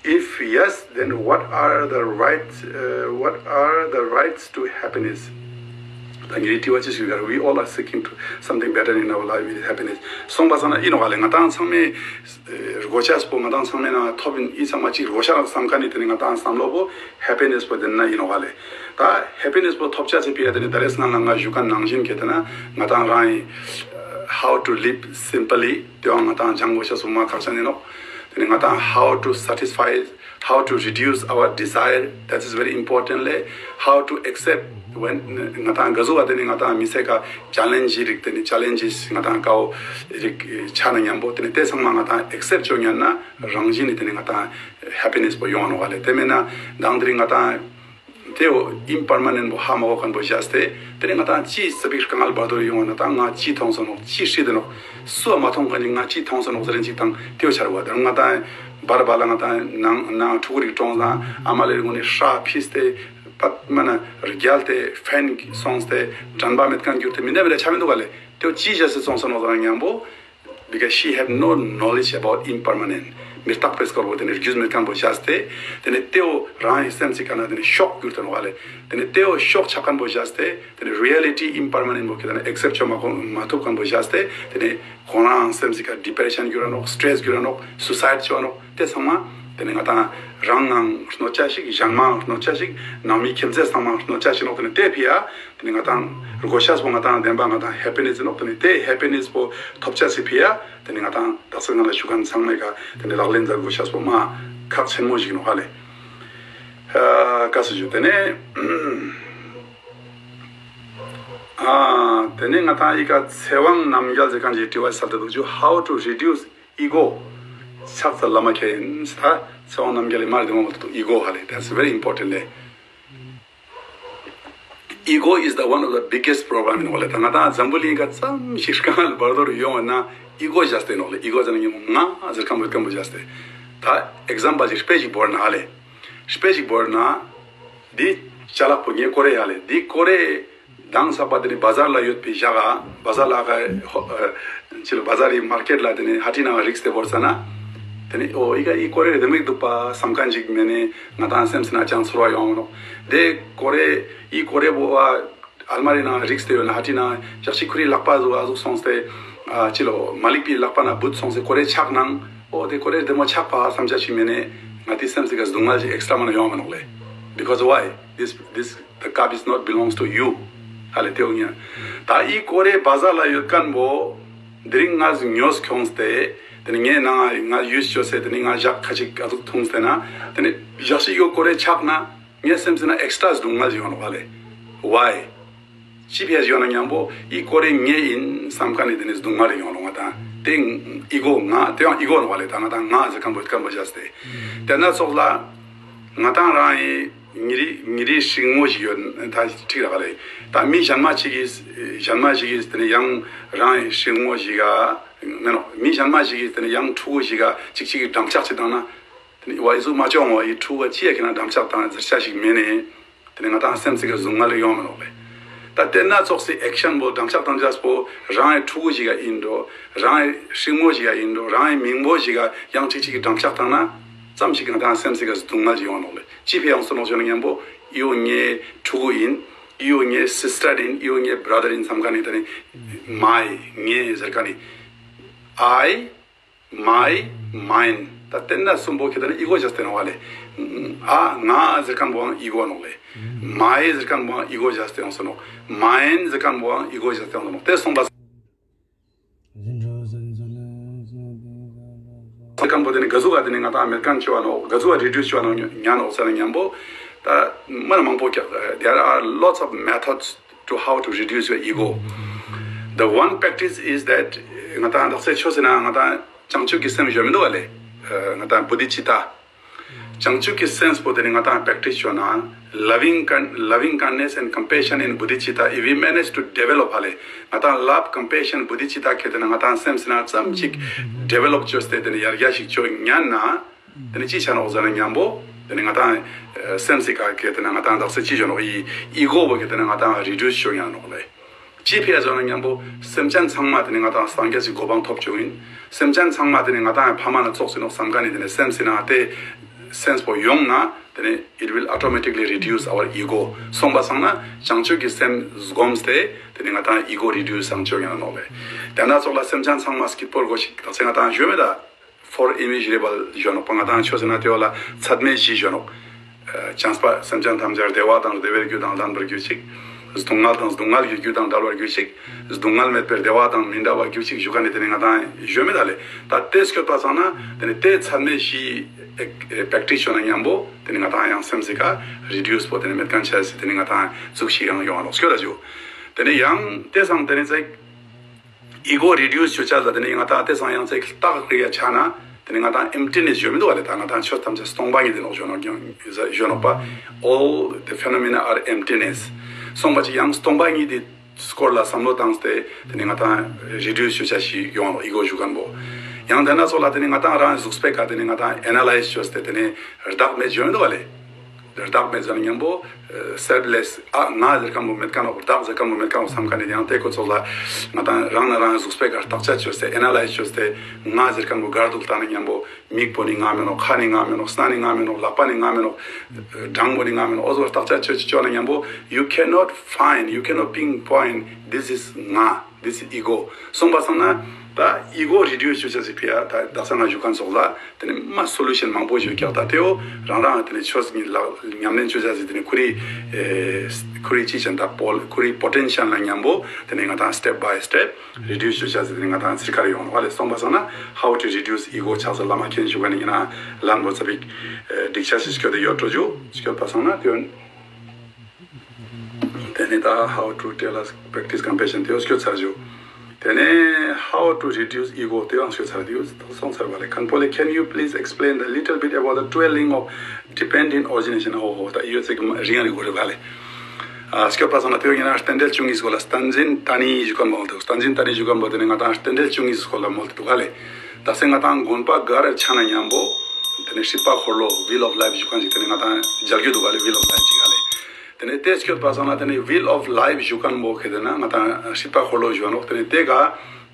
If yes, then what are the rights, uh, what are the rights to happiness? ད་ངེ་རི་དྲི་བ་ཅི་ཞིག་ཡོད་ཀ་we all are seeking to something better in our life with happiness. སོང་པ་སང་ན་ཨིན་ནོག་ལེ། ང་ཏང་ཚང་མའི་རྒོ་ཆས་པོ་ང་ཏང་ཚང་མའི་ནང་ཐོབ་ཨིན། ཨི་ཚང་མ་ཅིག་རྒོ་ཆ་རག་བསམ་ཁན་ནི་ཏེ་ནེ་ང་ཏང་བསམ་བློ་པོ་ཧེ་པི་ནེས་པོ་ཏེ་ན་ཨིན་ནོག་ལེ། ད་ཧེ་པི་ནེས་པོ་ཐོབ་ཆ་ཅེས་པི་ཡ་ཏེ་ནེ་ད་རེས་ང་ལ་ང་ཞུ་ཁན་ནང་བཞིན་ཁེ་ཏེ་ན་ང་ཏང་རང་ཨིན། How to live simply ཏེ་བོ་ང་ཏང་སྦྱང་གོས་ཤེས་པོ་མ་ཁག་ཆེན་ཨིན་ནོག་ཏེ་ནེ་ང་ཏང་how to satisfy, how to reduce our desire, that is very important ལེ། How to accept when ང་ཏང་ག་ཟུག་པ་ཏེ་ནེ་ང་ཏང་མི་ཚེ་ཀ་ཆེ་ལེན་ཇི་རིགས་ཏེ་ནེ་ཆེ་ལེན་ཇི་ང་ཏང་ཀའོ་རིགས་ཆ་ན་ཉམ་པོ་ཏེ་ནེ་ཏེ་ཚང་མ་ང་ཏང་ཨེག་སེབ་ཅོ་ཉན་ན་རང་བཞིན་ནི་ཏེ་ནེ་ང་ཏང་ཧེ་པི་ནེས་པོ་ཡོང་ནོག་ལེ། ཏེ་མེན་ན་དང་དེ་རིང་ང་ཏང་ཏེ་བོ་ཨིམ་པར་མ་ནེན་པོ་ཧ་མ་གོ་ཁན་པོ་ཞག་སྟེ་ཏེ་ནེ་ང་ཏང་ཅི་ཙ་པིག་དཀའ་ངལ་བར་དོ་ཡོང་བ་ན་ད་ང་ཅི་ཐོང་སོ་ནོག་ཅི་སྲིད་དེ་ནོག་སུའ་མ་ཐོང་ཁན་ཅིག་ང་ཅི་ཐོང་སོ་ནོག་ཟེར་རན་ཅིག་དང་ཏེ་བོ་ཆ་རུག་པ། ད་ང་ཏང་བར་བར་ལ་ང་ཏང་ནང་ནང་ཕྲུ་གུ་རིགས་གྲོངས་ན་ཨ་མ་ལེ་རི་ངོ་ནེ་ཧྲ་ཕིས་ཏེ་པད་མ་ན་རྒྱལ་ཏེ་ཕན་སོང་སྟེ་དྲན་པ་མེད་ཁན་གྱུར་ཏེ་མི་འདྲ་མི་འདྲ་ཆ་མི་དུག་ག་ལེ། ཏེ་བོ་ཅི་ཞག་སྟེ་སོང་སོ་ནོག་ཟེར་ན་ཉམ་པོ། Because she had no knowledge about impermanent. མི་རྟག་པའི་སྐོར་པོ་ཏེ་ནེ་རྒྱུས་མེད་ཁན་པོ་ཞག་སྟེ་ཏེ་ནེ་ཏེ་བོ་རང་ངི་སེམས་སི་ཀ་ན་ཏེ་ནེ་ཤོག་གྱུར་ཏེ་ནོག་ལེ། ཏེ་ནེ་ཏེ་བོ་ཤོག་ཆགས་ཁན་པོ་ཞག་སྟེ་ཏེ་ནེ་རི་ཡ་ལི་ཊི་ཨིམ་པར་མ་ནེན་པོ་ཁེ་ཏེ་ན་ཨེག་སེབ་ཅོ་མ་གོ་མ་ཐུབ་ཁན་པོ་ཞག་སྟེ་ཏེ་ནེ་ཁོང་རང་སེམས་སི་ཀ་ཌི་པྲེ་ཤན་གྱུར་ར་ནོག་སི་ཊྲེས་གྱུར་ར་ནོག་སུ་སའིཌ་ཅོ་ར་ནོག་ཏེ་ཚང་མ་ཏེ་ནེ་ང་ཏང་རང་ངང་གནོད་ཆ་ཞིག་ཞན་མའང་གནོད་ཆ་ཞིག་ནང་མི་ཁྱིམ་མཚེས་ཚང་མའང་གནོད་ཆ་ཞིག་ནོག་ཏེ་ནེ་ཏེ་ཕི་ཡ། ཏེ་ནེ་ང་ཏང་རྒོ་ཤེས་པོ་ང་ཏང་དེན་པ་ང་ཏང་ཧེ་པི་ནེས་ཨིན་ནོག་ཏེ་ནེ་ཏེ་ཧེ་པི་ནེས་པོ་ཐོབ་ཆ་སི་ཕི་ཡ་ཏེ་ནེ་ང་ཏང་དག་ས་ང་ལ་ཞུ་ཁན་ཚང་མའི་ཀ་ཏེ་ནེ་ལག་ལེན་ཛད་རྒོ་ཤེས་པོ་མ་ཁག་ཆེན་མོ་ཞིག་ནོག་ཧ་ལེ། ཨ་ཀ་སུ་ཞུ་ཏེ་ནེ་ཨ་ཏེ་ནེ་ང་ཏང་ཨི་ཀ་ཚེ་དབང་རྣམ་རྒྱལ་ཟེར་ཁན་ཅིག་དྲི་བ་སལ་ཏེ་དུག་ཞུ། How to reduce ego. ཕྱག་འཚལ་བླ་མ་མཁྱེན་ཟེར་ད་ཚེ་དབང་རྣམ་རྒྱལ་ལི་མ་རེ་དེ་མ་མོལ་ཏེ་དུག ego ཧ་ལེ། That's very important ལེ། Ego is the one of the biggest problem ཨིན་ནོག་ལེ། ད་ང་ཏང་འཛམ་བུ་གླིང་ག་ཙམ་ཞིག་དཀའ་ངལ་བར་དོ་རུ་ཡོང་བ་ན་ཨི་གོ་ཞག་སྟེ་ནོག་ལེ། ཨི་གོ་ཟེར་ན་ཉེ་མོ་ང་ཟེར་ཁན་པོ་ཁན་པོ་ཞག་སྟེ། ད་ཨེག་ཛམ་པལ་ཞིག་དཔེ་ཞིག་བོར་ན་ཧ་ལེ། དཔེ་ཞིག་བོར་ན་འདི་ཅ་ལག་པོ་ངས་ཀོ་རེ་ཧ་ལེ། འདི་ཀོ་རེ་དང་ས་པ་དེ་ནི་བ་ཛར་ལ་ཡོད་པའི་ཞག་ག་བ་ཛར་ལ་ག་ཧོ་ཨ་ཅི་ལ་བ་ཛར་རི་མར་ཀེཊ་ལ་དེ་ནི་ཧ་ཊི་ནང་རིགས་ཏེ་བོར་ཙ་ན། ཏེ་ནེ་འོ་ཨི་ཀ་ཨི་ཀོ་རེ་རེ་མིག་དུག་པ་སམ་ཁན་ཅིག་མེ་ནེ་ང་དང་སེམས་སི་ནང་ཅང་ཚོར་བ་ཡོང་མ་ནོག། ཏེ་ཀོ་རེ་ཨི་ཀོ་རེ་བོ་ཨ་ཨལ་མ་རི་ནང་རིགས་ཏེ་ཡོད་ན་ཧ་ཏི་ན་ཞག་ཅིག་ཁོ་རི་ལག་པ་ཟུག་ཨ་ཟུག་སོང་སྟེ་ཨ་ཅི་ལོ་མ་ལིག་པའི་ལག་པ་ན་བུད་སོང་སྟེ་ཀོ་རེ་ཆག་ནང་འོ་ཏེ་ཀོ་རེ་རྡེ་མོ་ཆག་པ་སམ་ཆ་ཞིག་མེ་ནེ་ང་ཏི་སེམས་སི་ཀ་སྡུག་བསྔལ་ཞིག་ཨེགས་ཊྲ་མ་ན་ཡོང་མ་ནོག་ལེ། Because why? This, this, the cup is not belongs to you. ཧ་ལེ་ཏེ་འོ་ཉ། ད་ཨི་ཀོ་རེ་བ་ཟ་ལ་ཡོད་ཁན་བོ་དེ་རིང་ང་ཉོས་ཁྱོངས་ཏེ་ཏེ་ནེ་ངའི་ནང་ང་ཡུས་ཅོས་ཏེ་ཏེ་ནེ་ང་ཞག་ཁ་ཅིག་ཨ་ཟུག་ཐུངས་ཏེ་ན་ཏེ་ནེ་ཞག་ཅིག་ཡོ་ཀོ་རེ་ཆག་ན་ངའི་སེམས་སི་ན་ཨེགས་ཊྲ་སྡུག་བསྔལ་ཞིག་ཡོང་ནོག་ཧ་ལེ། Why? ཅི་ཕི་ཡ་ཞིག་ཡོང་ན་ཉམ་པོ་ཨི་ཀོ་རེ་ངའི་ཨིན་སམ་ཁན་ནི་ཏེ་ནེ་སྡུག་བསྔལ་ཞིག་ཡོང་ནོག་ང་དང་ཏེ་ཨི་གོ་ང་ཏེ་ཡང་ཨི་གོ་ནོག་ཧ་ལེ། ད་ང་དང་ང་ཟེར་ཁན་བོ་ཁན་བོ་ཞག་སྟེ་ཏེ་ན་ཙོགས་ལ་ང་དང་རང་ཨི་ཉེ་རི་ཉེ་རི་སྲིང་མོ་ཞིག་ཡོད་ད་ཁྲིག་ར་ཧ་ལེ། ད་མི་ཞན་མ་ཞིག་གི་ཞན་མ་ཞིག་གི་ཏེ་ནེ་ཡང་རང་ཨི་སྲིང་མོ་ཞིག་ག་མེ་ནོག། མི་ཞན་མ་ཞིག་གི་ཏེ་ནེ་ཡང་ཕྲུ་གུ་ཞིག་ག་ཅིག་ཅིག་གི་འགྲམ་ལྕག་ཅིག་བཏང་ན་ཏེ་ནེ་ཝ་ཨི་ཟུག་མ་ཅོ་འོ་ཨི་ཕྲུ་གུ་ཅི་ཡ་ཁྱེད་ན་འགྲམ་ལྕག་བཏང་ཟེར་ཆ་ཞིག་མེ་ནེ། ཏེ་ནེ་ང་དང་སེམས་སི་ཀ་སྡུག་བསྔལ་ཡོང་མ་ནོག་ལེ། ད་ཏེ་ན་ཙོགས་སི་ཨེག་ཤན་བོ་འགྲམ་ལྕག་བཏང་ཅེས་པོ་རང་ཨི་ཕྲུ་གུ་ཞིག་ག་ཨིན་འགྲོ། རང་ཨི་སྲིང་མོ་ཞིག་ག་ཨིན་འགྲོ། རང་ཨི་མིང་པོ་ཞིག་ག་ཡང་ཅིག་ཅིག་གི་འགྲམ་ལྕག་བཏང་ན་ཙམ་ཞིག་ང་དང་སེམས་སི་ཀ་སྡུག་བསྔལ་ཞིག་ཡོང་ནོག་ལེ། ཅི་ཕི་ཡ་ཡོང་སོ་ནོག་ཞུ་ན་ཉམ་པོ་ཨི་བོ་ངའི་ཕྲུ་གུ་ཨིན། ཨི་བོ་ངའི་སིས་ཊར་ཨིན། ཨི་བོ་ངའི་བྲ་དར་ཨིན་སམ་ཁན་ནི་ཏེ་ནེ་མའི་ངའི་ཟེར་ཁན་ནི་ཨའི། མའི། མའིན། ད་ཏེ་ན་སུམ་པོ་ཁེ་ཏེ་ན་ཨི་གོ་ཞག་སྟེ་ནོག་ཧ་ལེ། ཨ་ང་ཟེར་ཁན་བོའང་ཨི་གོ་ནོག་ལེ། མའི་ཟེར་ཁན་བོའང་ཨི་གོ་ཞག་སྟེ་ཡོང་སོ་ནོག། མའིན་ཟེར་ཁན་བོའང་ཨི་གོ་ཞག་སྟེ་ཡོང་སོ་ནོག། ཏེ་སོང་པ་ཟེར་ཁན་བོ་ཏེ་ནེ་ག་ཟུག་ག་ཏེ་ནེ་ང་དང་མེད་ཁན་ཅོ་བ་ནོག། ག་ཟུག་ག་རི་ཌིའུས་ཅོ་བ་ནོག་ཉན་ནོག་ཟེར་ན་ཉམ་པོ་ད་མ་ན་མང་པོ་ཀྱག། There are lots of methods to how to reduce your ego. The one practice is that ང་དང་དག་ས་ཆོས་ཟེར་ན་ང་དང་བྱང་ཆུབ་ཀྱི་སེམས་ཞུ་མི་དུག་ག་ལེ། ང་དང་བོ་དྷི་ཙིཏྟ། བྱང་ཆུབ་ཀྱི་སེམས་པོ་ཏེ་ནེ་ང་དང་པྲེག་ཊིས་ཅོ་ན་loving kind, loving kindness and compassion in bodhicitta, if we manage to develop ཧ་ལེ། ང་དང་ལབ་ཀམ་པེ་ཤན་བོ་དྷི་ཙིཏྟ་ཁེ་ཏེ་ན་ང་དང་སེམས་སི་ན་ཙམ་ཅིག་ཌི་ཝེ་ལོབ་ཅོས་ཏེ་ཏེ་ནེ་ཡར་རྒྱས་ཤིག་ཅོ་ཉན་ན། ཏེ་ནེ་ཅི་ཆ་ནོག་ཟེར་ན་ཉམ་པོ་ཏེ་ནེ་ང་དང་ཨ་སེམས་སི་ཀ་ཁེ་ཏེ་ན་ང་དང་དག་ས་ཅི་ཆ་ནོག་ཨི་ཨི་གོ་བོ་ཁེ་ཏེ་ན་ང་དང་རི་ཌིའུས་ཅོ་ཉན་ནོག་ལེ། ཅི་ཕི་ཡ་ཟེར་ན་ཉམ་པོ་སེམས་ཅན་ཚང་མ་ཏེ་ནེ་ང་དང་སངས་རྒྱས་སི་གོ་འཕང་ཐོབ་ཅོ་ཨིན། སེམས་ཅན་ཚང་མ་ཏེ་ནེ་ང་དང་ཕ་མ་ན་ཙོགས་སི་ནོག་སམ་ཁན་ནི་ཏེ་ནེ་སེམས་སི་ན་ཏེ་སེམས་པོ་ཡོང་ན་ཏེ་ནེ་it will automatically reduce our ego. སོང་པ་སང་ན་བྱང་ཆུབ་ཀྱི་སེམས་སྒོམས་ཏེ་ཏེ་ནེ་ང་དང་ཨི་གོ་རི་ཌིའུས་སང་ཅོ་ཉན་ནོག་ལེ། ཏེ་ན་ཙོགས་ལ་སེམས་ཅན་ཚང་མ་སྐྱིད་པོ་དགོས་ཤིག་དག་ས་ང་དང་ཞུ་མེད་ད། Four immeasurable ཞུ་ནོག་པ། ང་དང་ཆོས་ཟེར་ན་ཏེ་བོ་ལ་ཚད་མེད་བཞི་ཞུ་ནོག། ཨ་བྱམས་པ་སེམས་ཅན་ཐམས་ཅད་བདེ་བ་དང་བདེ་བའི་རྒྱུ་དང་ལྡན་པར་གྱུར་ཅིག། སྡུག་བསྔལ་དང་སྡུག་བསྔལ་གྱི་རྒྱུ་དང་བྲལ་བར་གྱུར་ཅིག། སྡུག་བསྔལ་མེད་པའི་བདེ་བ་དང་མི་འབྲལ་བར་གྱུར་ཅིག་ཞུ་ཁན་ནི་ཏེ་ནེ་ང་དང་ཞུ་མེད་ད་ལེ། ད་ཏེ་སྐྱོད་པ་སང་ན་ཏེ་ནེ་ཏེ་ཚད་མེད་བཞི་ཨེ་པྲེག་ཊིས་ཅོ་ན་ཉམ་པོ་ཏེ་ནེ་ང་དང་ཡང་སེམས་སི་ཀ་རི་ཌིའུས་པོ་ཏེ་ནེ་མེད་ཁན་ཆ་སི་ཏེ་ནེ་ང་དང་ཙུག་ཤིག་ཡང་ཡོང་ང་ནོག་སྐྱོད་ད་ཞུ། ཏེ་ནེ་ཡང་ཏེ་སང་ཏེ་ནེ་ཙེག་ཨི་གོ་རི་ཌིའུས་ཅོ་ཅེས་ལ་ཏེ་ནེ་ང་དང་ཏེ་སང་ཡང་ཙེག་ལྟག་རིག་ཡ་ཆ་ན་ཏེ་ནེ་ང་དང་ཨེམ་ཊི་ནེས་ཞུ་མི་དུག་ག་ལེ། ད་ང་དང་ཆོས་ཐམས་ཅད་སྟོང་པ་ཉིད་ཨིན་ནོག་ཞུ་ནོག་ཞུ་ནོག་པ། All the phenomena are emptiness. སོང་པ་ཅིག་ཡང་སྟོང་པ་ཉིད་དི་སྐོར་ལ་སམ་བློ་བཏངས་ཏེ་ཏེ་ནེ་ང་དང་རི་ཌིའུས་ཅོ་ཅེས་ཤིག་ཡོང་ནོག་ཨི་གོ་ཞུ་ཁན་བོ། ཡང་ཏེ་ན་ཙོགས་ལ་ཏེ་ནེ་ང་དང་རང་གཟུགས་པོའི་ཀ་ཏེ་ནེ་ང་དང་ཨེ་ན་ལའིཛ་ཅོས་ཏེ་ཏེ་ནེ་བདག་མེད་ཞུ་མི་དུག་ག་ལེ། བདག་མེད་ཟེར་ན་ཉམ་པོ་ཨ་སེལཕ་ལེས་ཨ་ང་ཟེར་ཁན་བོ་མེད་ཁན་ནོག། བདག་ཟེར་ཁན་བོ་མེད་ཁན་ནོག་སམ་ཁན་ནི་ཡང་ཏེ་ཀོ་ཙོགས་ལ་ང་དང་རང་ན་རང་གཟུགས་པོའི་ཀ་བརྟག་དཔྱད་ཅོས་ཏེ་ཨེ་ན་ལའིཛ་ཅོས་ཏེ་ང་ཟེར་ཁན་བོ་གར་དུག་ལྟ་ན་ཉམ་པོ་མིག་པོ་ནི་ང་མེ་ནོག། ཁ་ནི་ང་མེ་ནོག། སྣ་ནི་ང་མེ་ནོག། ལག་པ་ནི་ང་མེ་ནོག། བྲང་པོ་ནི་ང་མེ་ནོག། འོ་ཟུག་བརྟག་དཔྱད་ཅོས་ཅོ་ན་ཉམ་པོ་you cannot find, you cannot pinpoint this is ང། This is ego. སོང་པ་སང་ན་ད་ཨི་གོ་རི་ཌིའུས་ཅོ་ཅེས་སི་ཕི་ཡ་ད་དག་ས་ང་ཞུ་ཁན་ཙོགས་ལ་ཏེ་ནེ་མ་སོ་ལུ་ཤན་མང་པོ་ཞིག་ཡོད་ཀྱག། ད་ཏེ་བོ་རང་རང་ཏེ་ནེ་ཆོས་ཉིད་ལ་ཉམས་ལེན་ཅོ་ཅེས་སི་ཏེ་ནེ་ཁོ་རི་ཨེ་ཁོ་རི་ཅི་ཅན་ད་པོ་ཁོ་རི་པོ་ཊེན་ཤལ་ལ་ཉམ་པོ་ཏེ་ནེ་ང་དང་སི་ཊེབ་བའི་སི་ཊེབ་རི་ཌིའུས་ཅོ་ཅེས་སི་ཏེ་ནེ་ང་དང་ཚིར་ཁ་རེ་ཡོང་ནོག་ལེ། སོང་པ་སང་ན་How to reduce ego ཆགས་སི་བླ་མ་མཁྱེན་ཞུ་ཁན་ནི་ཡིན་ན་ལན་བོ་ཙ་པིག་ཨེ་འགྲིག་ཆ་ཞིག་སྐྱོད་དེ་ཡོད་འགྲོ་ཞུ། སྐྱོད་པ་སང་ན་ཏེ་བོ་ཏེ་ནེ་ད་how to tell us practice compassion ཏེ་བོ་སྐྱོད་ཚར་ཞུ། ཏེ་ནེ་how to reduce ego ཏེ་བོ་སྐྱོད་ཚར་ཏེ་བོ་སོང་ཚར་བ་ལེ། ཁན་པོ་ལེ། Can you please explain a little bit about the twelve link of dependent origination? ཧོ་ཧོ། ད་ཡོད་ཚེ་གི་རིང་རིང་གོ་རེ་བ་ལེ། ཨ་སྐྱོད་པ་སང་ན་ཏེ་བོ་ཡིན་ན་རྟེན་འབྲེལ་བཅུ་གཉིས་སྐོར་ལ་བསྟན་འཛིན་ཏ་ནི་ཞུ་ཁན་བོ་ཏེ་བསྟན་འཛིན་ཏ་ནི་ཞུ་ཁན་བོ་ཏེ་ནེ་ང་དང་རྟེན་འབྲེལ་བཅུ་གཉིས་སྐོར་ལ་མོལ་ཏེ་དུག་ག་ལེ། ད་སེ་ང་དང་དགོན་པ་གར་ཆ་ན་ཉམ་པོ་ཏེ་ནེ་སྲིད་པ་འཁོར་ལོ་Wheel of Life ཞུ་ཁན་ཞིག་ཏེ་ནེ་ང་དང་མཇལ་རྒྱུ་དུག་ག་ལེ། Wheel of Life ཞིག་ག་ལེ། ཏེ་ནེ་ཏེ་སྐྱོད་པ་སང་ན་ཏེ་ནེ་Wheel of Life ཞུ་ཁན་བོ་ཁེ་ཏེ་ན་ང་དང་སྲིད་པ་འཁོར་ལོ་ཞུ་ནོག། ཏེ་ནེ་ཏེ་ག་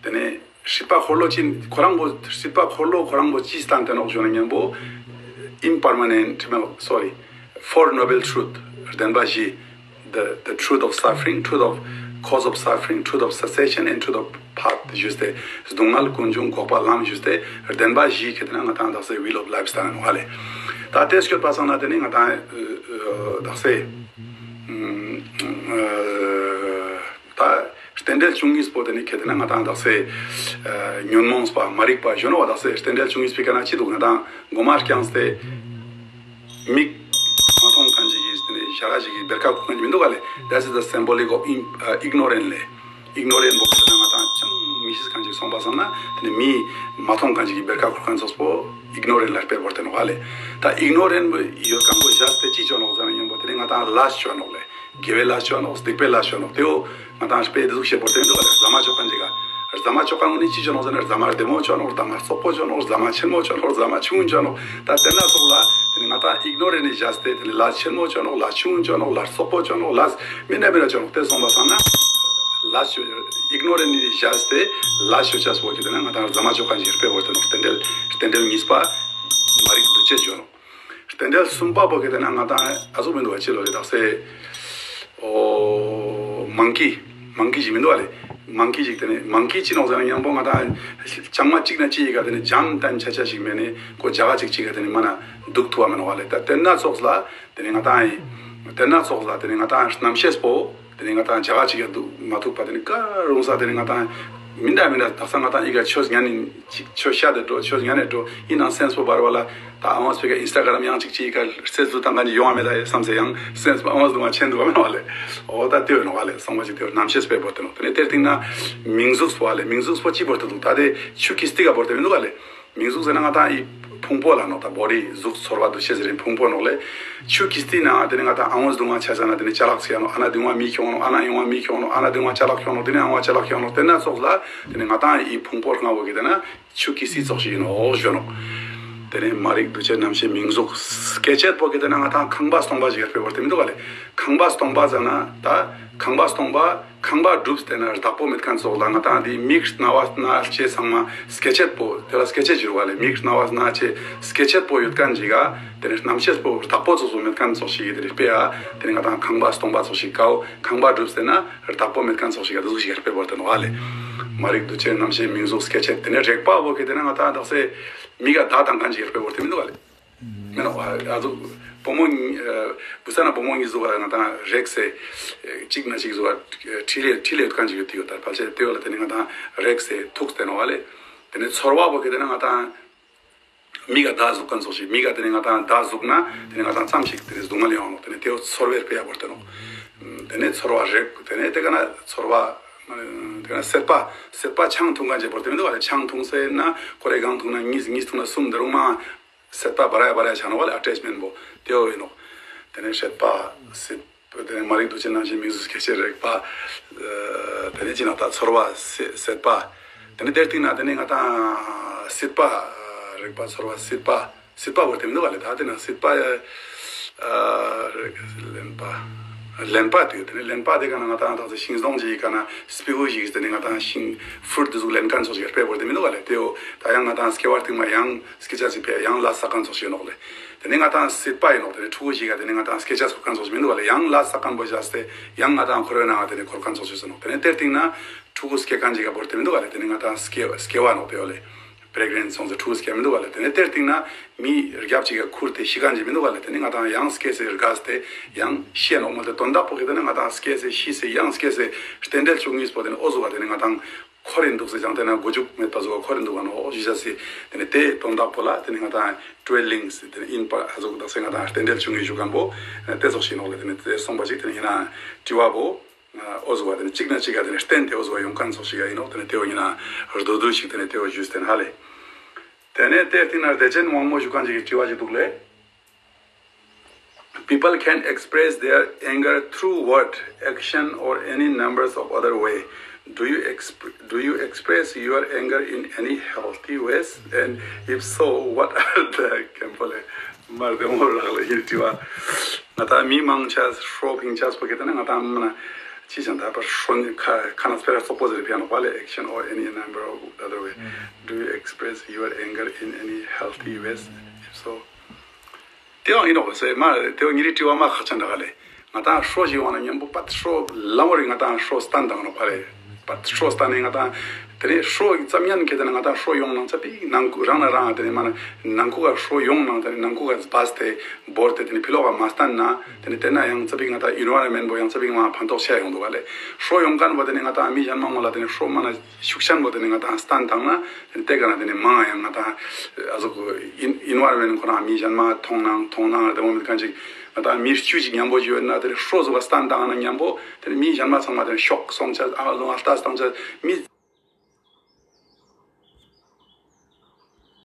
ཏེ་ནེ་ སྲིད་པ་འཁོར་ལོ་ཅི་ཁོ་རང་བོ་སྲིད་པ་འཁོར་ལོ་ཁོ་རང་བོ་ཅི་སྟན་ཏེ་ནོག་ཞུ་ན་ཉམ་པོ་impermanent, sorry, Four Noble Truth, བདེན་པ་བཞི། The, the truth of suffering, truth of cause of suffering, truth of cessation, and truth of path ཞུས་ཏེ། སྡུག་བསྔལ་ཀུན་འབྱུང་འགོག་པ་ལམ་ཞུས་ཏེ། བདེན་པ་བཞི་ཁེ་ཏེ་ན་ང་ཏང་དག་ས་wheel of life སྟན་ནོག་ལེ། ད་དེ་སྐྱོད་པ་སང་ན་དེ་ནི་ང་ཏང་དག་ས་ད་རྟེན་འབྲེལ་བཅུ་གཉིས་པོ་དེ་ནི་ཁེ་ཏེ་ན་ང་ཏང་དག་ས་ཉོན་མོངས་པ་མ་རིག་པ་ཞུ་ནོག་པ། དག་ས་རྟེན་འབྲེལ་བཅུ་གཉིས་པའི་ཀ་ན་ཅི་འདུག་ང་ཏང་མགོ་མ་རྐྱངས་ཏེ། མིག་མ་མཐོང་མཁན་ཅིག་གིས་དེ་ནས་ཞག་ཅིག་གི་བེར་ཀ་ཁུར་མཁན་ཅིག་མི་འདུག་ག་ལེ། That is the symbolic of im- uh, ignorant ལེ། Ignorant པོ་ཁེ་ཏེ་ན་ང་ཏང་ཅང་མི་ཤེས་མཁན་ཅིག་སོང་པ་སང་ན་དེ་ནས་མི་མ་མཐོང་མཁན་ཅིག་གི་བེར་ཀ་ཁུར་མཁན་ཙོགས་པོ་ignorant ལ་དཔེ་བོར་ཏེ་ནོག་ག་ལེ། ད་ignorant པོ་ཡོད་མཁན་པོ་བཞག་སྟེ་ཅི་ཅོ་ནོག་ཟེར་ན་ཉམ་པོ་དེ་ནས་ང་ཏང་ལས་ཅོ་ནོག་ལེ། དགེ་བའི་ལས་ཅོ་ནོག་སྡིག་པའི་ལས་ཅོ་ནོག་དེའོ། ང་ཏང་དཔེ་དེ་ཟུག་བཤད་བོར་ཏེ་མི་འདུག་ག་ལེ། ཟ་མ་ཅོ་མཁན་ཅིག་ག་ཟ་མ་ཅོ་མཁན་ནི་ཅི་ཅོ་ནོག་ཟེར་ན་ཟ་མ་བདེ་མོ་ཅོ་ནོག་ཟ་མ་བཙོག་པོ་ཅོ་ནོག་ཟ་མ་ཆེན་མོ་ཅོ་ནོག་ཟ་མ་ཆུང་ཅོ་ནོག་ད་དེ་ན་སོགས་ལ་དེ་ནི་ང་ཏང་ignorant ནི་བཞག་སྟེ་དེ་ནི་ལས་ཆེན་མོ་ཅོ་ནོག་ལས་ཆུང་ཅོ་ནོག་ལས་བཙོག་པོ་ཅོ་ནོག་ལས་མི་འདྲ་མི་འདྲ་ཅོ་ནོག་དེ་སོང་པ་སང་ན་ལས་ཅོ་ignorant ནི་བཞག་སྟེ་ལས་ཅོ་ཅེས་པོ་ཁེ་ཏེ་ན་ང་ཏང་ཟ་མ་ཅོ་མཁན་ཅིག་དཔེ་བོར་ཏེ་ནོག་རྟེན་འབྲེལ་རྟེན་འབྲེལ་གཉིས་པ་མ་རིག་འདུ་བྱེད་ཅོ་ནོག་རྟེན་འབྲེལ་གསུམ་པ་པོ་ཁེ་ཏེ་ན་ང་ཏང་ཨ་ཟུག་མི་འདུག་པ་ཅི་ལོ་རེ་དག་ས། ཨོ། མང་ཀི། མང་ཀི་ཞིག་མི་འདུག་པ་ལེ། མང་ཀི་ཞིག་དེ་ནས་མང་ཀི་ཅི་ནོག་ཟེར་ན་ཉམ་པོ་ང་ཏང་ལྕང་མ་གཅིག་ན་གཅིག་གི་ཀ་དེ་ནས་འཇམ་ཏན་ཆ་ཆ་ཞིག་མེད་ནས་ཁོ་རྒྱ་ག་གཅིག་གཅིག་ག་དེ་ནས་མ་ན་འདུག་ཐུབ་པ་མི་ནོག་པ་ལེ། ད་དེ་ན་ཙོགས་ལ་དེ་ནས་ང་ཏང་ཡིན། དེ་ན་ཙོགས་ལ་དེ་ནས་ང་ཏང་རྣམ་ཤེས་པོ། དེ་ནས་ང་ཏང་རྒྱ་ག་གཅིག་ཡ་འདུག་མ་ཐུག་པ་དེ་ནས་ཀ་རུང་ས་དེ་ནས་ང་ཏང་མི་འདྲ་མི་འདྲ་དག་ས་ང་ཏང་ཨི་ག་ཆོས་ཉན་ནི་ཅིག་ཆོས་ཤ་དེ་འགྲོ་ཆོས་ཉན་ནས་འགྲོ་ཡིན་ནང་སེམས་པོ་བར་བ་ལ་ད་ཨ་མ་སྤེ་ཀ་ཨིན་སི་ཊ་གྷ་རམ་ཡང་ཅིག་ཅིག་ཨི་ག་རྩེ་ཚུ་བཏང་མཁན་ཅིག་ཡོང་བ་མེད་ད་ཡེ་བསམ་སེ་ཡང་སེམས་པོ་ཨ་མ་སྡུག་མ་ཆེན་འདུག་བ་མེད་བ་ལེ། འོ་ད་དེ་ཡོད་ནོག་བ་ལེ། སོང་བ་ཅིག་དེ་རྣམ་ཤེས་དཔེ་བོར་ཏེ་ནོག་དེ་ནས་དེར་སྟིང་ན་མིང་གཟུགས་པོ་བ་ལེ། མིང་གཟུགས་པོ་ཅི་བོར་ཏེ་འདུག་ད་དེ་ཆུ་ཀིས་ཏི་ག་བོར་ཏེ་མི་འདུག་བ་ལེ། མིང་གཟུགས་ཟེར་ན་ང་ཏང་ཨི་ཕུང་པོ་ལ་ནོག་ད་བོ་ཌི་གཟུགས་ཚོར་བ་འདུ་ཤེས་ཟེར་ཕུང་པོ་ནོག་ལེ། ཆུ་ཀིས་ཏི་ན་དེ་ནི་ང་ཏང་ཨ་ངོས་སྡུག་བསྔལ་ཆ་ས་ན་དེ་ནི་ཅ་ལག་ཚིག་ཡ་ནོག་ཨ་ན་སྡུག་བསྔལ་མི་ཁྱོང་ནོག་ཨ་ན་ཡོང་བ་མི་ཁྱོང་ནོག་ཨ་ན་སྡུག་བསྔལ་ཅ་ལག་ཁྱོང་ནོག་དེ་ནི་ཨ་ངོས་ཅ་ལག་ཁྱོང་ནོག་དེ་ན་ཙོགས་ལ་དེ་ནི་ང་ཏང་ཨི་ཕུང་པོ་ལྔ་བོ་གི་དེ་ན་ཆུ་ཀིས་ཏི་ཙོགས་ཤིག་ཡིན་ནོག་ཞུ་ནོག་དེ་ནི་མ་རིག་འདུ་བྱེད་རྣམ་ཤེས་མིང་གཟུགས་སྐྱེ་མཆེད་པོ་གི་དེ་ན་ང་ཏང་ཁང་པ་སྟོང་པ་ཞིག་ཡར་དཔེ་བོར་ཏེ་མི་འདུག་བ་ལེ། ཁང་པ་སྟོང་པ་ཟེར་ན་ད་ཁང་པ་སྟོང་པ། ཁང་པ་གྲུབ་སྟེ་ན་བདག་པོ་མེད་མཁན་ཙོགས་ལ་ང་ཏང་དེ་མིག་རྣ་བ་སྣ་ལྕེ་ཚང་མ་སྐྱེ་མཆེད་པོ་དེ་ལ་སྐྱེ་མཆེད་ཞུ་བ་ལེ། མིག་རྣ་བ་སྣ་ལྕེ་སྐྱེ་མཆེད་པོ་ཡོད་མཁན་ཅིག་ག་དེ་ནས་རྣམ་ཤེས་པོ་བདག་པོ་ཙོགས་སུ་མེད་མཁན་ཙོགས་ཤིག་དེ་རིགས་དཔེ་ཡ་དེ་ནས་ང་ཏང་ཁང་པ་སྟོང་པ་ཙོགས་ཤིག་གའོ། ཁང་པ་གྲུབ་སྟེ་ན་བདག་པོ་མེད་མཁན་ཙོགས་ཤིག་ག་དེ་ཟུག་ཤིག་དཔེ་བོར་ཏེ་ནོག་བ་ལེ། མ་རིག་འདུ་བྱེད་རྣམ་ཤེས་མིང་གཟུགས་སྐྱེ་མཆེད་དེ་ནས་རེག་པ་བོ་གི་དེ་ནས་ང་ཏང་དག་ས་མིག་ག་མདའ་བཏང་མཁན་ཅིག་དཔེ་བོར་ཏེ་མི་འདུག་བ་ལེ། མེན་ནོག་ཨ་ཟུག་བུ་མོ་ཨ་བུ་ཚ་ན་བུ་མོ་གཉིས་ཟུག་ག་ང་ཏང་རེག་སྟེ་གཅིག་ན་གཅིག་ཟུག་ག་ཁྲིད་ལེ་ཁྲིད་ལེ་ཡོད་མཁན་ཅིག་ཡོད་དེ་ཡོད་ད་ཕལ་ཆེར་དེ་ཡོད་ལ་དེ་ནི་ང་ཏང་རེག་སྟེ་ཐུག་སྟེ་ནོག་བ་ལེ། དེ་ནས་ཚོར་བ་བོ་གི་དེ་ནི་ང་ཏང་མིག་ག་མདའ་ཟུག་མཁན་ཙོགས་ཤིག་མིག་ག་དེ་ནི་ང་ཏང་མདའ་ཟུག་ན་དེ་ནི་ང་ཏང་ཙམ་ཞིག་དེ་ནི་སྡུག་བསྔལ་ཡོང་ནོག་དེ་ནི་དེ་བོ་ཚོར་བའི་དཔེ་ཡ་བོར་ཏེ་ནོག་དེ་ནས་ཚོར་བ་རེག་དེ་ནས་དེ་ག་ན་ཚོར་བ་དེ་ག་ན་སྲེད་པ་སྲེད་པ་ཆང་འཐུང་མཁན་ཅིག་བོར་ཏེ་མི་འདུག་བ་ལེ། ཆང་འཐུང་སྟེ་ན་ཁོ་རེ་གང་འཐུང་ན་གཉིས་གཉིས་འཐུང་ན་གསུམ་དེ་རུང་མ། སྲེད་པ་བར་ཡ་བར་ཡ་ཆ་ནོག་བ་ལེ། ཨ་ཊེཆ་མེན་ཊ་པོ་དེ་བོ་ཡིན་ནོག་དེ་ནས་སྲེད་པ་སྲེད་དེ་ནས་མ་རིག་འདུ་བྱེད་རྣམ་ཤེས་མིང་གཟུགས་སྐྱེ་མཆེད་རེག་པ། དེ་ནས་ཅི་ན་ད་ཚོར་བ་སྲེད་སྲེད་པ། དེ་ནས་དེར་སྟིང་ན་དེ་ནས་ང་ཏང་སྲིད་པ་རེག་པ་ཚོར་བ་སྲིད་པ་སྲིད་པ་བོར་ཏེ་མི་འདུག་བ་ལེ། ད་དེ་ན་སྲིད་པ་ལེན་པ་ལེན་པ་དེ་ཡོད་དེ་ནས་ལེན་པ་དེ་ག་ན་ང་ཏང་ད་ཤིང་སྡོང་ཅིག་ག་ན་སྤྲེའུ་ཞིག་དེ་ནས་ང་ཏང་ཤིང་ཕུར་དེ་ཟུག་ལེན་མཁན་ཙོགས་ཤིག་དཔེ་བོར་ཏེ་མི་འདུག་བ་ལེ། དེ་བོ་ད་ཡང་ང་ཏང་སྐྱེ་བ་སྟིང་མ་ཡང་སྐྱེ་ཆ་ཅིག་ཕེ་ཡང་ལས་བསགས་མཁན་ཙོགས་ཤིག་ནོག་ལེ། དེ་ནས་ང་ཏང་སྲིད་པ་ཡིན་ནོག་དེ་ནས་ཕྲུ་གུ་ཞིག་ག་དེ་ནས་ང་ཏང་སྐྱེ་ཆ་ཚུགས་མཁན་ཙོགས་ཤིག་མི་འདུག་བ་ལེ། ཡང་ལས་བསགས་མཁན་པོ་བཞག་སྟེ་ཡང་ང་ཏང་འཁོར་བའི་ནང་ང་དེ་ནས་འཁོར་མཁན་ཙོགས་ཤིག་སོང་ནོག་དེ་ནས་དེར་སྟིང་ན་ཕྲུ་གུ་སྐྱེ་མཁན་ཅིག་ག་བོར་ཏེ་མི་འདུག་བ་ལེ། དེ་ནས་ང་ཏང་སྐྱེ་སྐྱེ་བ་ནོག་དེ་བོ་ལེ། པྲེག་ནེན་ཊི་སོང་སྟེ་ཕྲུ་གུ་སྐྱེ་མི་འདུག་བ་ལེ། དེ་ནས་དེར་སྟིང་ན་མི་རྒྱབ་ཅིག་ག་ཁུར་ཏེ་ཤི་མཁན་ཅིག་མི་འདུག་བ་ལེ། དེ་ནས་ང་ཏང་ཡང་སྐྱེ་སེ་རྒས་ཏེ་ཡང་ཤི་ཡ་ནོག་མོལ་ཏེ་དོན་དག་པོ་གི་དེ་ནས་ང་ཏང་སྐྱེ་སེ་ཤི་སེ་ཡང་སྐྱེ་སེ་རྟེན་འབྲེལ་བཅུ་གཉིས་པོ་དེ་ནས་འོ་ཟུག་ག་དེ་ནས་ང་ཏང་འཁོར་རིན་འདུག་སེ་ཅང་དེ་ན་མགོ་མཇུག་མེད་པ་ཟུག་ག་འཁོར་རིན་འདུག་ག་ནོག་ཞུ་ཅེས་སི་དེ་ནས་དེ་དོན་དག་པོ་ལ་དེ་ནས་ང་ཏང་ཊུ་ཝེལ་ལིང་ཀས་དེ་ནས་ཡིན་པ་ཨ་ཟུག་དག་སེ་ང་ཏང་རྟེན་འབྲེལ་བཅུ་གཉིས་ཞུ་མཁན་པོ་དེ་ཙོགས་ཤིག་ནོག་ལེ། དེ་ནས་དེ་སོང་པ་ཅིག་དེ་ནས་ཡིན་ན་དྲི་བ་པོ། འོ་ཟུག་པ་དེ་ནི་གཅིག་ན་གཅིག་ག་དེ་ནི་བརྟེན་ཏེ་འོ་ཟུག་པ་ཡོང་མཁན་ཙོགས་ཤིག་ཡ་ཡིན་ནོག་དེ་ནི་དེ་བོ་ཡིན་ན་རྡོ་རྡོ་ཞིག་དེ་ནི་དེ་བོ་ཞུས་ཏེ་ན་ཧ་ལེ། དེ་ནས་དེ་སྟིང་ན་བདེ་ཆེན་དབང་མོ་ཞུ་མཁན་ཅིག་གི་དྲི་བ་ཞིག་འདུག་ལེ། People can express their anger through word, action, or any numbers of other way. Do you exp- do you express your anger in any healthy ways? And if so, what are the example? མར་དེ་མོ་རག་ལ་ཡིན་དྲི་བ། ང་ད་མི་མང་ཆེ་ཧྲོ་ཕིང་ཆེ་སྤོ་གེ་དེ་ན་ང་ད་མ་ན་ ཅི་ཅང་ད་པར་ཧྲོ་ནི་ཁ་ཁ་ན་སྤེ་ར་ཙོག་པོ་ཟེར་ཕི་ཡ་ནོག་པ་ལེ། Action or any number of other way. Do you express your anger in any healthy ways? If so, དེའང་ཡིན་ནོག་ཟེར་མ་དེའང་ཉི་རི་ཏི་བ་མ་ཁག་ཅན་ད་ག་ལེ། ང་ཏང་ཧྲོ་ཞིག་ཡོང་ན་མཉམ་པོ་པད་ཧྲོ་ལ་མོ་རི་ང་ཏང་ཧྲོ་སྟན་ཏང་ནོག་པ་ལེ། པད་ཧྲོ་སྟན་ནི་ང་ཏང་དེ་ནས་ཧྲོ་ཙམ་ཉན་ཁེ་དེ་ན་ང་ཏང་ཧྲོ་ཡོང་ནང་ཙ་པིག་ནང་ཁུ་རང་ན་རང་དེ་ནས་མ་ན་ནང་ཁུ་ག་ཧྲོ་ཡོང་ནང་དེ་ནས་ནང་ཁུ་ག་སྦས་ཏེ་བོར་ཏེ་དེ་ནས་ཕི་ལོག་ག་མ་སྟན་ན་དེ་ནས་དེ་ན་ཡང་ཙ་པིག་ང་ཏང་ཨིན་ཝའི་རོན་མེན་པོ་ཡང་ཙ་པིག་མ་ཕན་ཐོགས་ཆེ་ཡོང་འདུག་ག་ལེ། ཧྲོ་ཡོང་མཁན་པོ་དེ་ནས་ང་ཏང་མི་གཞན་མ་ངོ་ལ་དེ་ནས་ཧྲོ་མ་ན་ཤུགས་ཆེན་པོ་དེ་ནས་ང་ཏང་སྟན་ཏང་ན་དེ་ནས་དེ་ག་ན་དེ་ནས་མང་ཡང་ང་ཏང་ཨ་ཟུག་ཨིན་ཨིན་ཝའི་རོན་མེན་ཁོ་རང་མི་གཞན་མ་མཐོང་ནང་མཐོང་ནང་དེ་མོ་མི་གང་ཅིག་ང་ཏང་མི་བཅུ་ཅིག་མཉམ་པོ་ཡོད་ན་དེ་ནས་ཧྲོ་ཟུག་ག་སྟན་ཏང་ན་མཉམ་པོ་དེ་ནས་མི་གཞན་མ་ཚང་མ་དེ་ནས་ཤོག་སོང་ཆ་ཨ་ལོང་ཨ་ལྟ་སྟང་ཆ་མི།